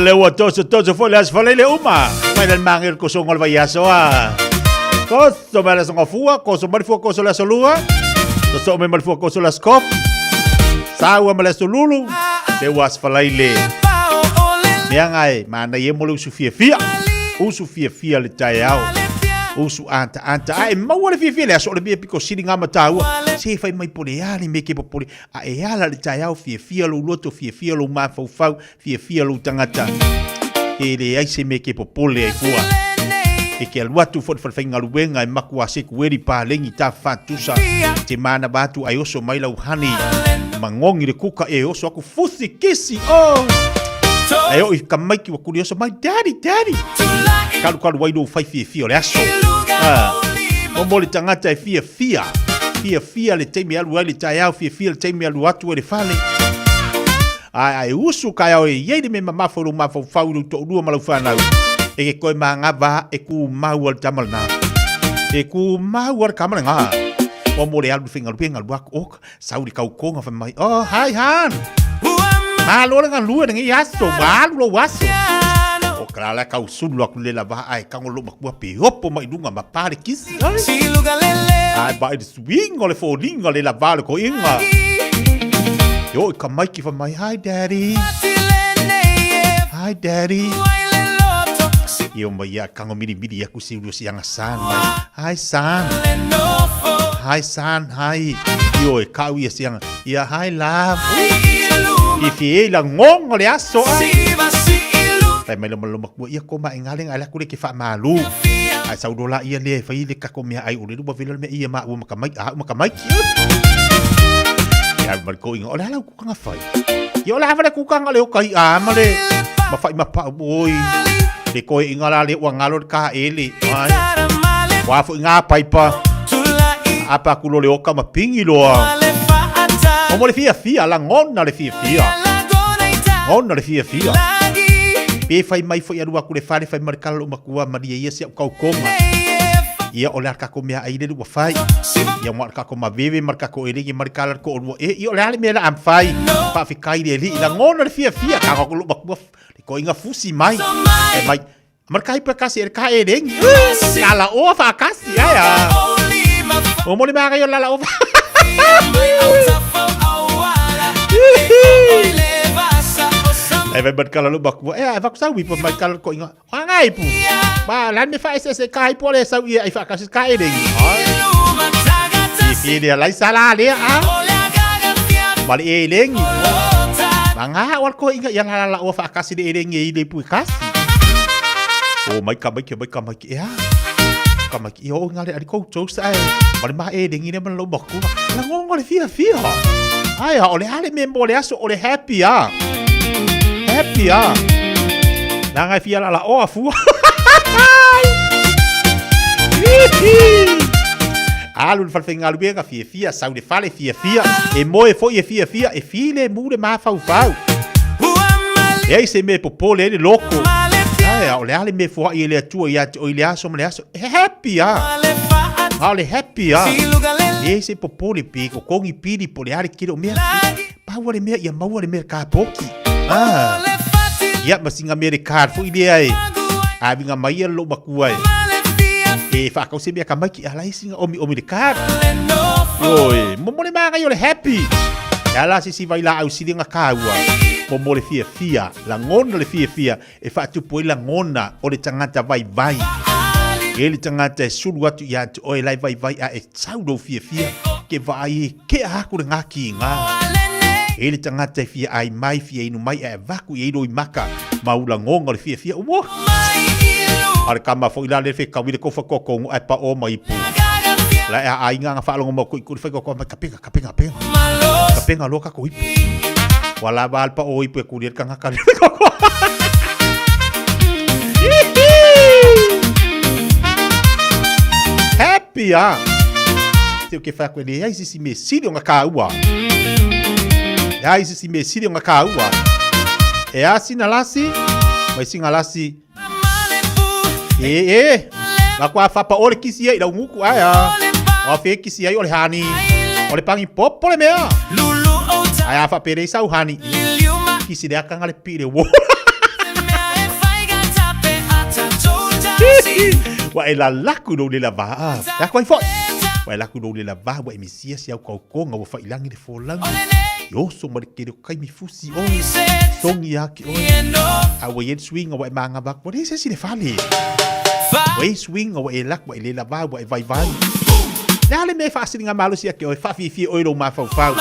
Le ua toso toso foi le aso faleile uma. Mai le mange le kosongo le vai aso a. Koso mai le aso ngafua, koso mai le fua koso le aso lua. Toso mai le fua koso le aso kof. Saua mai le aso lulu. Le ua aso faleile. Mea ngai, mana ie mo le usu fiafia. Usu fiafia le taeao. Usu anta anta. Ae maua le fiafia le aso o le mea piko sili ngā mataua. Se fai mai po le a le mea ke popole. A e ala le taeao fiafia lou loto, fiafia lou mafaufau, fiafia lou tagata. E leai se mea ke popole ai fua. E ke alu atu foi le falefaigaluega e maku a sekueli paleni ta fatusa. Te manava atu ai oso mai lau hani. Magogi le kuka e oso aku fusi kisi oh. Ai o i ka maiki wa kuli oso mai daddy daddy. Kalu kalu ai lou fai fiafia o le aso. Ah. Mo le tagata e fiafia. Fiafia le taimi alu ai le taeao, fiafia le taimi alu atu ai le fale. Ae ae usu ka ao e iai le mea mamafa i lou mafaufau i lou toalua ma lau fanau. E ke koe magava e kumau a le tama lena. E kumau a le tama lena. Ua mo le alu le faigaluega alu aku, oka, sau le kaukonga fai mai, oh, hi han. Malo le galue lenei aso, ua alu lou aso. O ka la la kau sulu aku le lava ae kago lou makua pe opo mai luga ma pa le kisi. Ai ba i le suiga o le foliga le lava le koiga. Yo i ka maiki fa mai, hi daddy. Hi daddy. Io mai ia kango miri miri aku si ulu si anga san mai. Hi san. Hi san, hi. Io e kau ia si anga. Ia hi love. I fi e la ngongo le aso a. Tai mai loma loma kua ia koma e ngale ngai la kule ke wha malu. Ai sau lola ia le whai le kako mea ai ule lua vela me ia ma ua maka mai a maka mai ki. Ia mar ko inga ole ala kukanga whai. Ia ole awale kukanga le o kai a ma le ma whai ma pa oi. Le koe inga la le ua ngalo le ka ele. Ai. Wa fo inga paipa. Apa kulo le oka ma pingi loa. O mo le fia fia la ngona le fia fia. Ngona le fia fia. Pe fai mai foi alu aku le fale fai mai kala makua maria ia si au kaukonga. Ia o le a kako mea ai le lua fai. Ia mo kako ma veve mar kako ele ia mar kala ko lua e ia o le ale mea la am fai. Pa fi kai le li la ngona le fia fia ka ko lu makua le ko inga fusi mai. E mai mar kai pa kasi e ka e rengi. La la o fa kasi ai a. O mo le mea la la o. E vai mar kala lu makua. E ai va ku sau ipo mai kala ko inga. Ngai pu. Ba lan me fa ese se kai po le sau ia i fa kasi kai le. I le lai sala le a. Ma le e lengi. Ma nga wa ko inga ia la la o fa kasi le lengi i le pu kasi. O mai ka mai ke mai ka mai ke a. Ka mai ki o nga le ali ko tou sa e. Ma le ma e lengi le ma lo ba ku. La ngongo le fia fia. Ai a o le ale me mo le aso o le happy a. Happy a. La ngai fia la la o a fua. Alu le falefaigaluega fiafia, sau le fale fiafia, e moe foi e fiafia, e file mu le mafaufau. E ai se mea e popole ai le loko. Ae, a o le a le mea e foai e le Atua ia te oe i le aso ma le aso. E happy a. A o le happy a. E ai se popole pe kokogi pili po le a le kilo o mea. Pau le mea ia maua le mea ka poki. Ah. Ia ma singa mea le card foi lea e. A vinga mai ia lo makua e. E whakau se mea ka mai ki ala i singa omi omi le card. Oi, mo mo le maga i o le happy. E ala si si vai la au silinga kāua. Mo mo le fia fia, la ngona le fia fia, e whaatupu ai la ngona o le tangata vai vai. E le tangata e sulu atu ia te oe lai vai vai a e tau lou fia fia, ke vaai e ke a aku le ngā ki ngā. E le tangata e fia ai mai, fia inu mai, a e vaku i eiro i maka, ma ula ngonga o le fia fia, ua! A le kama foi la le fe kawi le kofa koko ngu ai pa o mai pu. La e a inga nga whaalongo mau kui kuri whai koko mai kapenga, kapenga, kapenga. Kapenga loa kako ipu. Wa la wa pa o ipu e kuri e kanga kare koko. Happy ah. Te o ke whai koe le ai sisi me sili o nga kāua. E ai sisi me sili o nga kāua. E a sina lasi, mai singa lasi. E e, ma kua whapa o le kisi ai lau nguku ai a. O fe kisi ai o le hani. O le pangi popo le mea. Ai a whapere i sau hani. Kisi le akanga le pire wo. Ua e lalaku lou le lavā a. E aku ai foi. Ua e laku lou le lavā ua e misia si au kaukonga ua failangi le folauga. I oso ma le kele o kaimi fusi oe. Tongi ake oe. A ua i ai le suiga ua e magava aku. Ua leai se isi i le fale. Ua i ai suiga ua e laku ua e le lavā ua e vaivai. Le a le mea e faasiliga malosi ake oe, faafiafia oe lou mafaufau.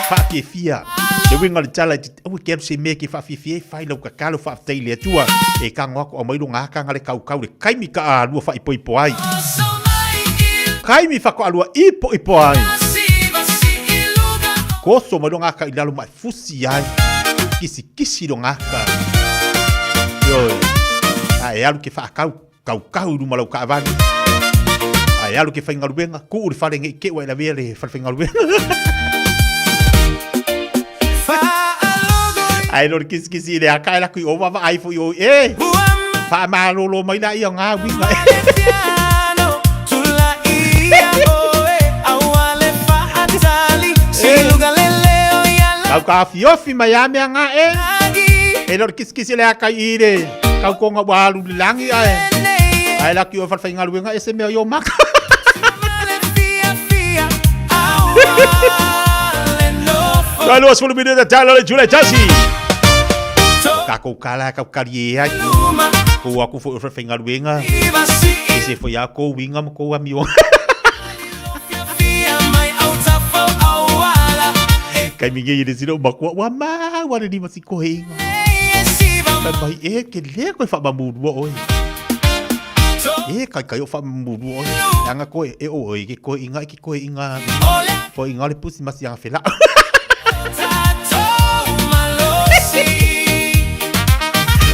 Faafiafia. Le uiga o le tala, aua e te alu se mea e te faafiafia ai, fai lau tatalo faafetai i le Atua e tago atu aumai lona ata le kaukau le taimi taalua faaipoipo ai. Taimi faatoalua ipoipo ai. Toso mai lona ata i lalo ma e fusi ai. Kisikisi lona ata. Ioe. A e alu ke faakau kaukau i luma lau taavale. A e alu ke faigaluega, tuu le fale nei te ua e lavea le fale faigaluega. Ae lo le kisikisi i le aka e laku i o vaavaai foi o e. Faamalolo mai la ia o ngā uiga. Kau ka fiofi mai a mea ngā e. E lo le kisikisi le aka i le kaukonga ua alu le langi ae. Ae laki o whalewhaingaluenga e se mea i o maka. Ka lua sefulu minute tala le tula tasi. Ka kou kala kau kari e ai. Ko aku fo o whalewhaingaluenga. E se fo ia kou winga mo kou amio. Kai mingi i le sino makua ua ma ua le lima si kohe inga. Kai mai e ke le koe whaamamurua oe. E kai kai o whaamamurua oe. Anga koe e o oe ke koe inga e ke koe inga. Koe inga le pusi masi anga whela.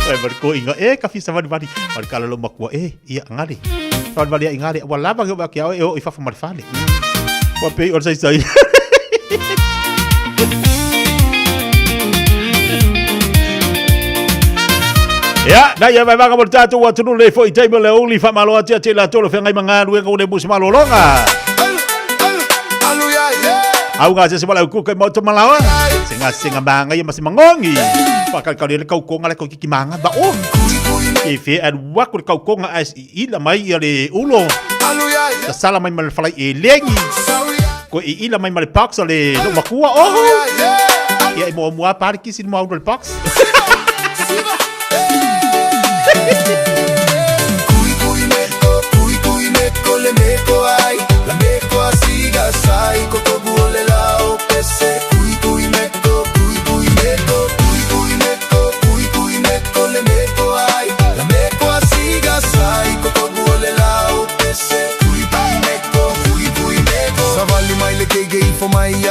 Oe mar koe inga e ka fisa wani wani. Mar kala lo makua e ia ngale. Wani wani ia ngale. Ua lava ke o ke au e o i whawha mar whale. Ua pei o sai sai. Ia, na ia vai vanga mo le tātou atunuu le foi taimi o le aouli faamalo atu ia te latou le feagai ma galuega o le musi malologa. Au ngā se se wala kuka i maoto malawa. Se ngā se ngā maanga ia ma se mangongi. Whakalikali le kaukonga le kau kiki maanga ba o. E fe alu aku le kaukonga as i ila mai ia le ulo. Sa sala mai ma le falai e lengi. Ko i ila mai ma le box le lo makua oho. Ia i mua mua pari kisi ni mua le box.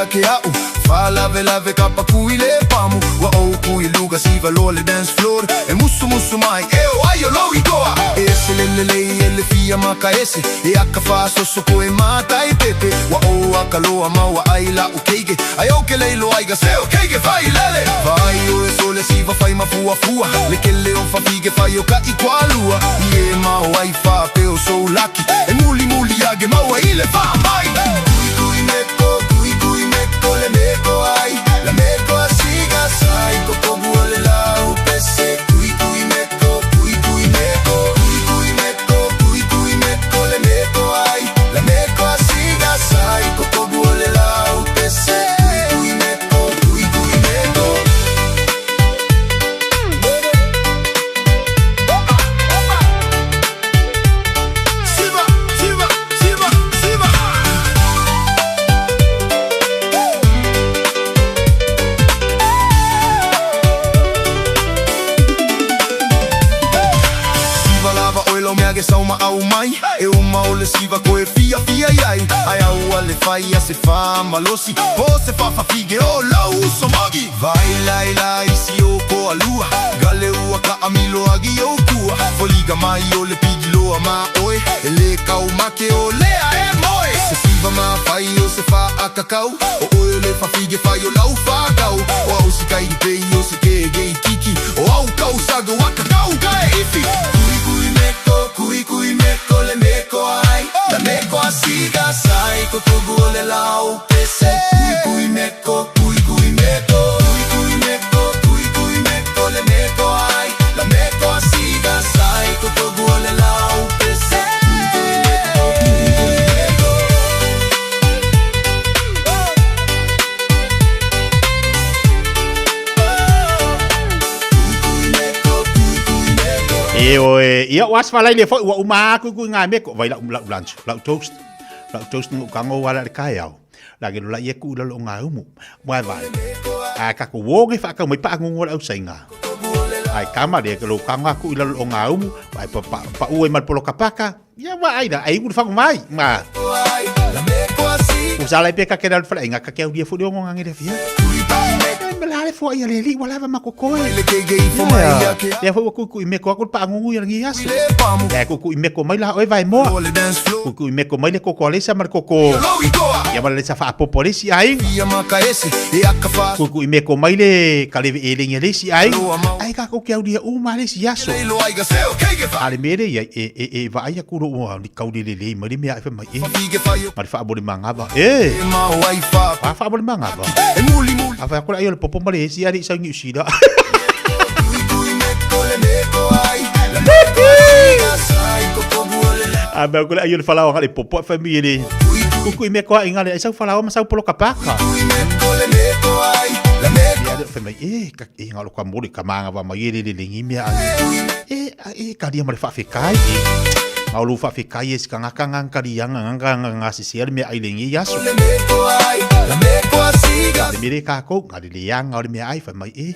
Ke au Falavelave kapa kui le pamu Wa o kui luga siva lo le dance floor E musu musu mai e o ai o lo i toa E se le le le e le fia maka ese E aka fa soso ko e mata i pepe Wa o aka loa maua ai la u keige Ai o ke leilo ai ga se o keige fai lele Vai o e sole siva fai mafua fua Le kele o fa fige fai o ka i kwa lua I e mao ai fa pe o so laki E muli muli age maua i le fa mai Kui kui meko, kui kui meko le meko ai La meko asiga sai kokobu o le lau pese Kui kui meko, kui kui meko Kui kui meko, kui kui meko le meko ai La meko asiga sai kokobu o le lau pese Kui kui meko, kui kui meko Siva, siva, siva, siva Siva lava oe lau mea ge sauma au mai E uma o le siva koe fia fia iai Ai au a le fai a se fa malosi Po se fa fa fige o lau uso magi Vai lai lai si o ko alua Gale ua ka amilo agi o kua Foliga mai o le pigi loa ma oe E le kau make o lea e moe Se siva ma fai o se fa a kakau O oe le fa fige fai o lau fa kau O au si kai di pei o se ke gei kiki O au kau saga waka kau ka e ifi Kui kui meko, kui kui meko le meko ai La meko asiga sai kotobu o le lau pese Kui kui meko, kui kui meko Kui kui meko, kui kui meko le meko ai La meko asiga sai Ia ua asfalai le foi ua uma aku ku nga meko vai lau lau lunch, lau toast. Lau toast ngo kango wala le kai au. La ke la ye ku la lo nga umu. Wai vai. A ka ko wo ge fa ka mai pa ngongo lau sainga. Ai kama le ke lo kanga ku ila lo nga umu, vai pa pa pa ue mal polo kapaka. Ia wa ai la ai ku fa mai ma. Usala pe ka ke la fa inga ka ke au dia fu le ngo ngange le fia. Me la le fo ia le li wala va makoko e. Ia fo ku ku me ko ku pa ngongo ia ngi aso. Ia ku ku me ko mai la oi vai mo. Ku ku me ko mai le koko le sa mar koko. Ia ma le sa fa popo le si ai. Ku ku me ko mai le ka le e le ngi le si ai. Ai ka ko ke au dia u ma le si aso. Ale mere ia e e e va ai ku ro o ni kau le le mai le mea e mai e. Ma le fa bo le manga va. E. Fa fa bo le manga va. A fa ko ai le popo ma le si ari sa ngi si da. A ba ko ai le fala o le popo fa mi le. Ku ku me ko ai ngale ai sa fala o ma sa polo kapaka. Ia le fa mai e ka e ngalo ka mo le ka manga va mai le le ngi mea e e ka dia ma le fa fe kai e. Ngau lu fa fe kai e ska ngaka nganga dia nganga nganga si si le mea ai le ngi yaso. Le mere ka ko nga le yang ngau le mea ai fa mai e.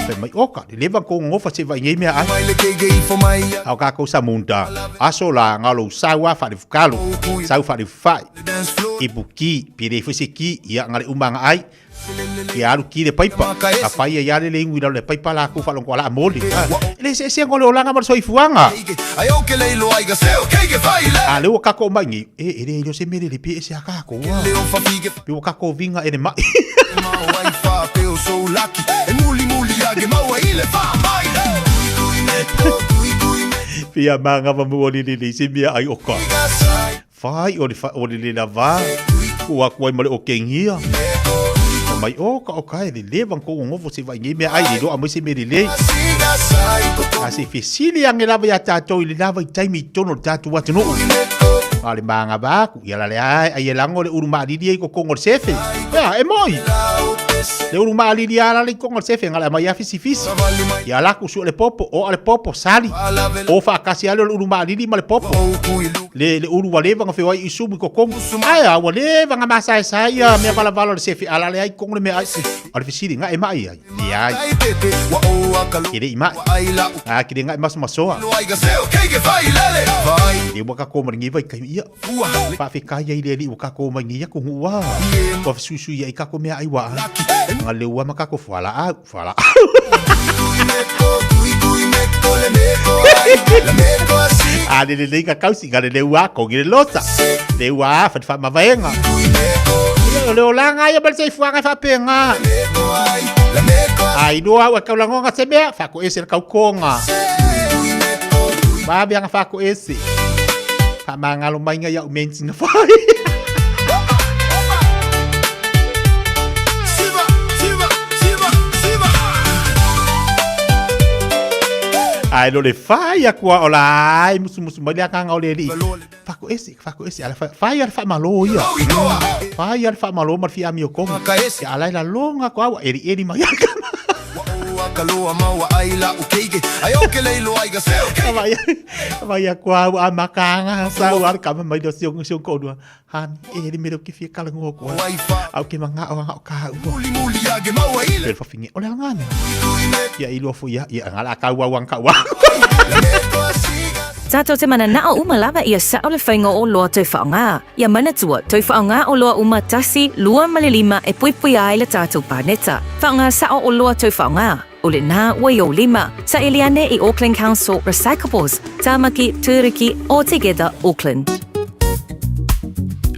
Fa mai oka le leva ko ngofa se vai ngi mea ai. Au ka ko sa munda. Aso la ngau lu sawa fa le fukalo. Sau fa le fai. Ibuki pire fu se ki ia ngale umanga ai. Ia alu ki le paipa. A fai ia le le ngui le paipa la ku fa longo la moli. Le se se ngolo langa mar soifuanga. A le o ka ko mai ngi e e le yo se mere le pe se aka ko wa. Pe o ka ko vinga e le mai. Pia manga va mu oli le se mea ai o ka. Fai o le fa o le le la va. Ua kuai ma le o kengia. Mai o ka o kai le le van ko ngovo se vai ngi mea ai le lo a se mere le. A se fesili ange lava ia tātou i le lava i taimi i tono le tātou atu nuu. A le manga ba ku ia la le ai ai e lango le uru maalili ai ko kongo le sefe. Ia e moi. Le uru maalili ala le kongo le sefe ngala mai a fisi fisi. Ia la ku su le popo o ale popo sali. O fa kasi ale le uru maalili ma le popo. Le le uru wale vanga fewa i sumu ko kongo. Ai a wale vanga masa sa ia mea vala vala le sefe ala le ai kongo le mea ai. O le fesili nga e mai ai. Ia ai. Kere i mai. A kere nga e maso masoa. E waka ko maringi vai kai ia. Fa fe kai ai le li waka ko maringi ia ko hua. Ko susu ia i kako mea ai wa. Nga le ua makako fuala au, fuala. A le le ka kausi ka le le ua ko le lota. Le ua fa fa mavaenga. Le olanga ia bal sei fuanga fa penga. Ai noa ua kaulangonga se mea fa ko ese le kaukonga. Ba bianga fa ko ese. Fa mangalo mainga ia umensi na fai. Ai lo le fai akua o la ai musu musu mai le akanga o le li. Fa ko ese ala fai ala fa malo ia. Fai ala fa malo ma fi ami o kongo. Ia ala la longa ko au eri eri mai akama. Vai a kwa au amakanga sa au ala kama mai do siong siong ko dua. Han e le mero ki fia kala ngo ko. Au ke manga o nga o ka u. Le fa finge o le ngana. Ia i lua fu ia ia ngala ka ua wang ka ua. Tātou te mana nao uma lava ia sao le whainga o loa tau whaonga. Ia manatua, tau whaonga o loa uma 1, 2 ma le 5 e puipui ai le tātou pāneta. Whaonga sao o loa tau whaonga. O le nā ua i o lima. Sa eliane i Auckland Council Recyclables, Tāmaki, Tūruki, o Together Auckland.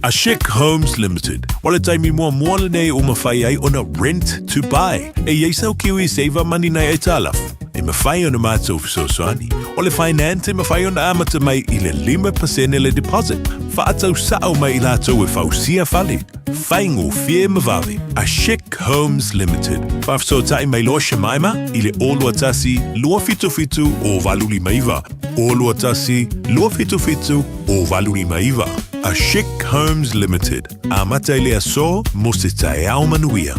A Chic Homes Limited. O le taimi mua mua le nei o mawhai ai ona rent to buy. E iei sau kiwi saver money nei ai tālaf. E mawhai ona mātou fesoasoani. O le finance e mawhai ona amata mai i le 5% le deposit. Whaatau sao mai i lātou e whausia whale. Whaingo fie mawave. A Chic Homes Limited. Whawhisotai mai loa Shemaima i le olua tasi lua fitu fitu o valuli maiva. Olua tasi lua fitu fitu o valuli maiva. A Chic Homes Limited. A mata i le aso mo se taeao manuia.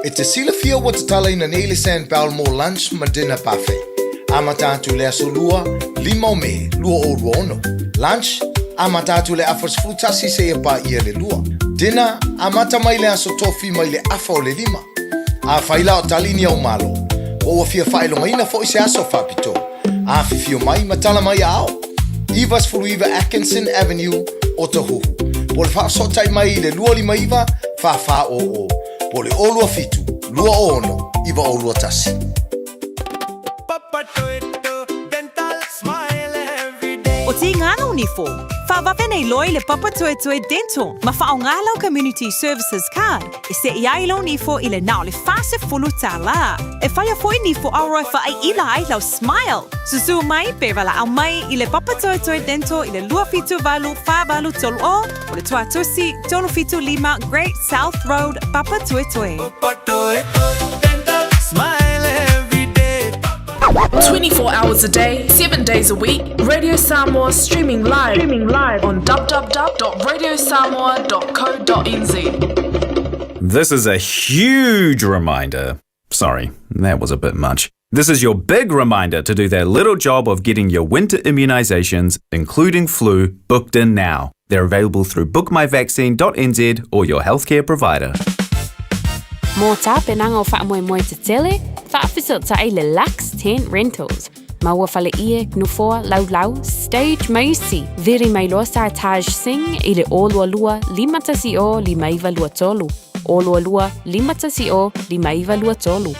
E te silafia ua tatalaina nei le Sandbell mo lunch ma dinner buffet. Amata atu i le aso Lua, 5 o Me, 2026. Lunch, Amata atu i le afa 11 seia paia le 2. Dinner, Amata mai le aso Tofi mai le afa o le 5. Afai la o tali ni au malo, po ua fia faailogaina foi se aso faapitoa, afifio mai ma tala mai aao. 99 Atkinson Avenue, Otahuhu. Po o le faafesootai mai i le 259 4400 po o le 027 206 9021. O Tīngana o Nifo, whawawe nei loa i le Papatoetoe Dental ma whaonga lau Community Services Card e seʻi ai lou nifo i le na o le 40 tālā. E whaia foi nifo aroa e whaaila ai lau smile. Susu mai pe walaʻau mai i le Papatoetoe Dental i le 278 48 o o le Tuatusi 375 Great South Road, Papatoetoe. 24 hours a day, 7 days a week, Radio Samoa streaming live, streaming live on www.radiosamoa.co.nz. This is a huge reminder. Sorry, that was a bit much. This is your big reminder to do that little job of getting your winter immunisations, including flu, booked in now. They're available through bookmyvaccine.nz or your healthcare provider. Mō tapenaga o faamoemoe tetele, faafesootai le Lux Tent Rentals. Maua faleie, nofoa, laulau, stage ma isi. Vili mai loa Sir Taj Singh i le 022 510 5923. 022 510 5923.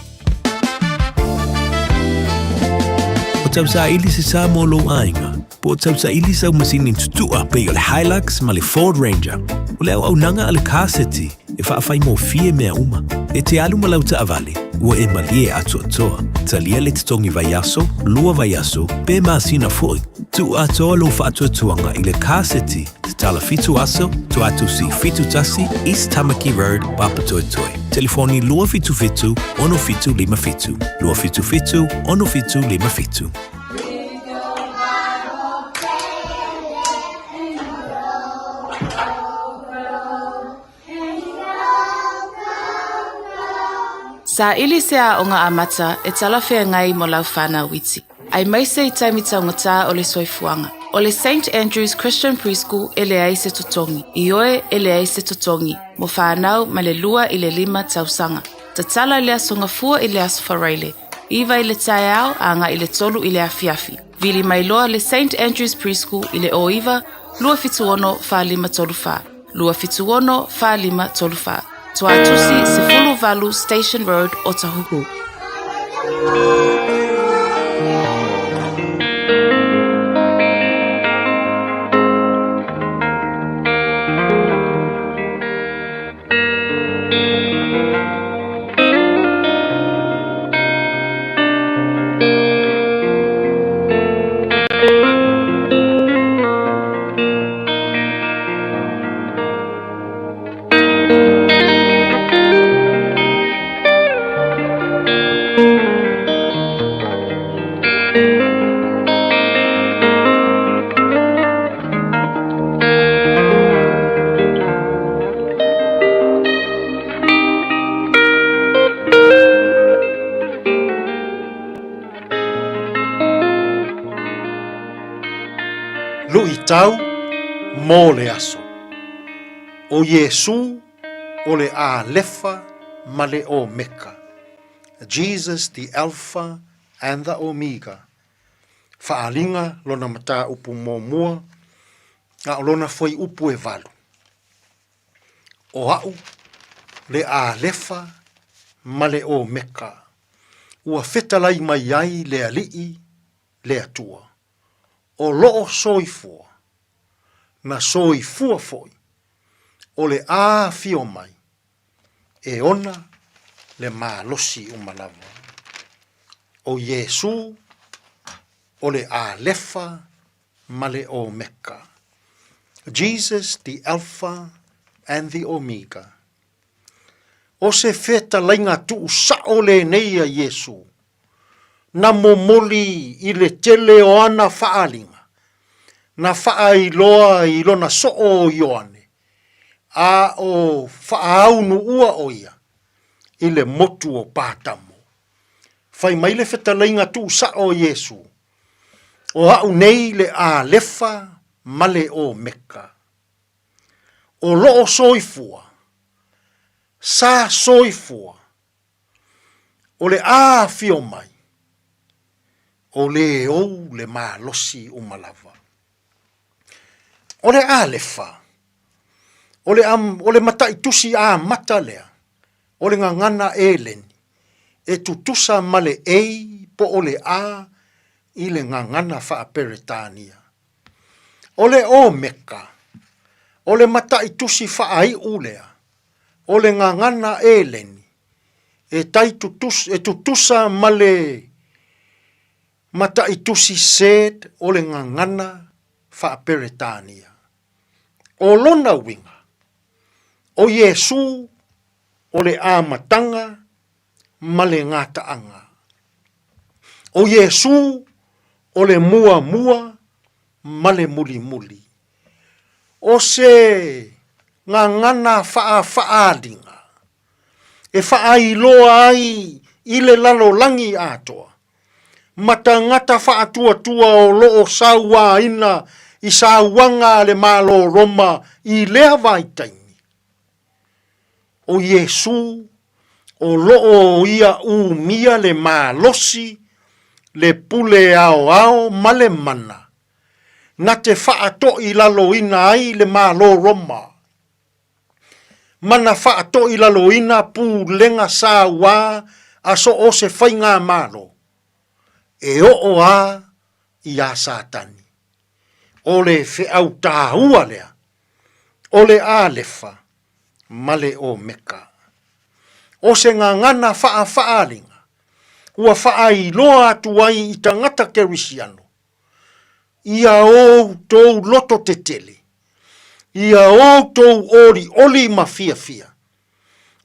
O tausaili se sa mo lou aiga, po o tausaili sau masini tutua pei o le Hilux ma le Ford Ranger. O le auaunaga a le Car City e faafaigofie mea uma. E te alu ma lau taavale, ua e malie atoatoa. Talia le totogi vaiaso, lua vaiaso, pe masina foi. Tuu atoa lou faatuatuaga i le Car City, tatala fitu aso, Tuatusi 71, East Tamaki Road, Papatoetoe. Telefoni 277 6757, 277 6757. Saili se aoga amata e talafeagai mo lau whanau iti. Aemaise i taimi taugata o le soifuaga. O le St Andrew's Christian Preschool e leai se totogi. Ioe, e leai se totogi, mo whanau mai le 2 i le 5 tausaga. Tatala i le Aso Gafua i le Aso Faraile, 9 i le taeao agai i le 3 i le afiafi. Vili mai loa le St Andrew's Preschool i le 09 276 4534. 276 4534. Tuatusi 18 Station Road, Otahuhu. Luʻitau mo le aso. ʻO Iesū o le ʻAlefa ma le ʻOmeka, Jesus the Alpha and the Omega, Faaaliga lona mataupu muamua, a o lona fuaiupu e valu. O aʻu le ʻAlefa ma le ʻOmeka, ua fetalai mai ai le Alii le Atua, o loo soifua, na soifua foi, o le afio mai, e ona le malosi uma lava. ʻO Iesū o le ʻAlefa ma le ʻOmeka. Jesus the Alpha and the Omega. ʻO se fetalaiga tuusaʻo lenei a Iesū, na momoli i le tele o ana faaaliga, na faailoa i lona soo o Ioane, a o faaunuua ʻo ia i le motu o Patamo. Fai mai le fetalaiga tuusao o Iesu, O a'u nei le Alefa ma le Omeka. O loo soifua, sa soifua, o le a afio mai, o lē ou le malosi uma lava. O le Alefa, o le, o le mataitusi amata lea, o le gagana Eleni, e tutusa ma le A po o le A i le gagana faa-Peretania. O le Omeka, o le mataitusi faaiu lea, o le gagana Eleni, e tai tutus, e tutusa ma le mataitusi Z o le gagana faa-Peretania. O lona uiga, o Iesū o le amataga ma le gataaga. O Iesū o le muamua ma le mulimuli. O se gagana faafaaaliga e faailoa ai i le lalolagi atoa ma tagata faatuatua o lo o sauaina i sauaga a le Malo Roma i lea vaitaimi. O Iesū o lo o ia umia le malosi, le pule aoao ma le mana, na te faatoilaloina ai le Malo Roma, ma na faatoilaloina pulega sauā a so o se faigamalo, e oo a iā Satani. O le feau tāua lea, o le Alefa ma le Omeka. O se gagana faafaaaliga ua faailoa atu ai i tagata Kerisiano, ia outou loto tetele, ia outou olioli ma fiafia,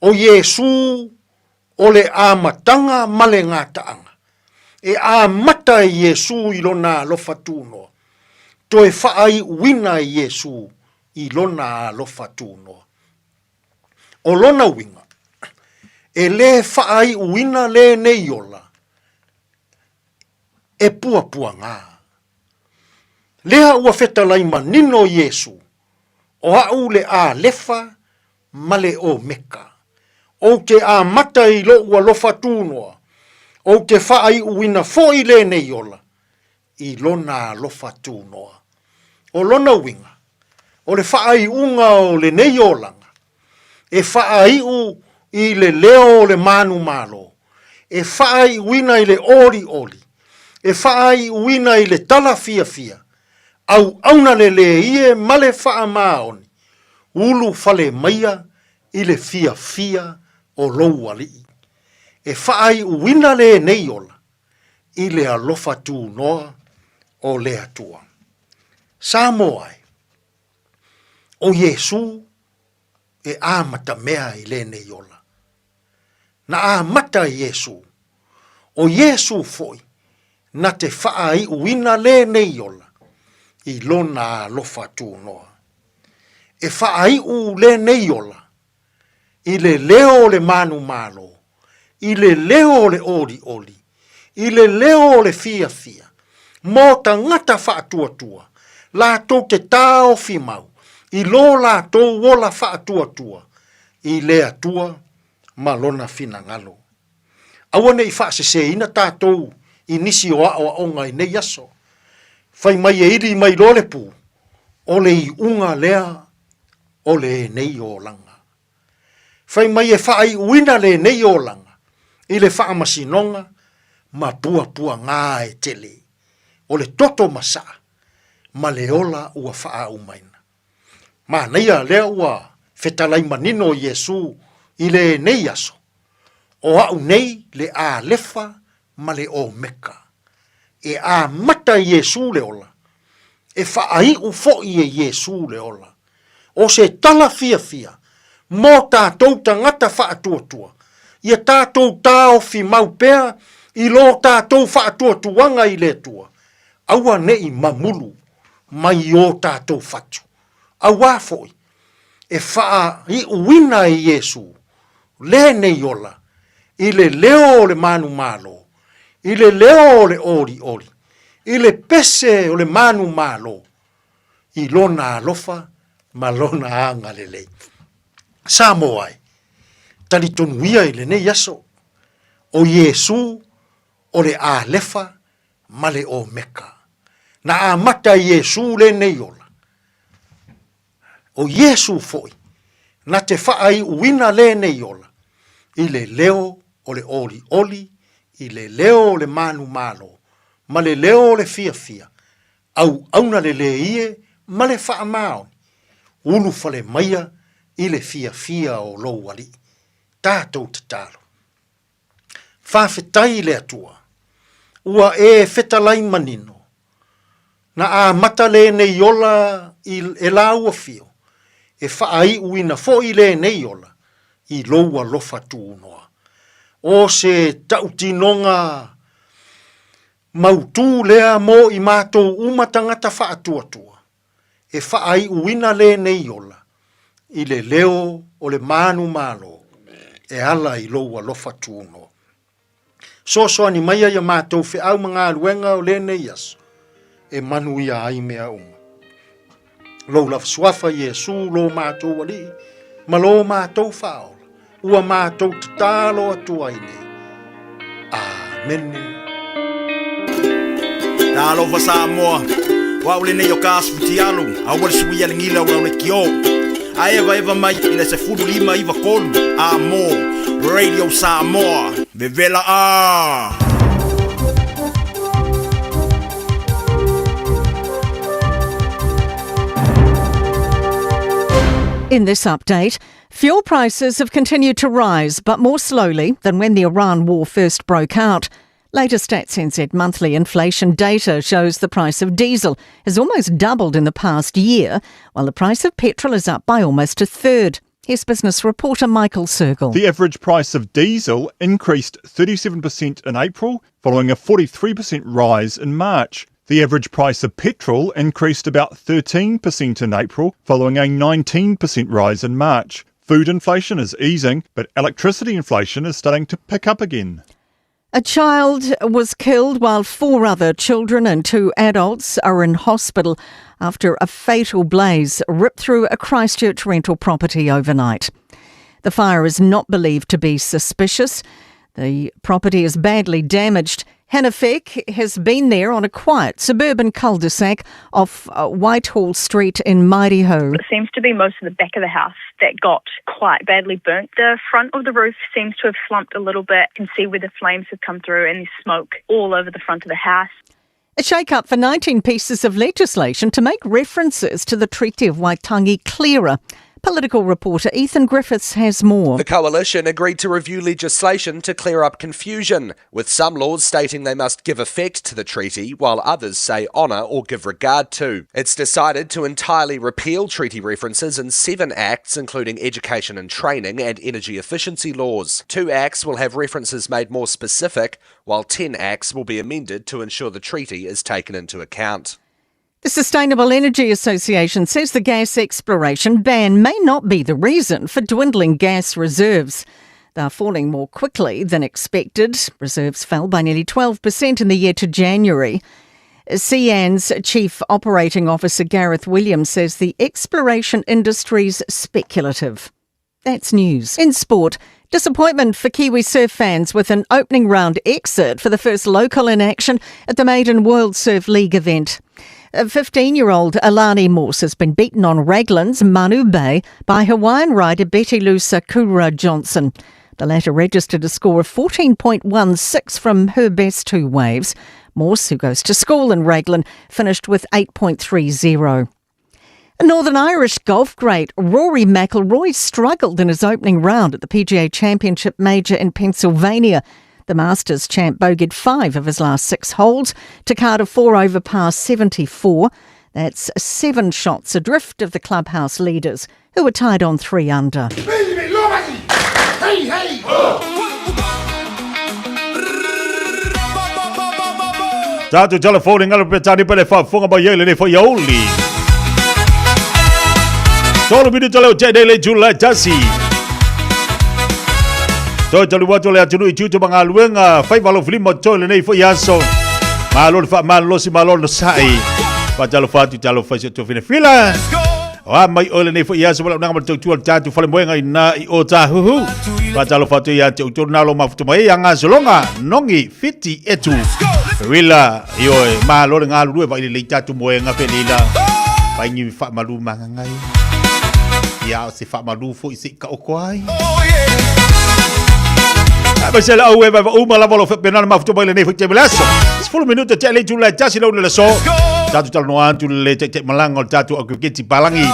o Iesū o le amataga ma le gataaga. E amata e Iesū i lona alofa tunoa, toe faaiuina e Iesū i lona alofa tunoa. O lona uiga, e lē faaiuina lenei ola e puapuagā. Lea ua fetalai manino Iesū, o a'u le Alefa ma le Omeka. Ou te amata i lo'u alofa tunoa, ou te faaiuina foi lenei ola i lona alofa tunoa. O lona uiga, o le faaiuga o lenei olaga, e faaiu i le leo o le manumalo, e faaiuina i le olioli, e faaiuina i le tala fiafia, auauna le lēie ma le faamaoni, ulufale maia i le fiafia o lou alii. E faaiuina lenei ola i le alofa tunoa o le Atua. Samoa e, o Iesū e amatamea i lenei ola. Na amata Iesū, o Iesū foi na te faaiuina lenei ola i lona alofa tunoa. E faaiu lenei ola i le leo o le manumalo, i le leo o le olioli, i le leo o le fiafia, mō tagata faatuatua, latou te taofi mau i lō latou ola faatuatua i le Atua ma Lona finagalo. Aua ne i faasesēina tātou i nisi o aoaoga i nei aso. Fai mai e ili mai loa le pū, o le iuga lea o lenei olaga. Fai mai e faaiuina lenei olaga i le faamasinoga ma puapuagā e tele, o le toto masaa ma le ola ua faaaumaina. Manaia lea ua fetalai manino Iesū i lenei aso, o a'u nei le Alefa ma le Omeka. E amata e Iesū le ola, e faaiu foi e Iesū le ola. O se tala fiafia mō tātou tagata faatuatua, ia tātou taofi mau pea i lō tātou faatuatuaga i le Atua, aua neʻi mamulu mai i ō tātou fatu. Auā foi, e faaiuina e Iesū lenei ola i le leo o le manumalo, i le leo o le olioli, i le pese o le manumalo, i lona alofa ma lona agalelei. Samoa e, talitonu ia i lenei aso, o Iesu o le Alefa ma le Omeka. Na amata i Iesu lenei ola. O Iesu foi, na te faaiuina lenei ola i le leo o le olioli, i le leo o le manumalo, ma le leo o le fiafia, auauna lelei e ma le faamaoni, ulufale maia i le fiafia o lou Alii. Tatou tatalo. Faafetai i le Atua, ua e fetalai manino, na amata lenei ola i e lāua fio, e faaiuina foi lenei ola i lou alofa tunoa. O se tautinoga mautū lea mo i matou uma tagata faatuatua, e faaiuina lenei ola i le leo o le manumalo e ala i lou alofa tunoa. Soasoani maia ia matou feau ma galuega o lenei aso e manuia ai mea uma. Lou lava suafa Iesu lo matou Alii ma lo matou Faaola, ua matou tatalo atu ai nei. Amene. Talofa Samoa, o au lenei o ka Futialu, aua le suia le gila o lau le kio. A eva eva mai i le 1593 a mo Radio Samoa, vevela a! In this update, fuel prices have continued to rise, but more slowly than when the Iran war first broke out. Latest Stats NZ monthly inflation data shows the price of diesel has almost doubled in the past year, while the price of petrol is up by almost a third. Here's business reporter Michael Sergel. The average price of diesel increased 37% in April, following a 43% rise in March. The average price of petrol increased about 13% in April, following a 19% rise in March. Food inflation is easing, but electricity inflation is starting to pick up again. A child was killed while four other children and two adults are in hospital after a fatal blaze ripped through a Christchurch rental property overnight. The fire is not believed to be suspicious. The property is badly damaged. Hannah Feck has been there on a quiet suburban cul-de-sac off uh, Whitehall Street in Mighty-Ho. It seems to be most of the back of the house that got quite badly burnt. The front of the roof seems to have slumped a little bit. You can see where the flames have come through and there's smoke all over the front of the house. A shake-up for 19 pieces of legislation to make references to the Treaty of Waitangi clearer. Political reporter Ethan Griffiths has more. The coalition agreed to review legislation to clear up confusion, with some laws stating they must give effect to the treaty, while others say honour or give regard to. It's decided to entirely repeal treaty references in seven acts, including education and training and energy efficiency laws. Two acts will have references made more specific, while 10 acts will be amended to ensure the treaty is taken into account. The Sustainable Energy Association says the gas exploration ban may not be the reason for dwindling gas reserves. They're falling more quickly than expected. Reserves fell by nearly 12% in the year to January. SEAN's Chief Operating Officer Gareth Williams says the exploration industry's speculative. That's news. In sport, disappointment for Kiwi surf fans with an opening round exit for the first local in action at the Maiden World Surf League event. 15 year old Alani Morse has been beaten on Raglan's Manu Bay by Hawaiian rider Betty Lou Sakura Johnson. The latter registered a score of 14.16 from her best two waves. Morse, who goes to school in Raglan, finished with 8.30. Northern Irish golf great Rory McIlroy struggled in his opening round at the PGA Championship Major in Pennsylvania. The Masters champ bogeyed five of his last six holes to card a four over par 74. That's seven shots adrift of the clubhouse leaders, who were tied on three under. Hey, hey! Oh. Tātou telefone ngalo pe tāni pele whaafonga mai ai lenei whai aoli. Tolu minuta leo tēnei le July tasi. Toe talu atu le atunuu i tiute ma galuega, faiva alofilima o totoe i lenei foi aso. Malo le faamalolosi, malo le onosai. Faatalofa atu i talofa i si o tuafine fila. O a mai oe lenei foi aso malaunaga ma le tautua le tatou falemoega i na i o tāhuhu. Faatalofa atu ia te outou nalo mafuta mai ai a gasologa, nogi, fiti, etu. Rila, ioe, malo le galulue vai lelei tatou moega felila. Faigi faamalu mangangai. Ia o se faamalu foi se i taoko ai. Aemaise le au e vaeva uma lava o lo o faapena ona mafuta mai lenei foi taimi o le aso. 10 minute tea le itu le tasi lau le aso. Tatou talanoa atu le taitai malaga o le tatou au kiriketi palagi.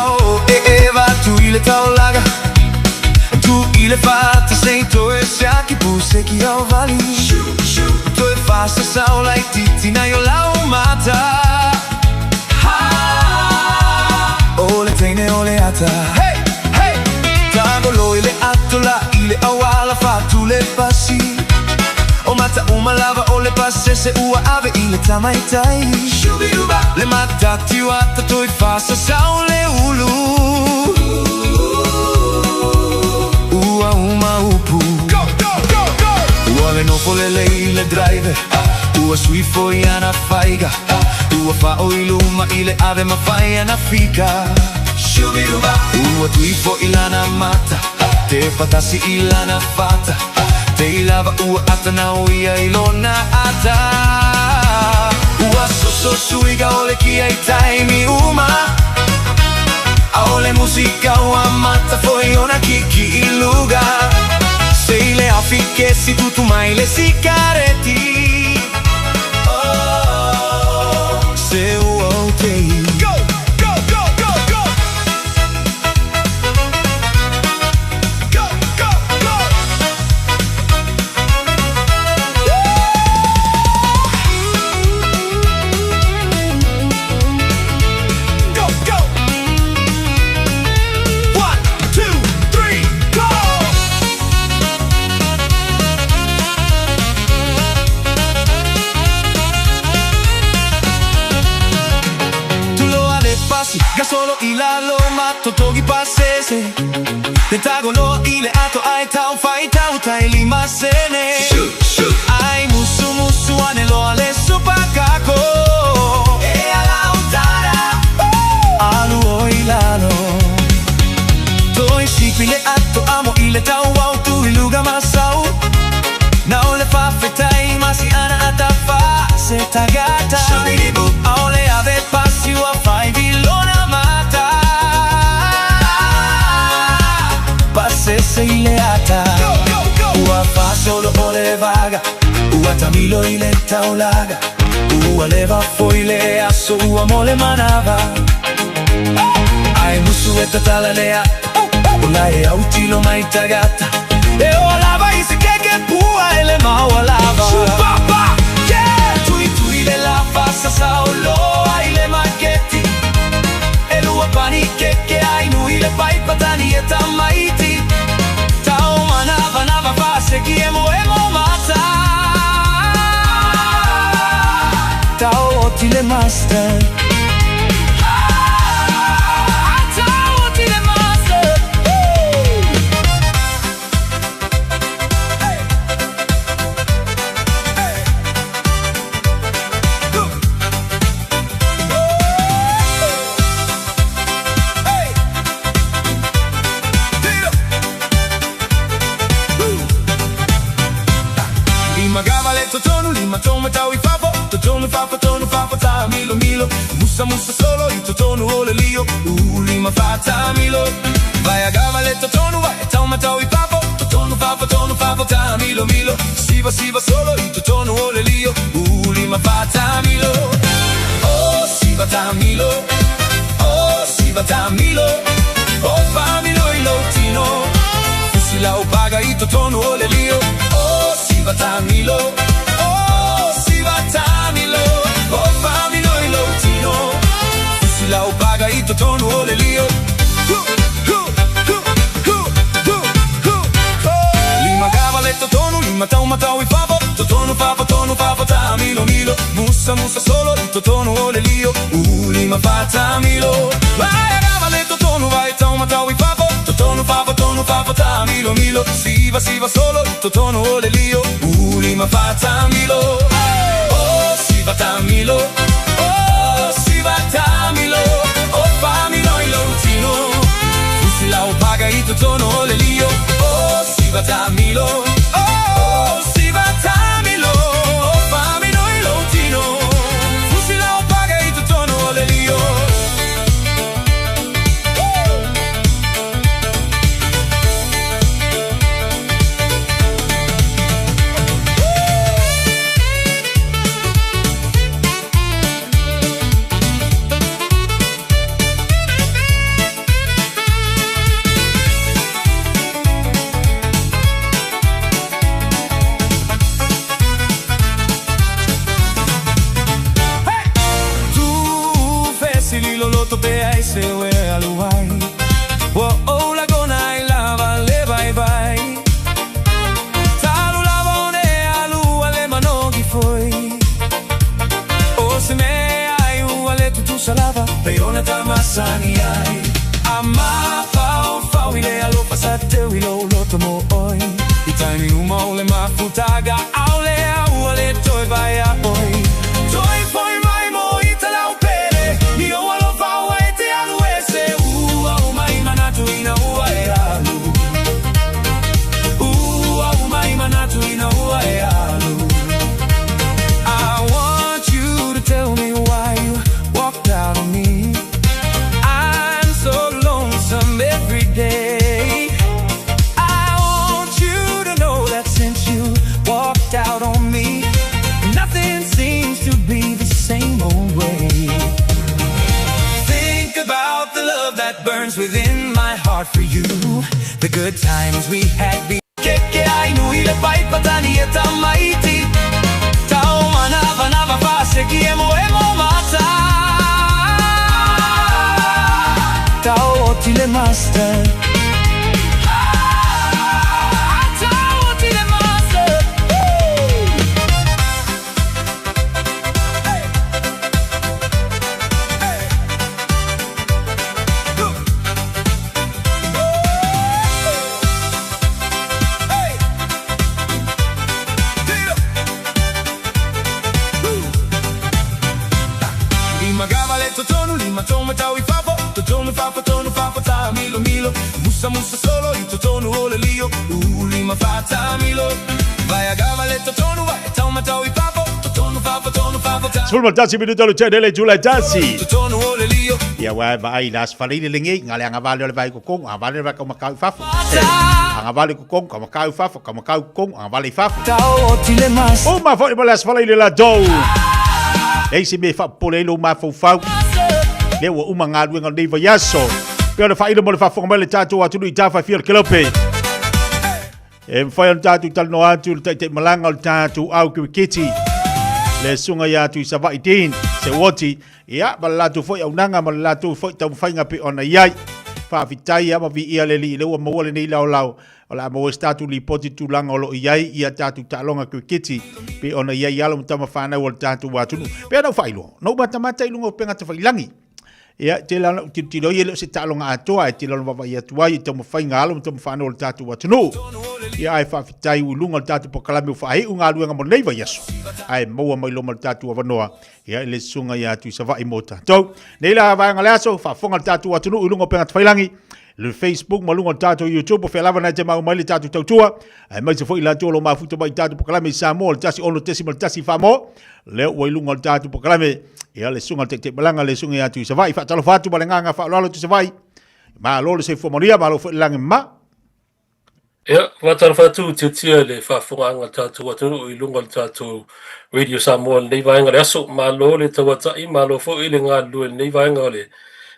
E eva tu i le taulaga Tu i le fata sei toe siaki puse ki au vali Toe fasa sau lai titi nai o lau mata Ha O le teine o le ata Hey hey Tagolo i le atola i le auala fatu le pasi O mata uma lava o le pasese ua ave i le tamaitai Le matati o ata toi fasa sau le ulu Ua uma upu Go, go, go, go! Ua le nofo lelei i le driver Ua sui foi ana faiga Ua fao i luma i le ave ma fai ana fika Ua tui foi lana mata Te patasi i lana fata Te i lava ua ata na o ia i lona ata Ua soso suiga o le kia i taimi uma A o le musika ua mata foi ona kiki i luga Se i le afi ke si tutu mai le sikareti Oh, se ua o te i Go, go, go, go, go! Go, go, go! Go, go! One, two, three, go! Tuloa le pasi, gasolo i lalo ma totogi pasese Le tagoloa i le ato ai tau fai tau tai lima sene Ai musu musu ane loa le supakako E ala o tara, alu o i lalo Toi sipi le ato amo i le tau au tu i luga masau Na o le fafetai masi ana ata fa se tagata Aole ave pasi ua fai vilona mata Pasese i le ata Ua fasolo o le vaga Ua tamilo i le taulaga Ua leva foi le aso ua mo le manava Ai musu e tatala lea O la e autilo mai tagata E o lava i se keke pua e le maua lava Papa, yeah! Tui tui le la fasa sao loa i le maketi E lua pani keke ai nui le pai patani e tamaiti Tau manava nava fase ki e mo e mo mata Tau oti le master Tau oti le master Lima gava le totonu, lima toma tau i fafo Totonu fafo, tonu fafo, ta milo milo Musa musa solo i totonu o le lio U lima fa ta milo Vai a gava le totonu, vai e tau matau i fafo Totonu fafo, tonu fafo, ta milo milo Siva siva solo i totonu o le lio U lima fa ta milo Oh siva ta milo Oh siva ta milo Oh fa milo i lo tino Fusi lau paga i totonu o le lio Oh siva ta milo Oh siva ta milo Oh fa milo i lo tino Fusi lau paga i totonu o le lio Hu, hu, hu, hu, hu, hu, ho. Lima gava le totonu, lima tau matau i fafo Totonu fafo, tonu fafo, ta milo milo Musa musa solo i totonu o le lio U lima fa ta milo Vai a gava le totonu, vai tau matau i fafo Totonu fafo tonu fafo ta milo milo Siva siva solo totono o le lio Ulima fa ta milo Oh siva ta milo Oh siva ta milo Oh fa milo ilo tino Fusi lau paga i totono o le lio Oh siva ta milo Oh siva ta milo Oh fa milo ilo tino Fusi lau paga i totono o le lio. Tu fesi li loloto pe ai se ue aluai Wo o la gona i lava le vai vai Talu lava one alu ale manogi foi O se me ai ua le tutusa lava Pe ona tamasani ai A mapau fau i le alofa sa te ui lo loto mo oi I taimi uma o le mafutaga Au le au ale toi vai a oi Toi foi mai mo i talau pele Ni o alofa ua e te alu e se Ua o mai manatu ina ua e alu Ua o mai manatu ina ua e alu I want you to tell me why you walked out on me. I'm so lonesome every day. I want you to know that since you walked out on me, nothing seems to be the same old way. Think about the love that burns within my heart for you. The good times we had. Be Keke ai nui le pai patani e tamaiti. Tau manava nava faseki e mo e mo mata. Tau oti le master. Tau oti le master. Lima gava le totonu, lima toma tau i fafo Totonu fafo, tonu fafo, ta milo milo Musa musa solo, i totonu o le lio Lima fa ta milo Vai a gava le totonu, vai toma tau i fafo Totonu fafo, tonu fafo, ta 11 minuta o le tele le itula e tasi. Totonu o le lio Ia ua vaai i le aso faleile lenei, na le agavale o le vai i kokogo, agavale le vai kaumakau i fafo. Agavale i kokogo, kaumakau i fafo, kaumakau i kokogo, agavale i fafo. Uma foi mo le aso faleile latou. Leai se mea e faapopole ai lou mafaufau. Lea ua uma galuega o lenei vaiaso. Pei ona faailo mo le faafofoga mai le tatou atunuu i tafa e fia o le kelope. E mafai ona tatou talanoa atu i le taitaimalaga o le tatou au kiriketi, le susuga ia Tuisava'i Dean Seuoti, ia, ma le latou foi auaunaga ma le latou foi taumafaiga pei ona i ai. Faafetai lava ma viia le Alii o lea ua maua lenei laolao o le a maua ai se tatou lipoti i tulaga o lo o i ai ia tatou taaloga kiriketi pei ona i ai alo ma tama fanau a le tatou atunuu. Pei ona ou faailoa, na ou matamata i luga o upega tafailagi. Ia, e tele lava ona ou tilotilo ai, e le o se taaloga atoa, ae tele ona vaavaai atu ai i taumafaiga a alo ma tamafanau o le tatou atunuu. Ia, ae faafetai ua i luga o le tatou polokalame ua faaiu galuega mo lenei vaiaso, ae maua mai loa ma le tatou avanoa, ia, i le susuga ia Tuisava'i mo tatou. Nei la vaega o le aso, faafofoga le tatou atunuu i luga o upega tafailagi, le Facebook ma luga o le tatou YouTube, o fea lava na e te maua mai le tatou tautua, aemaise foi i latou o lo o mafuta mai i tatou polokalame i Samoa o le 16.1 Samoa, lea ua i luga o le tatou polokalame, ia le susuga i le Taitaimalaga, le susuga ia Tuisava'i. Faatalofa atu ma le agaga faaaloalo Tuisava'i, malo le soifua manuia, malo foi le lagi mama. Ia, faatalofa atu Tiatia i le faafofogaaga a le tatou atunuu i luga o le tatou Radio Samoa i lenei vaega o le aso. Malo le tauatai, malo foi le galulue i lenei vaega o le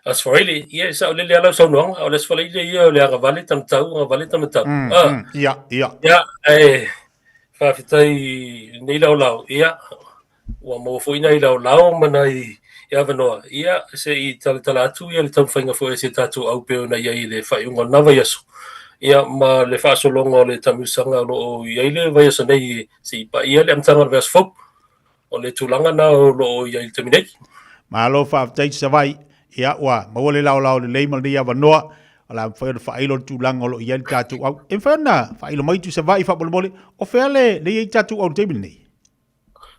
Aso Faraile. Ia, e saolele lava lau saunoaga, o le Aso Faraile ia o le agavale tana tau, agavale tana tau. Ia, ia. Ia, ae faafetai i lenei laolao. Ia, ua maua foi nai laolao ma nai avanoa, ia, se i talatala atu ia le taumafaiga foi a si a tatou au pei ona i ai i le faaiuga o lena vaiaso, ia, ma le faasologa o le taamilosaga o lo o i ai le vaiaso nei se i paia le amataga o le vaiaso fou. O le tulaga lena o lo o i ai i le taimi nei. Malo faafetai Savaii. Ia, ua maua le laolao lelei ma lenei avanoa. O le a mafai ona faailo le tulaga o lo o i ai le tatou au. E mafai ona faailo mai Tuisavaii faamolemole, o fea le le i ai tatou au i le taimi lenei?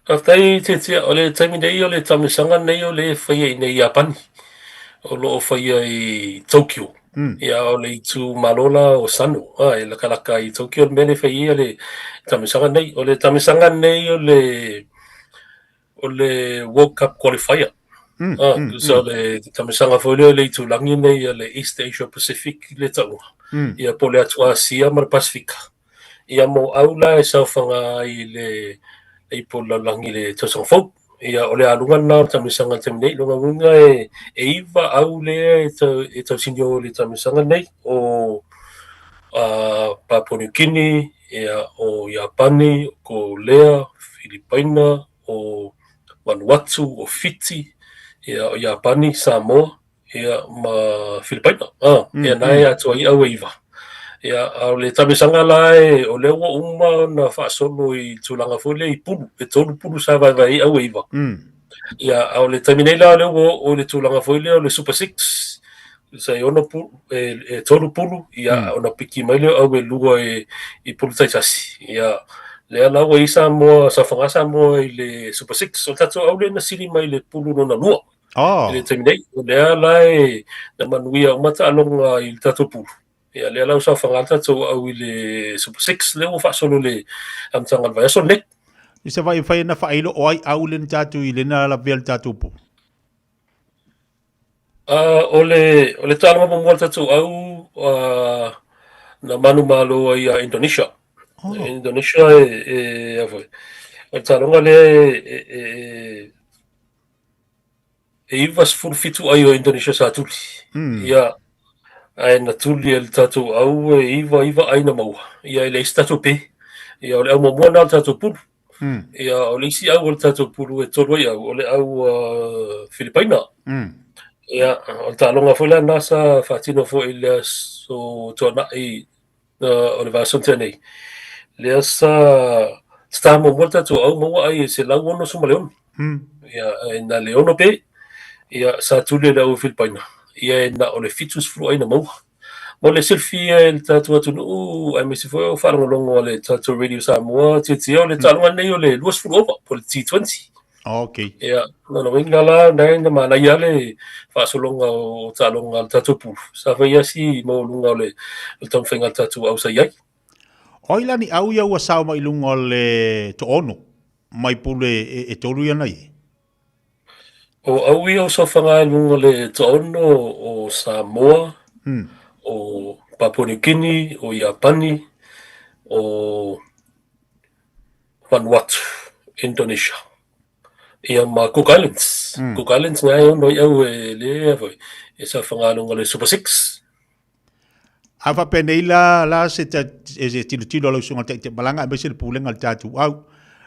Faafetai Tiatia, o le taimi nei o le taamilosaga lenei o lea e faia i inei i Iapani, o lo o faia i Tokyo. Ia o le itumalo la o Sano, e lakalaka i Tokyo le mea lea e fai ai le taamilosaga lenei. O le taamilosaga lenei o le o le World Cup qualifier. So le taamilosaga foi lea o le itulagi lenei o le East Asia Pacific le tauga. Ia po o le atu Asia ma le Pasefika. Ia mo au la e saofaga ai i le ipu o le lalolagi i le tausaga fou. Ia o le aluga lena o le taamilosaga i le taimi nei. Lona uiga e 9 au lea e tausini o i le taamilosaga lenei o Papua New Guinea, ia o Iapani, o Kolea, Filipaina, o Vanuatu, o Fiti, ia o Iapani, Samoa, ia ma Filipaina. Ia na e atoa ai au e 9. Ia, a o le taamilosaga la e, o lea ua uma ona faasolo i tulaga foi lea i pulu, e 3 pulu sa vaevae ai au e 9. Ia, a o le taimi nei la o lea ua oo i le tulaga foi lea o le Super Six, sa e 6 pulu, e 3 pulu, ia, ona piki mai lea o au e 2 i pulu taitasi. Ia, lea la ua i ai Samoa, saofaga Samoa i le Super Six. O le tatou au lea na sili mai i le pulu lona lua. I le taimi nei, o lea la e na manuia uma taaloga i le tatou pulu. Ia, lea la ua saofaga le tatou au i le Super Six, lea ua faasolo le amataga o le vaiaso lenei. I se vai fai na whailo o ai au le tatou i le na lavea le tatou pulu. O le taaloga muamua a le tatou au na manumalo ai ia Indonesia. Indonesia e a foi. O le taaloga lea e 97 ai o Indonesia sa tuli. Ia, ae na tuli e le tatou au e 9 9 ai na maua. Ia, e leai se tatou pe. Ia, o le au muamua na o le tatou pulu. Ia, o le isi au o le tatou pulu e 3 ai au, o le au Filipaina. Ia, o le taaloga foi la na sa faatino foi i le aso Tuanai o le vaiaso na tea nei. Lea sa tatā muamua le tatou au maua ai e 166. Ia, e na le 6 pe. Ia, sa tuli e le au o Filipaina. Ia, e na o le 70 ai na maua. Mo le silafia e le tatou atunuu, aemaise foi o faalogologo a le tatou Radio Samoa, tiatia o le taaloga lenei o le 20 ova, po o le T20. Okay. Ia, lona uiga la, na e na manaia le faasologa o taaloga a le tatou pulu. Sa fai lava si maualuga o le taumafaiga a le tatou au sa i ai. O ai la ni au ia ua sao mai i luga o le toono mai pulu e 3 ia na i ai? O au ia o saofaga i luga o le toono o Samoa, o Papua New Guinea, o Iapani, o Vanuatu, Indonesia, ia ma Cook Islands. Cook Islands na e ono i au e le foi, e saofaga i luga o le Super Six. A faapenei la la se ta e se tilotilo a lau susuga i le Taitaimalanga aemaise le pulega a le tatou au.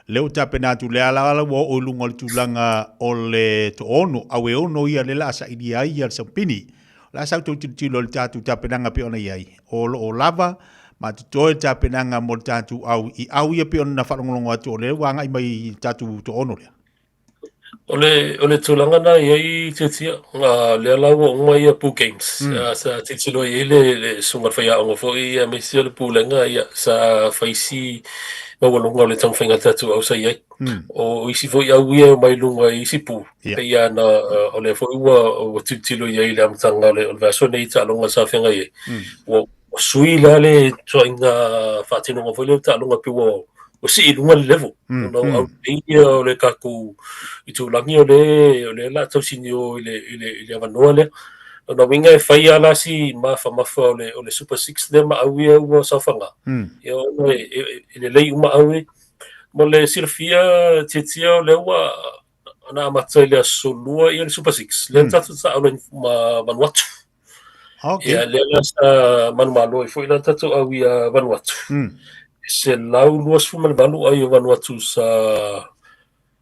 Lea ua tapena atu lea la la ua oo i luga o le tulaga o le toono, au e ono ia lea o le a sailia ai ia le saupini. O le a sa outou tilotilo i le tatou tapenaga e pei ona i ai? O lo o lava ma totoe le tapenaga mo le tatou au i au ia pei ona faalogologo atu o lea ua agai mai i le tatou toono lea. O le tulaga na i ai Tiatia, lea la ua uma ia Pool Games. Sa tilotilo i ai le susuga i le faiaoga foi aemaise o le pulega, ia, sa fai si maualuga o le taumafaiga a le tatou au sa i ai. O isi foi au ia e omai i luga i isi pool, pei lava ona o lea foi ua tilotilo i ai i le amataga o le vaiaso lenei i taaloga sa feagai ai. Ua sui la le ituaiga faatinoga foi lea o taaloga pei ua sii i luga le level. Ona o au nei ia o le tatou itulagi o lea o le a tausinio i le avanoa lea. Lona uiga e fai lava la si mafamafa o le Super Six lea ma au ia ua saofaga. Ia ona e lelei uma au ia. Mo le silafia Tiatia o lea ua na amata i le aso Lua ia le Super Six. Lea na tatou taaalo ai ma Vanuatu. Ia lea la sa manumalo ai foi la tatou au ia Vanuatu. 128 ai o Vanuatu sa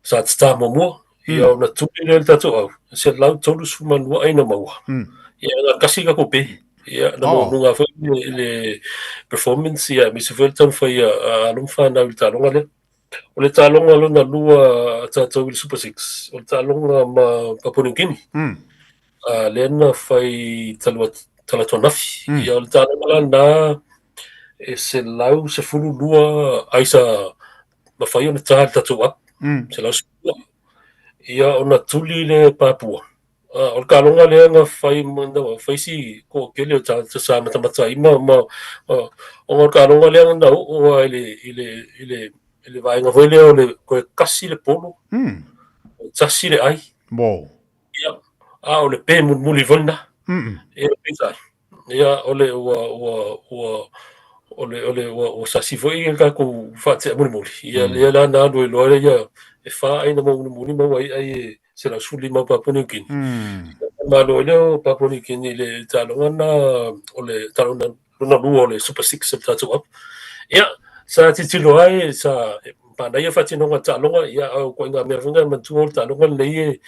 tatā muamua. Ia ona tuli lea le tatou au. 132 ai na maua. Ia na kasi tatou pe. Ia na maualuga foi le performance ia aemaise foi le taumafai a alo ma fanau i le taaloga lea. O le taaloga lona lua a tatou i le Super Six, o le taaloga ma Papua New Guinea. Lea na fai talu Talaatu ananafi. Ia, o le taaloga la lena e 112 ai sa mafai ona ta e le tatou au. 112. Ia, ona tuli le Papua. O le taaloga lea na fai na fai si toatele o tagata sa matamata ai ma ma ona o le taaloga lea na oo lava i le i le i le i le vaega foi lea o le toe tasi le polo, tasi le ai. Mo. Ia, a o le pe mulimuli foi lena. Ia, peitai, ia, o le ua ua ua o le o le ua ua sasi foi le tatou faatea mulimuli. Ia, lea la na alu ai loa ia e fa ai na maua mulimuli maua ai ai e 115 o Papua New Guinea. Malo ai lea o Papua New Guinea i le taaloga lena o le taaloga lona lua o le Super Six o le tatou au. Ia, sa tilotilo ai, sa manaia faatinoga o le taaloga, ia, a o ituaiga mea foi na e manatua o le taaloga lenei e,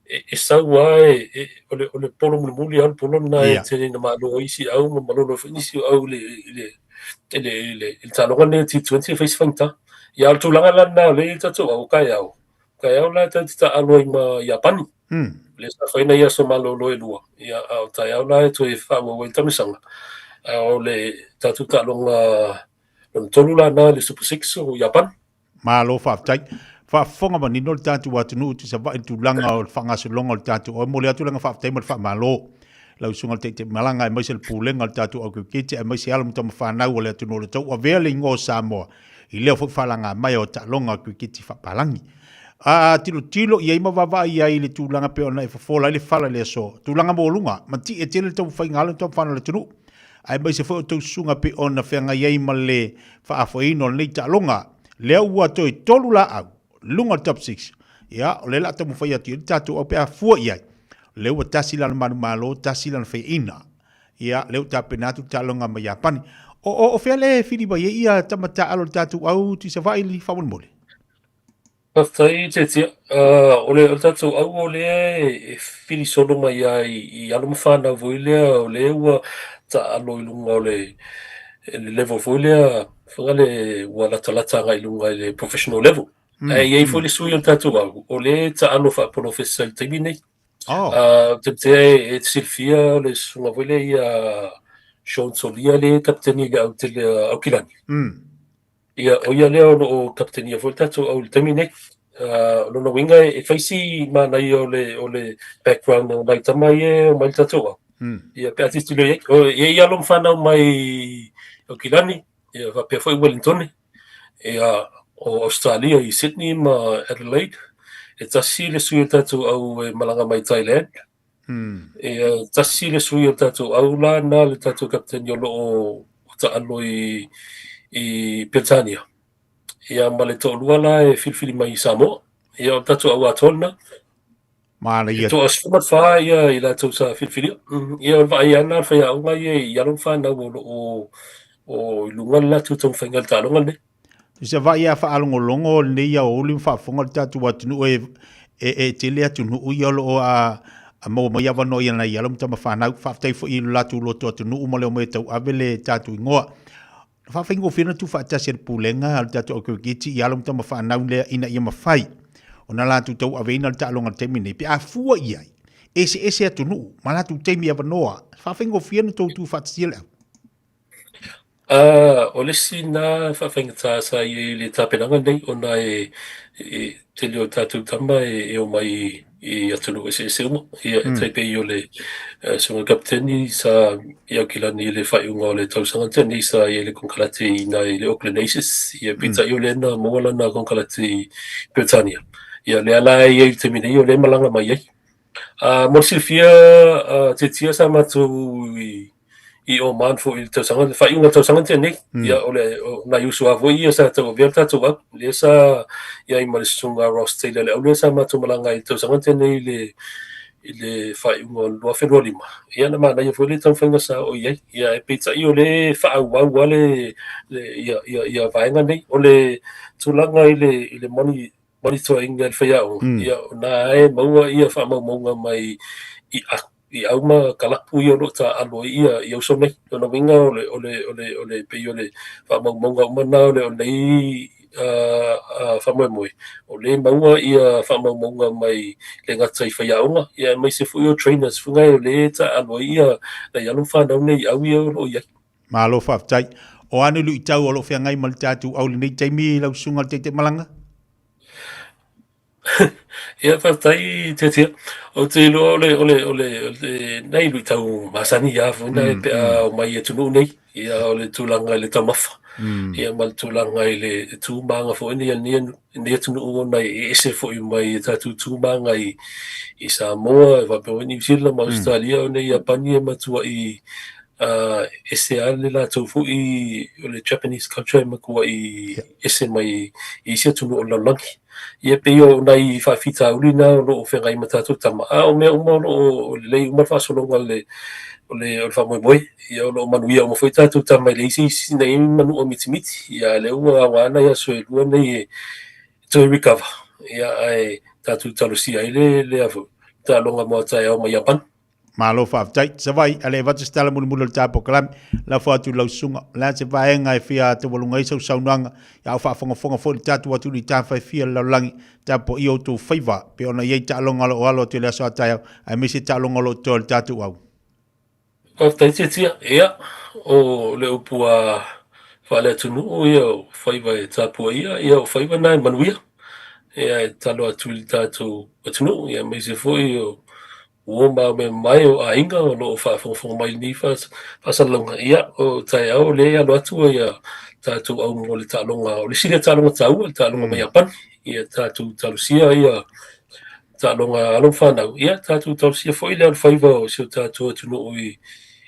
e, e sau lava e, e, o le, o le polo mulimuli lava le polo lena e tele ina malo ai isi au ma malolo ai foi nisi o au i le, i le, i le, i le, i le taaloga lenei o T20 e fai si faigata. Ia, a o le tulaga la lena o lea e i ai le tatou au, o taeao, taeao la tatou te taaalo ai ma Iapani. Lea sa fai nai aso malolo e lua, ia, a o taeao la e toe faaauau ai le taamilosaga. A o le tatou taaloga lona tolu la lena i le Super Six o Iapani. Malo faafetai. Faafofoga manino le tatou atunuu i Savaii i le tulaga o le faagasologa o le tatou au. E momoli atu le agaga faafetai ma le faamalo i lau Susuga i le Taitai Malaga aemaise le Pulega o le tatou au kiriketi aemaise alo ma tamafanau o le atunuu o lo o tauavea le igoa o Samoa i lea foi faalaga mai o taaloga kiriketi faapalagi. A tilotilo i ai ma vaavaai i ai i le tulaga pei ona e fofola ai le fala i le aso, tulaga maualuga, matie tele le taumafaiga a alo ma tamafanau o le atunuu, aemaise foi o tou susuga pei ona feagai ai ma le faafoeina o lenei taaloga. Lea ua toe tolu laau, luga o le top six, ia, o lea o le a taumafai atu i ai le tatou au pe a fua i ai. O lea ua tasi lana manumalo, tasi lana faiaina. Ia, lea ua tapena atu le taaloga ma Iapani. O, o, o fea le fili mai ai ia tama taaalo o le tatou au i Savaii faamolemole? Faafetai Tietia. O le tatou au o lea e fili solo mai lava i alo ma fanau foi lea o lea ua taaalo i luga o le level foi lea fagale ua latalata agai i luga i le professional level. Ae i ai foi le sui o le tatou au o lea e taaalo faapolofesa i le taimi lenei. Ou te matea e te silafia o le susuga foi lea ia Sean Solia lea e kapeteni i le au tele a Aukilani. Ia, o ia lea o lo o kapetenia foi le tatou au i le taimi nei. O lona uiga e fai si manaia o le, o le background o nai tama ia e omai i le tatou au. Ia, pe a tilotilo i ai, o, e i ai alo ma fanau mai Aukilani, ia, faapea foi Wellingtone, ia, o Australia i Sydney ma Adelaide. E tasi le sui o le tatou au e malaga mai Thailand. Ia, tasi le sui o le tatou au la na le tatou kapeteni o lo o taalo i, i Peretania. Ia, ma le toalua la e filifili mai i Samoa. Ia, o le tatou au atoa lena. Manaia. E toa-14 ia i latou sa filifilia. Ia, o le vaai lava lena a le faiaoga ia i alo ma fanau o lo o, o i luga le latou taumafaiga i le taaloga lenei. I Savaii a faalogologo lenei aoauli ma faafofoga le tatou atunuu e, e, e tele atunuu ia o lo o a, a maua mai avanoa i nai alo ma tamafanau. Faafetai foi i lo latou loto atunuu ma le omai e tauave le tatou igoa. Na faafaigofie ona tuufaatasi e le Pulega a le tatou au kirikiti i alo ma tamafanau lea ina ia mafai ona latou tauaveina le taaloga i le taimi nei pe a fua i ai eseese atunuu ma latou taimi avanoa. Faafaigofie ona tou tuufaatasia le au. O le isi na faafaigata sa i ai i le tapenaga lenei ona e tele o tatou tama e omai i atunuu eseese uma. Ia, e tai pei o le susuga kapeteni sa i Aukilani i le faaiuga o le tausaga tea nei sa i ai le konekarate i ina i le Auckland Aces. Ia, peitai o lea na maua lana konekarate i Peretania. Ia, lea la e i ai i le taimi nei o lea e malaga mai ai. Mo le silafia, Tietia sa matou i Oman foi i le tausaga, le faaiuga o le tausaga na tea nei. Ia, o le, o nai uso lava foi ia sa tauavea le tatou au, lea sa i ai ma le susuga Ross Taylor le au lea sa matou malaga ai i le tausaga na tea nei i le, i le faaiuga o le 2025. Ia, na manaia foi le taumafaiga sa oo i ai. Ia, ae peitai o lea e faaauau lava le, le, ia, ia, ia vaega nei. O le tulaga i le, i le moni, monitor ina e le faiaoga, ia o na e maua ia faamaumauga mai i i au ma kalapu ia o lo o taaalo ai ia ia uso nei. O lona uiga o le o le o le o le pei o le faamaumauga uma na o le o lenei faamoemoe, o lea e maua ia faamaumauga mai le gata i faiaoga, ia aemaise foi o trainers foi nei o lea e taaalo ai ia nai alo ma fanau nei i au ia o lo o i ai. Malo faafetai. O a ni luitau o lo o feagai ma le tatou au i lenei taimi lau susuga i le Taitaimalaga? Ia faafetai Tiatia. Ou te iloa o le o le o le o le nai luitau masani lava foi na pe a omai i atunuu nei. Ia o le tulaga i le taumafa. Ia ma le tulaga i le tu ma aga foi nei a lenei atunuu ona e ese foi mai tatou tu ma aga i Samoa faapea foi Niu Sila ma Ausetalia ona i Iapani e matuai ese lava le latou foi o le Japanese culture e matuai ese mai i isi atunuu o le lalolagi. Ia pei o nai faafitauli na o lo o feagai ma tatou tama, a o mea uma o lo o lelei uma le faasologa o le o le faamoemoe. Ia o lo o manuia uma foi tatou tama e leai se isi nai manua mitimiti. Ia a o lea ua aoga nai aso e lua nei e toe recover. Ia ae tatou talosia ai le le taaloga mo a taeao ma Iapani. Malo faafetai. Savaii, a le avatu se tala mulimuli o le ta polokalame, lafo atu i lau susuga. O le a se vaega e fia taualuga ai sau saunoaga, a o faafogafoga foi le tatou atunuu i tafa e fia o le lalolagi, tapuaia outou faiva, pei ona i ai taaloga o lo o alo atu i le aso a taeao, aemaise taaloga o lo o totoe o le tatou au. Faafetai Tiatia. Ia, o le upu a faale-atunuu ia o faiva e tapuaia, ia o faiva na e manuia. Ia e tatalo atu i le tatou atunuu, ia aemaise foi o Ua maumau o aiga o lo o faafogafoga mai i lenei faasalalauga. Ia, o taeao o lea e alo atu ia tatou au mo le taaloga, o le isi lea taaloga taua, le taaloga mai Iapani. Ia tatou talosia ia taaloga alo ma fanau. Ia tatou talosia foi le alofaiva o si o tatou atunuu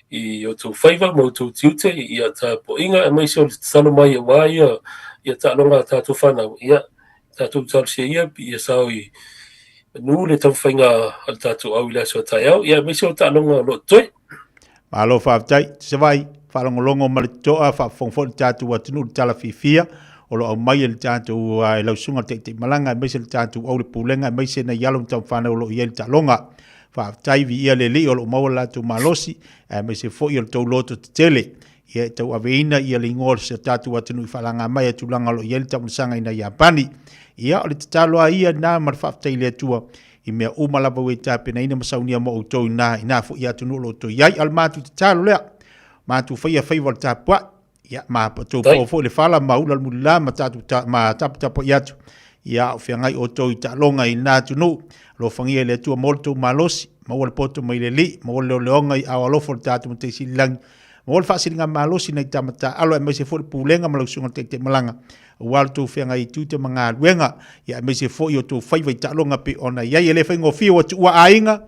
i outou faiva ma outou tiute, ia tapuaiga aemaise o le tatalo mai aua ia taaloga a tatou fanau. Ia tatou talosia ia, ia sao i manu le taumafaiga a le tatou au i le aso a taeao, ia aemaise o taaloga o lo o totoe. Malo faafetai, Savaii, faalogologo ma le totoa, faafofoga foi le tatou atunuu i le tala fiafia o lo o aumai e le tatou e lau susuga le Taitaimalaga aemaise le tatou au le Pulega aemaise nai alo ma tamafanau o lo o i ai le taaloga. Faafetai, viia le Alii o lo o maua le latou malosi aemaise foi o le tou loto tetele. Ia e tauaveina ia le igoa o si o tatou atunuu i faalaga mai a tulaga o lo o i ai le taumasaga ina Iapani. Ia o le tatalo a ia na ma le faafetai i le Atua i mea uma lava ua e tapenaina ma saunia mo outou ina ina foi atunuu o lo o outou i ai. A o le matou tatalo lea, matou faia faiva o le tapuai. Ia ma tou po foi le fala ma ula le mulila ma tatou ta, ma taputapuai atu. Ia o feagai outou i taaloga i lena atunuu. Alofagia e le Atua maua le tou malosi, maua le poto mai le Alii, maua le leoleoga i aao alofa o le tatou Matai Sili i lagi. Maua le faasiligamalosi nai tama taaalo aemaise foi le pulega ma lau susuga i le Taitaimalaga aua lo outou feagai i tiute ma galuega, ia aemaise foi o outou faiva i taaloga pei ona i ai. E le faigofie ua tuua aiga,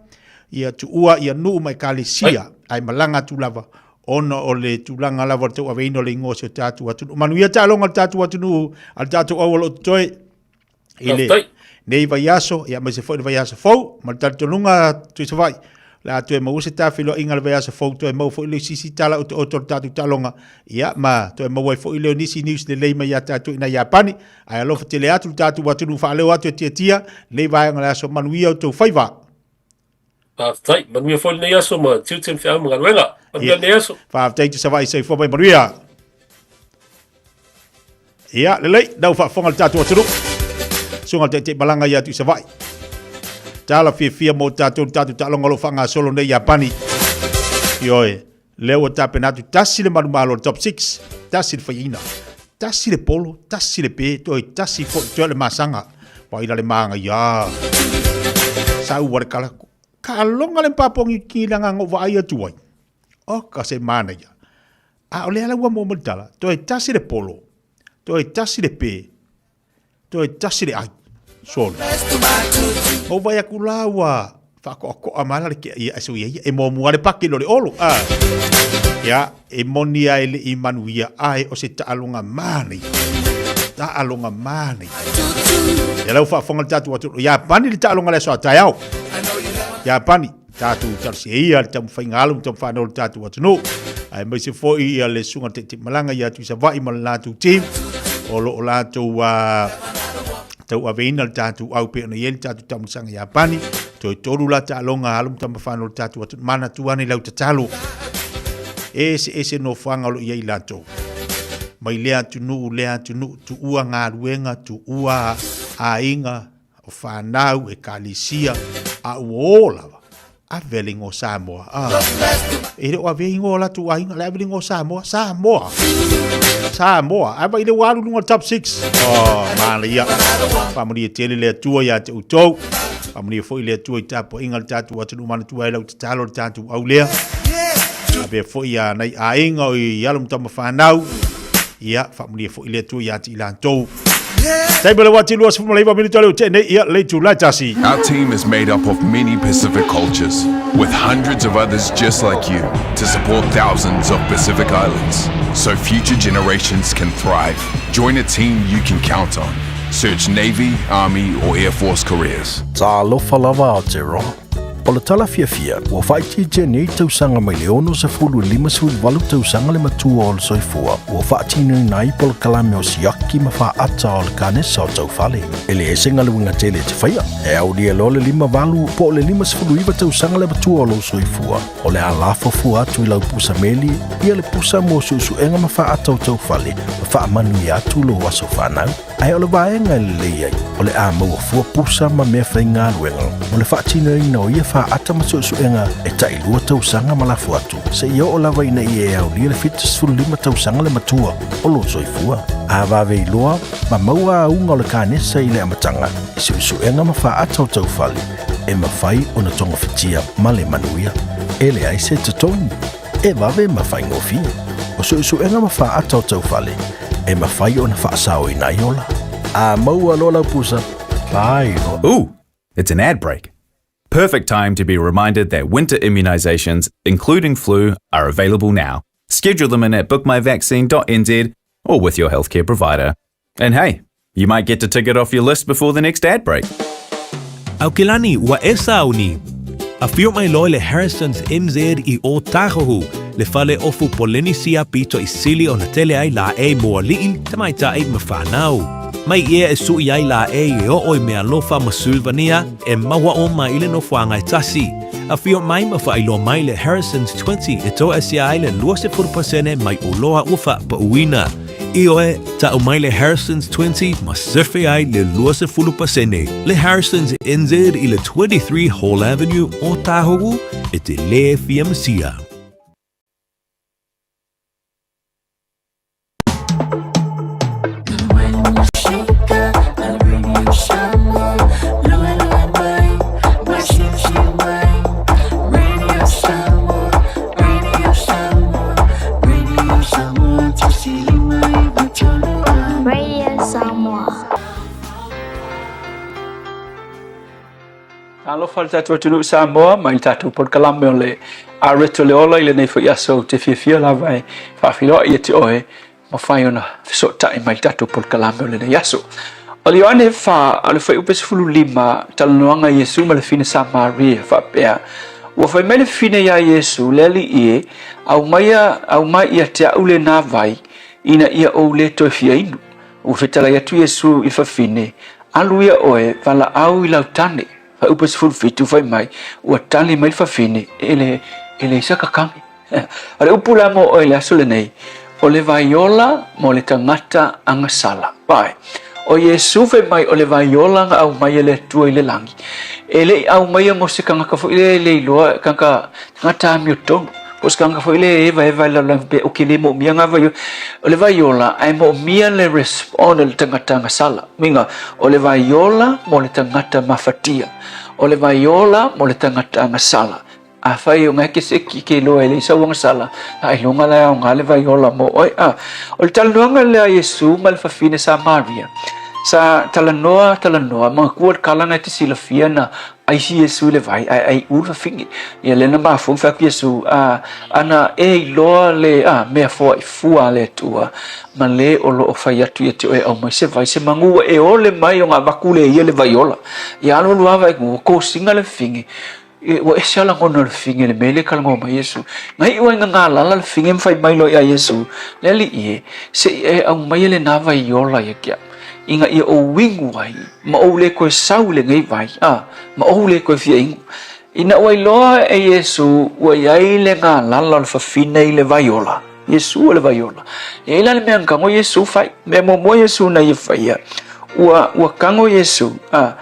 ia tuua ia nuu ma ekalesia, ae malaga atu lava ona o le tulaga lava o le tauaveina o le igoa o si o tatou atunuu. Manuia taaloga a le tatou atunuu, a le tatou au o lo o totoe i le nei vaiaso, ia aemaise foi le vaiaso fou, ma le talitonuga Tuisavaii, o le a toe maua se tafeiloaiga le vaiaso fou, toe maua foi le isi tala otooto o le tatou taaloga, ia ma toe maua ai foi lea o nisi news lelei mai ia tatou i nai Iapani, ae alofa tele atu le tatou atunuu faaleo atu e Tiatia, lenei vaega o le aso, manuia outou faiva. Faafetai. Manuia foi lenei aso ma tiute ma feau ma galuega. Manuia lenei aso. Faafetai Tuisavaii, soifua mai manuia. Ia, lelei, nau faafofoga le tatou atunuu. Susuga le Taitaimalaga ia Tuisavaii. Tala fiafia mo tatou le tatou taaloga o lo o faagasolo nei i Iapani. Ioe, lea ua tapena atu tasi le manumalo le top 6, tasi le faiaina, tasi le polo, tasi le pe, toe tasi foi, toe le masaga. Pai la le māngaia. Sa ua le kala. Ka alonga le papongi ki langa ngo vaai atu ai. O ka se mānaia. A o lea la ua mua mai le tala, toe tasi le polo, toe tasi le pe, toe tasi le ai. Solo. O vai aku la ua whaakoakoa mai la le kia ia eso ia ia e muamua le paki lo le olo. Ah. Ia, e moni ai le i manuia ai o se taaloga mānaia. Taaloga mānaia. Ia lau faafofoga le tatou atunuu. Iapani le taaloga le aso a taeao. Iapani. Tatou talosia ia le taumafaiga alo ma taumafanau o le tatou atunuu. Aemaise foi ia le susuga i le Taitaimalaga ia Tuisavaii ma le latou team o lo o latou tauaveina le tatou au pei ona i ai le tatou taumasaga Iapani. Toe tolu la taaloga alo ma tamafanau o le tatou atunuu. Manatua ane i lau tatalo. Eseese nofoaga o lo o i ai latou. mai lea atunuu lea atunuu, tuua galuega, tuua aiga, o fanau, ekalesia, a ua o lava, ave le igoa o Samoa. Ah. E le o avea igoa o latou aiga, le ave le igoa o Samoa, Samoa. Samoa. Ae vai le ua alu luga o le top 6. Oh, manaia. Faamanuia tele le Atua ia te outou. Faamanuia foi le Atua i tapuaiga a le tatou atunuu manatua ai lau tatalo le tatou au lea. Avea foi ia nai aiga o i alo ma tama fanau. Ia, faamanuia foi le Atua ia te i latou. Taimi o le uati 29 minute o le ute nei, ia, le itula e tasi. Our team is made up of many Pacific cultures, with hundreds of others just like you to support thousands of Pacific Islands so future generations can thrive. Join a team you can count on. Search Navy, Army, or Air Force careers. Talofa lava Aotearoa. O le tala fiafia, ua faaitiitia nei tausaga mai le 60 i le 58 tausaga le matua o le soifua ua faatinoina ai polokalame o siaki ma faata o le kanesa o taufale. E leai se galuega tele e te faia, e aulia loa le 58 po o le 59 tausaga le matua o lou soifua, o le a lafo fua atu i lau pusa meli ia le pusa mo suesuega ma faata o taufale ma faamanuia atu lou aso fanau. Ae o le vaega e lelei ai, o le a maua fua pusa ma mea faigaluega mo le faatinoina o ia faata ma suesuega e tailua tausaga ma lafo atu, seia oo lava ina ia e aulia le 75 tausaga le matua o lou soifua. A vave iloa ma maua auga o le kanesa i le amataga i suesuega ma faata o taufale, e mafai ona togafitia ma le manuia. E leai se totogi, e vave ma faigofie. O suesuega ma faata o taufale, e mafai ona faasaoina ai ola. A maua loa lau pusa, fai loa. Ooh, it's an ad break. Perfect time to be reminded that winter immunisations, including flu, are available now. Schedule them in at bookmyvaccine.nz or with your healthcare provider. And hey, you might get to tick it off your list before the next ad break. Aukilani, ua e sauni. Afio mai loa le Harrison's NZ i Ōtāhuhu, le fale ofu Polenisia pito i sili ona tele ai laʻei mo aliʻi, tamaitai ma whānau. Mai ia e suʻi ai laʻei e oo i mealofa ma Sulvania e maua uma i le nofoaga e tasi. Afio mai ma faailoa mai le Harrison's 20 e toaesia ai le 20% mai oloa ua faapauina. Ioe, ta'u mai le Harrison's 20 ma sefe ai le 20%. Le Harrison's NZ i le 23 Hall Avenue, Ōtāhuhu, e te lē fia masia. Radio Samoa. Talofa le tatou atunuu Samoa mai le tatou polokalame o le Areto le Ola i lenei foi aso ou te fiafia lava e faafeiloai ia te oe mafai ona fesootai mai le tatou polokalame o lenei aso. O le Ioane 4, o le fuaiupu 15, talanoaga a Iesu ma le fine Samaria, faapea, Ua fai mai le fine iā Iesu, le Alii e, aumaia, aumai ia te a'u lenā vai, ina ia ou lē toe fia inu. Ua fetalai atu Iesu i le fafine, Alu ia oe, valaau i lau tane. Fuaiupu 17, fai mai, Ua tali mai le fafine, E le, e leai sa kakagi. O le upu la mo oe i le aso lenei, o le vaiola mo le tagata agasala. Vai, o Iesu fai mai o le vaiola na aumai e le Atua i le lagi. E le i aumaia mo se tagata foi lea e le iloa, tagata, tagata amiotonu, po o se tagata foi lea e evaeva i le lalolagi pe okay le moomia nga vaiola. O le vaiola, ae moomia le respond a le tagata agasala. Uiga, o le vaiola mo le tagata mafatia. O le vaiola mo le tagata agasala. Afai o ngai ke se ki ke loa e le sau sala, a iloga la e aoga le vai ola mo oe. A, o le talanoaga lea a Iesu ma le fafine Samaria, sa talanoa, talanoa, manatua le kala na e te silafia na aisi Iesu i le vai, ae ai u le fafine. Ia lea na mafua ma fai atu Iesu, a, ana e iloa le, a, mea foai fua a le Atua, ma le o lo o fai atu ia te oe e aumai se vai, se manu ua e ole mai o nga vaku le ia le vai ola. Ia alu alu lava ua kosiga le fafine, Ua ese lava lagona o le fafine i le mea lea e talanoa mai Iesu. Na iu ai gagalala le fafine ma fai mai loa ia Iesu, Le Alii e, se i e aumaia lenā vai ola ia te au, ina ia ou inu ai, ma ou le toe sau i lenei vai, a, ma ou le toe fia inu. Ina ua iloa e Iesu ua i ai le galala o le fafine i le vai ola, Iesu o le vaiola. E i ai la le mea na tago Iesu fai. Mea muamua Iesu na ia faia, ua, ua tago Iesu, a,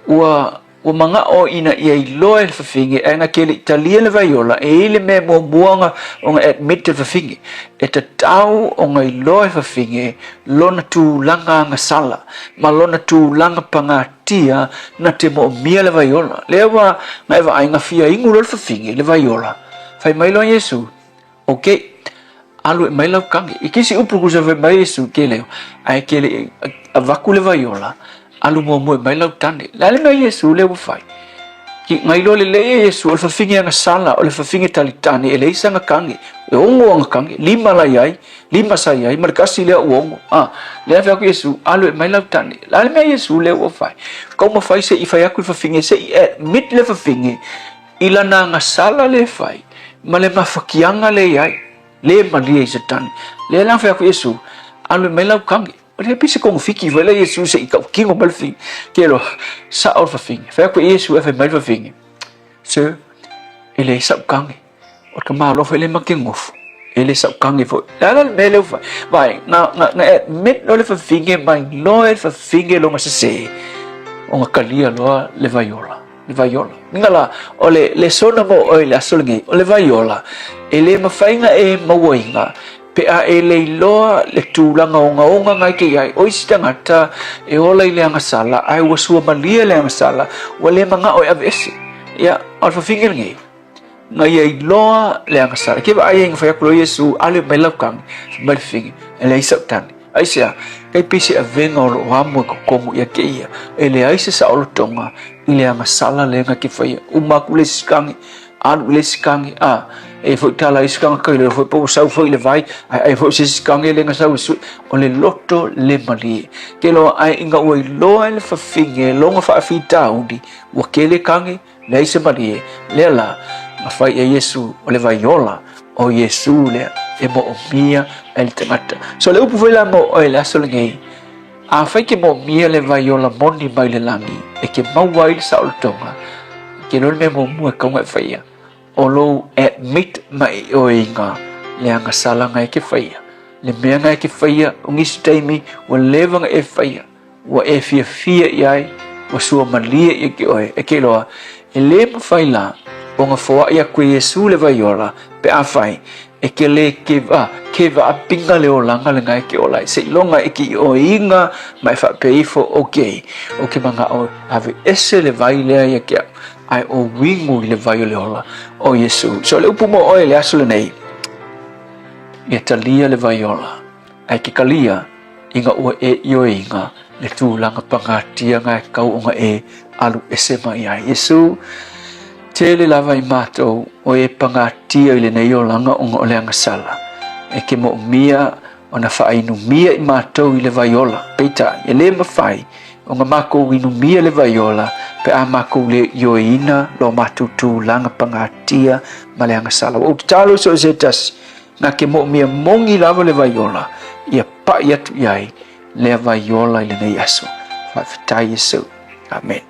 ua, ua manao ina ia iloa e le fafine, ae na te le i talia le vaiola, e i ai le mea muamua ona, ona admit e le fafine. E tatau ona iloa e le fafine lona tulaga agasala, ma lona tulaga pagatia na te moomia le vaiola. Lea ua, na e vaai, na fia inu loa le fafine i le vaiola, fai mai loa Iesu, Ok, alu e mai lau kage. I kisi upu kusa fai mai Iesu ke leo, ae ke le avaku le vaiola, alu muamua e mai lau tane. Le a le mea Iesu lea ua fai? Ki ngai loa lelei e Iesu, o le fafine ana sala, o le fafine talitane, e leai sana kage. E ono ana kage, lima la iai, lima sa iai, ma le kasi lea ua ono. A, lea fai atu Iesu, alu e mai lau tane. Le a le mea Iesu lea ua fai? Kau mawhai se i fai atu le fafine, se i admit le fafine, I lana agasala le fai, ma le mafakiaga le i ai, le malie i Satani. Lea la fai atu Iesu, alu e mai lau kage. O le pise kongofiki foi la Iesu se i tautino mai le fafine. Ke loa, sao le fafine. Fai atu e Iesu e fai mai le fafine, Sir, e leai sau kage. O le tamaloa foi le ma ke gofo. E le sau kage foi. Le a la le mea lea ua fai? Vaai, na, na, na admit loa le fafine mai loa e le fafine lona sese, ona talia loa le vaiola. le vaiola. Inga la, o le lesona mo oe i le aso lenei, o le vaiola, e le mafai na e mauaina, pe a e le iloa le tulaga ogaoga na e te i ai. O isi tagata e ola i le agasala, ae ua suamalie le agasala, ua le manao e aveese. Ia, o le fafine lenei, na ia iloa le agasala. Ke vaai ai na fai atu loa Iesu, ale mai lau tane, fai mai le fafine, e leai sau tane. Aisea, kai pei se avega o loo amo e kokomu ia keia, e leai se saolotoga i le agasala lea na ke faia. Uma aku le isi kage, alu i le isi kage, a, e foi tala isi kage kai le foi po sau foi le vai, ai ai foi se isi kage le na sau e sui, o le loto le malie. Ke loa ai inga ua iloa e le fafine longa faafitauli, ua kele kage, Leai se malie, lea la, na fai e Iesu o le vaiola o Iesu lea e moomia ai le tagata. So le upu foi la mo oe le aso lenei, afai ke moomia le vaiola moni mai le lagi, e ke maua ai le saolotoga, ke loa le mea muamua e kauga e faia, o lou admit mai i oe iga le agasala e ke faia. Le mea na e ke faia, o nisi taimi, ua leva na e faia. Ua e fiafia i ai, ua suamalie ia ke oe, e ke iloa, e lē mafai la ona foaʻi aku e Iesū le vaiola, pe afai e ke lē keva, keva apiga le olaga lenā e ke ola ai, seiloga e ke ioeina ma e faapea ifo, Ok, o ke manaʻo e aveese le vai lea ia ke aʻu, ae o uigu i le vai o le ola o Iesū. So le upu mo oe i le aso lenei, ia talia le vaiola, ae ke kalia, Ina ua e ioeina le tulaga pagatia na e kau ona e alu ese mai ai. Iesu, tele lava i matou o e pagatia i lenei olaga ona o le agasala, e ke moomia ona faainumia i matou i le vai ola. Peitai, e le mafai ona makou inumia le vai ola pe a makou le ioeina lo matou tulaga pagatia ma le agasala. Ua ou tatalo i so o se tasi, Na ke moomia moni lava le vaiola, ia paʻi atu i ai lea vaiola i lenei aso. Faafetai Iesu. Amen.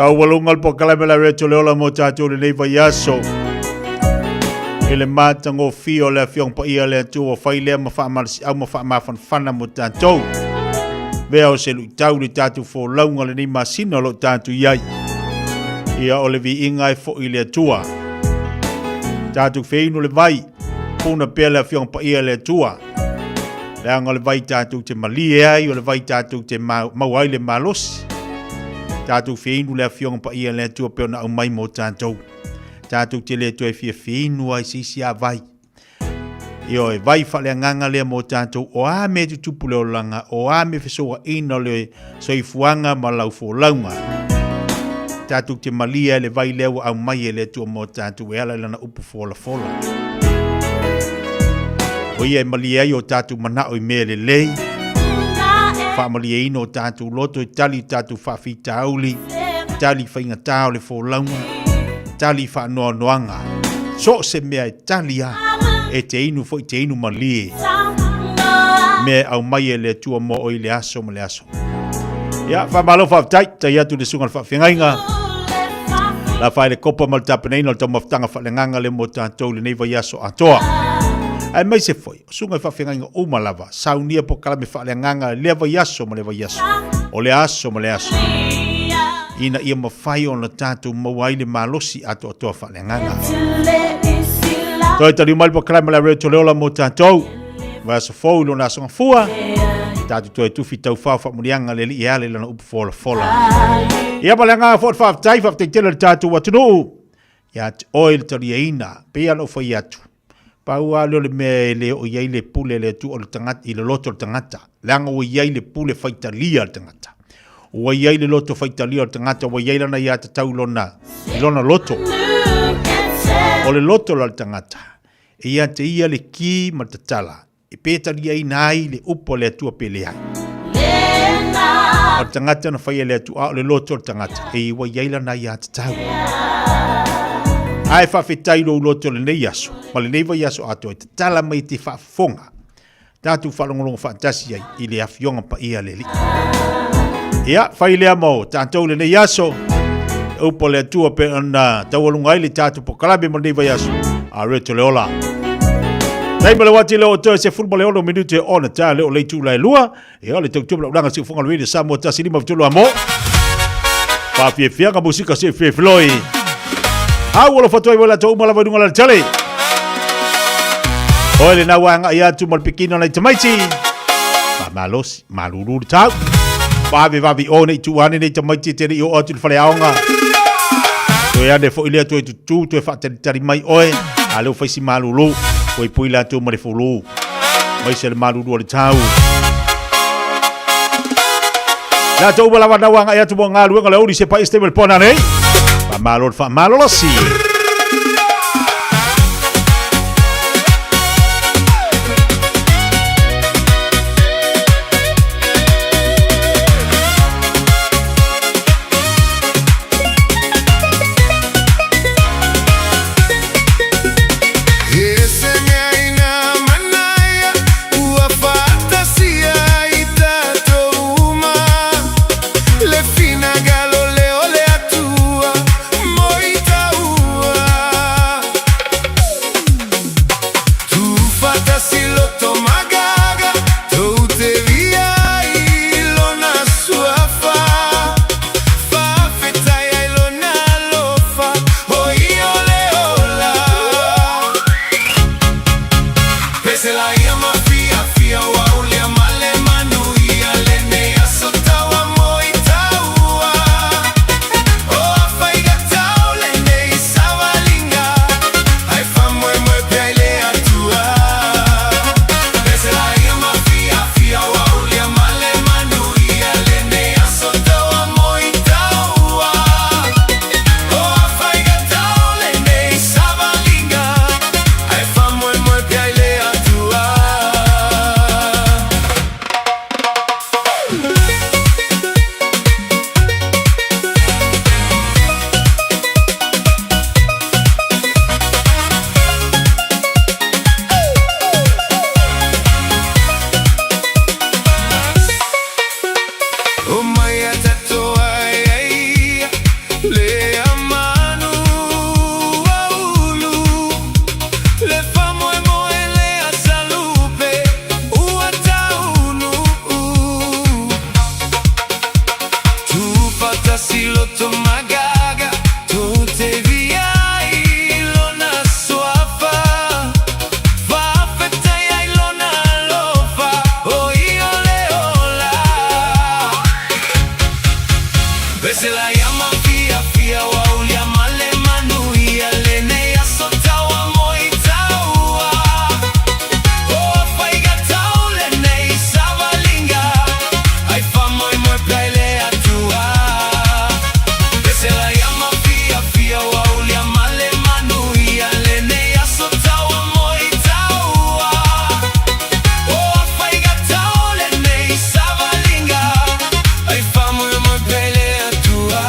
Taualuga le polokalame la Reto le Ola mo tatou lenei vaiaso. I le matagofie o le Afioga Paia le Atua ua fai lea ma faamalosiau ma faamafanafana mo tatou. Vea o se luitau le tatou folauga lenei masina o lo o tatou i ai. Ia o le viiga e foi i le Atua. Tatou feinu le vai, puna pea le Afioga Paia le Atua. Leaga o le vai tatou te malie ai, o le vai tatou te maua ai le malosi. Tatou feinu le Afioga Paia le Atua pe ona aumai mo tatou. Tatou te le toe fia feinu ai se isi a vai. Ioe, vai faaleagaga lea mo tatou, o a mea e tutupu le olaga, o a mea fesoaina o le soifuaga ma lau folauga. Tatou te malie ai le vai lea ua aumai e le Atua mo tatou e ala i lana upu folafola. O ia e malie ai o tatou manao i mea lelei, faamalieina o tatou loto e tali i tatou faafitauli, tali i faigata o le folauga, tali i faanoanoaga. So o se mea e tali a, e te inu foi te inu malie. Mea e aumai e le Atua mo oe i le aso ma le aso. Ia, faamalo faafetai, tai atu le susuga i le faafeagaiga. La fai le kopa ma le tapenaina o le taumafataga faaleagaga le mo tatou lenei vaiaso atoa. Aemaise foi, o susuga i faafeagaiga uma lava, saunia polokalame faaleagaga i lea vaiaso ma lea vaiaso, o lea aso ma lea aso, ina ia mafai ona tatou maua ai le malosi atoatoa faaleagaga. Toe taliu mai le polokalame la Radio Toleola mo tatou. Vaiaso fou i lona aso gafua, tatou toe tufi taufao faamuliaga le Alii e ala i lana upu folafola. Ia ma le agaga foi o le faafetai, faafetai tele i le tatou atunuu ia te oe le taliaina, pei lava ona ou fai atu, pau lava lea o le mea e le oo i ai le pule a le Atua o le tagata, i le loto o le tagata, leaga ua i ai le pule faitalia a le tagata. Ua i ai le loto faitalia o le tagata, ua i ai lana aiatatau i lona, i lona loto. O le loto la o le tagata, e ia te ia le ki ma le tatala, e petaliaina ai le upu a le Atua pe leai. O le tagata na faia e le Atua, a o le loto o le tagata, e ua i ai lana aiatatau. Ae faafetai lou loto i lenei aso, ma lenei vaiaso atoa e tatala mai e te faafofoga. Tatou faalogologo faatasi ai i le Afioga Paia a le Alii. Ia, fai lea mo tatou lenei aso. E upu a le Atua pe ona taualuga ai le tatou polokalame mo lenei vaiaso. A reto le ola. Tai ma le wati le o toe se 16 minute ona ta le o le itula e lua. Ia o le tautua ulaga si ufonga le Samoa tasi lima tolu a mo. Faafiafiaga musika se fiafiloi. Au alofa atu ai mo latou uma lava i luga o le tele. Oe lena ua agai atu ma le pikina nai tamaiti. Faamalosi, malulu le tau. Vave vave o nei tu ane nei tamaiti te nei o atu i le faleaoga. Toe ane foi lea toe tutu, toe faatalitali mai oe. A leo faisi malulu. Pui pui latou ma le fulu. Mai se le malulu o le tau. Latou uma lava nau agai atu mo galuega le aoauli se pai stable pona nei. Faamalo le faamalolosi. Pesela ia mafiafia ua ulia ma le manuia lenei aso taua mo i taua. O faiga tau lenei savalinga ai faamoemoe pea i le Atua. Pesela ia mafiafia ua ulia ma le manuia lenei aso taua mo i taua. O faiga tau lenei savalinga ai faamoemoe pea i le Atua.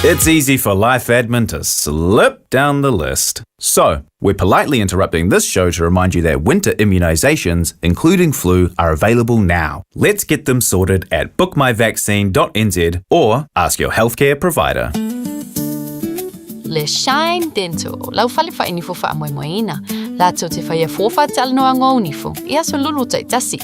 It's easy for life admin to slip down the list. So, we're politely interrupting this show to remind you that winter immunisations, including flu, are available now. Let's get them sorted at bookmyvaccine.nz or ask your healthcare provider. Le Shine Dental, lau fale faainifo faamoemoeina, latou te faia fua faatalanoaga o nifo i aso lulu taitasi.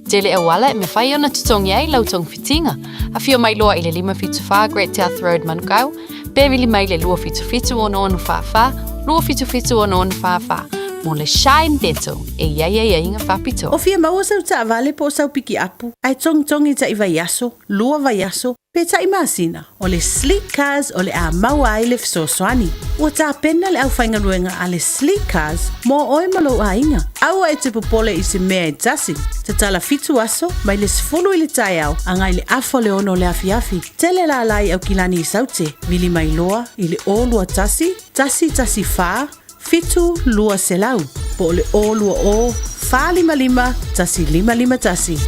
Tele auala e mafai ona totogi ai lau togafitiga. Afio mai loa i le 574 Great South Road Manukau, pe vili mai le 277 6644, 277 6644 mo le Shine Dental e i ai aiaiga faapitoa. O fia maua sau taavale po o sau pikiapu, ae togitogi taʻi vaiaso, lua vaiaso, pe taʻi masina, o le Sleek Cars o le a maua ai le fesoasoani. Ua tapena le aufaigaluega a le Sleek Cars mo oe ma lou aiga. Aua e te popole i se mea e tasi. Tatala fitu aso, mai le 10 i le taeao agai le afa o le 6 o le afiafi. Tele lala i Aukilani i Saute, vili mai loa i le 021 114 7200 po o le 020 455 1551.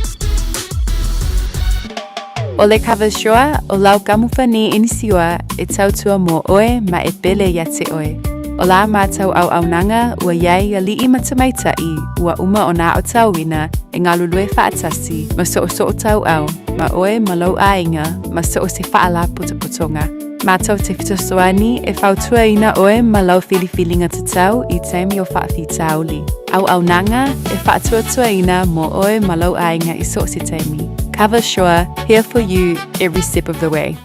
O le Coversure, o lau kamupani inisiua e tautua mō oe ma e pele ia te oe. O la mātou auaunaga ua iai aliʻi ma tamaitaʻi ua uma ona aotauina e galulue faatasi ma soosoo tauau ma oe ma lou aiga ma so o se faalapotopotoga. Mātou te fesoasoani e fautuaina oe ma lau filifiliga tatau i taimi o faafitauli. Auaunaga e faatuatuaina mō oe ma lou aiga i so o se taimi. Coversure, here for you every step of the way.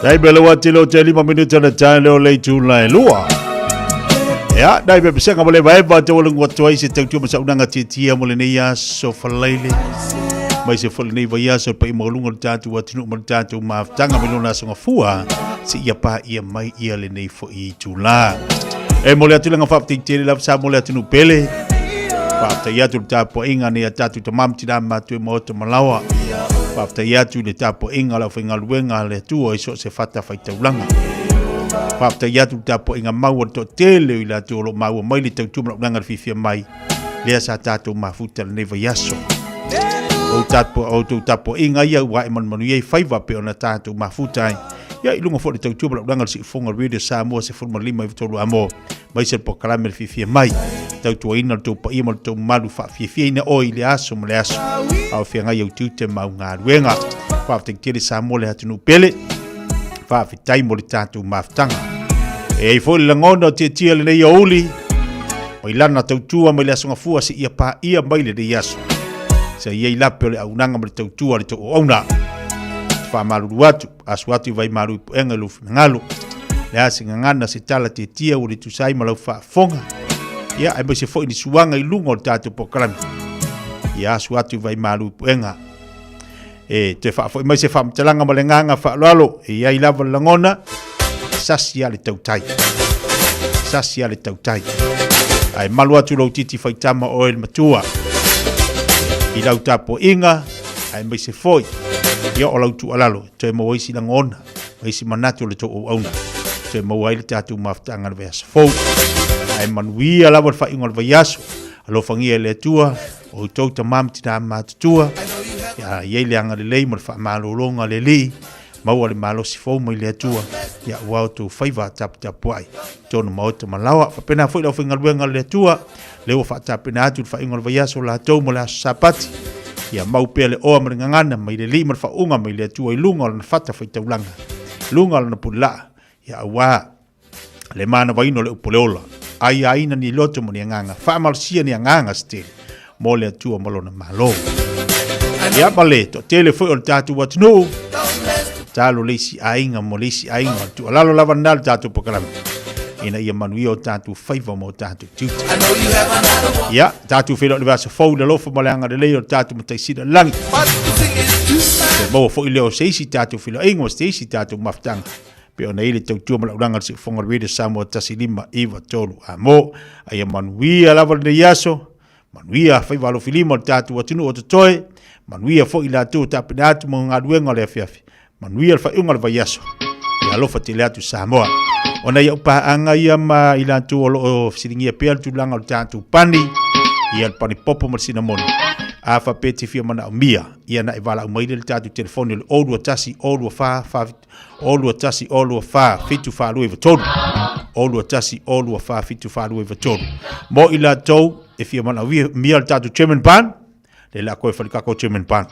Dai me lewa tilo te lima minuta na tae leo le itula e lua. Ia, dai me pesega mo le vaeva te wala ngua tuai se tautua ma saunanga tia mo le nei aso falaile. Mai se fole nei vai aso pa i maulunga le tātou atunu ma le tātou mafutanga me lona aso ngafua se ia pā ia mai ia le nei fo i itula. E mo le atu lenga whaaptei tele lava sa mo le atunu pele. Whaaptei atu le tāpoinga nei a tātou tamam tina mātua maota malawa. Whaaptei atu le tāpoinga lau whaingaluenga le atua i so se fata whaitaulanga. Whaaptei atu le tāpoinga maua le toatele i la atua o lo maua mai le tautua ma lau le fiafia mai. Lea sa tātou mafuta le nei vaiaso. O tapo o tou tapoaiga ia ua ae manumanu ai faiva pei ona tatou mafuta ai. Ia i luga foi o le tautua ma lau le siifofoga o le Radio Samoa 15 i tolu amo mai se polokalame le fiafia mai. Tautuaina le tou paia ma le tou mamalu faafiafiaina oe i le aso ma le aso. A o feagai au tiute ma au galuega. Faafetai tele Samoa le atunuu pele. Faafetai mo le tatou mafutaga. E ai foi le lagona o tietia lenei aoauli, mai lana tautua mai le aso gafua seia paia mai lenei aso. Sa i ai lape o le auaunaga ma le tautua a le tou auauna. Te faamalulu atu, asu atu i vaimalu i puega i lou finagalo. Le a se gagana se tala tietia ua le tusa ai ma lau faafofoga. Ia, aemaise foi ni suaga i luga o le tatou polokalame. Ia asu atu i vaimalu i puega. E toe faafoi mai se faamatalaga ma le agaga faaaloalo, e i ai lava le lagona, sasi a le tautai. Sasi a le tautai. Ae malu atu lou titi faitama oe le matua. I lau tapuaiga, aemaise foi, ia o lau tuualalo, toe maua ai si lagona, ma isi manatu o le tou auauna. Toe maua ai le tatou mafutaga i le vaiaso fou. Ae manuia lava le faaiuga o le vaiaso. Alofagia e le Atua, O outou tama ma tinā matutua, ia i ai le agalelei ma le faamalologa a le Alii, maua le malosi fou mai le Atua, ia ua outou faiva taputapuai i tona maota ma laoa. Faapena foi le aufaigaluega a le Atua, lea ua faatapena atu le faaiuga o le vaiaso o latou mo le aso Sapati, ia mau pea le oa ma le gagana mai le Alii ma le faauuga mai le Atua i luga o lana fata faitaulaga, luga o lana pulelaa, ia auā le manavaina o le upu o le ola, aiaina ni loto ma ni agaga, faamalosia ni agaga se tele mo le Atua ma lona Malo. Ia ma le toatele foi o le tatou atunuu, talo le isi aiga mo le isi aiga, o le tuualalo lava lena le tatou polokalame, ina ia manuia o tatou faiva ma o tatou tiute. Ia, tatou feiloai i le vaiaso fou i le alofa ma le agalelei o le tatou Matai Sili o le Lagi. Toe maua foi lea o se isi tatou feiloaiga ma se isi tatou mafutaga. Pei ona i ai le tautua ma le aulaga a le Siufofoga o le Radio Samoa 1593 Amo. A ia manuia lava lenei aso, manuia faiva alofilima o le tatou atunuu o totoe, manuia foi i latou o tapena atu mo galuega o le afiafi, manuia le faaiuga o le vaiaso. Ia alofa tele atu Samoa. Ona ia upaaga ia ma i latou o lo o fesiligia pea le tulaga o le tatou pani, ia le pani popo ma le sinamoni. A faapea e te fia manaomia, ia na e valaau mai lea i le tatou telefoni o le 021 024 4 0 2 1 0 2 4 7 4 2 3 0 2 1 0 2 4 7 4 2 3 Mo i latou e fia manaomia le tatou German Barn, le la koe fale kako German Barn.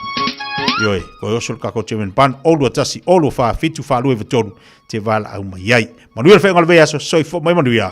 Ioe, koe oso le kako German Barn, 0 2 1 0 2 4 7 4 2 3 te valaau mai ai. Manuia le whainga o le vaiaso, soifua mai manuia.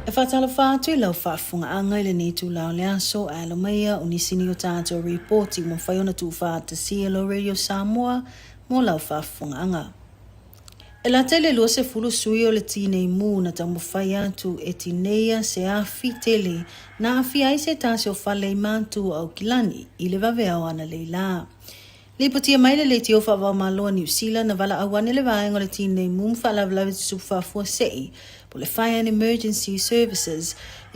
E faatalofa atu i lau faafofogaaga i lenei itula o le aso, ae alo mai ia o nisi nei o tatou ripoti ua mafai ona tuufaatasia e lau Radio Samoa mo lau faafofogaaga. E lata i le 20 sui o le Tinei Mu na taumafai atu e tineia se afi tele na aafia ai se tasi o fale i Matu o Aukilani i le vaveao analeila. Lipotia mai le Leitio Faavaomalo a Niu Sila na valaau ane le vaega o le Tinei Mu ma Faalavelave Tutupu Faafuasei po o le Fire and Emergency Services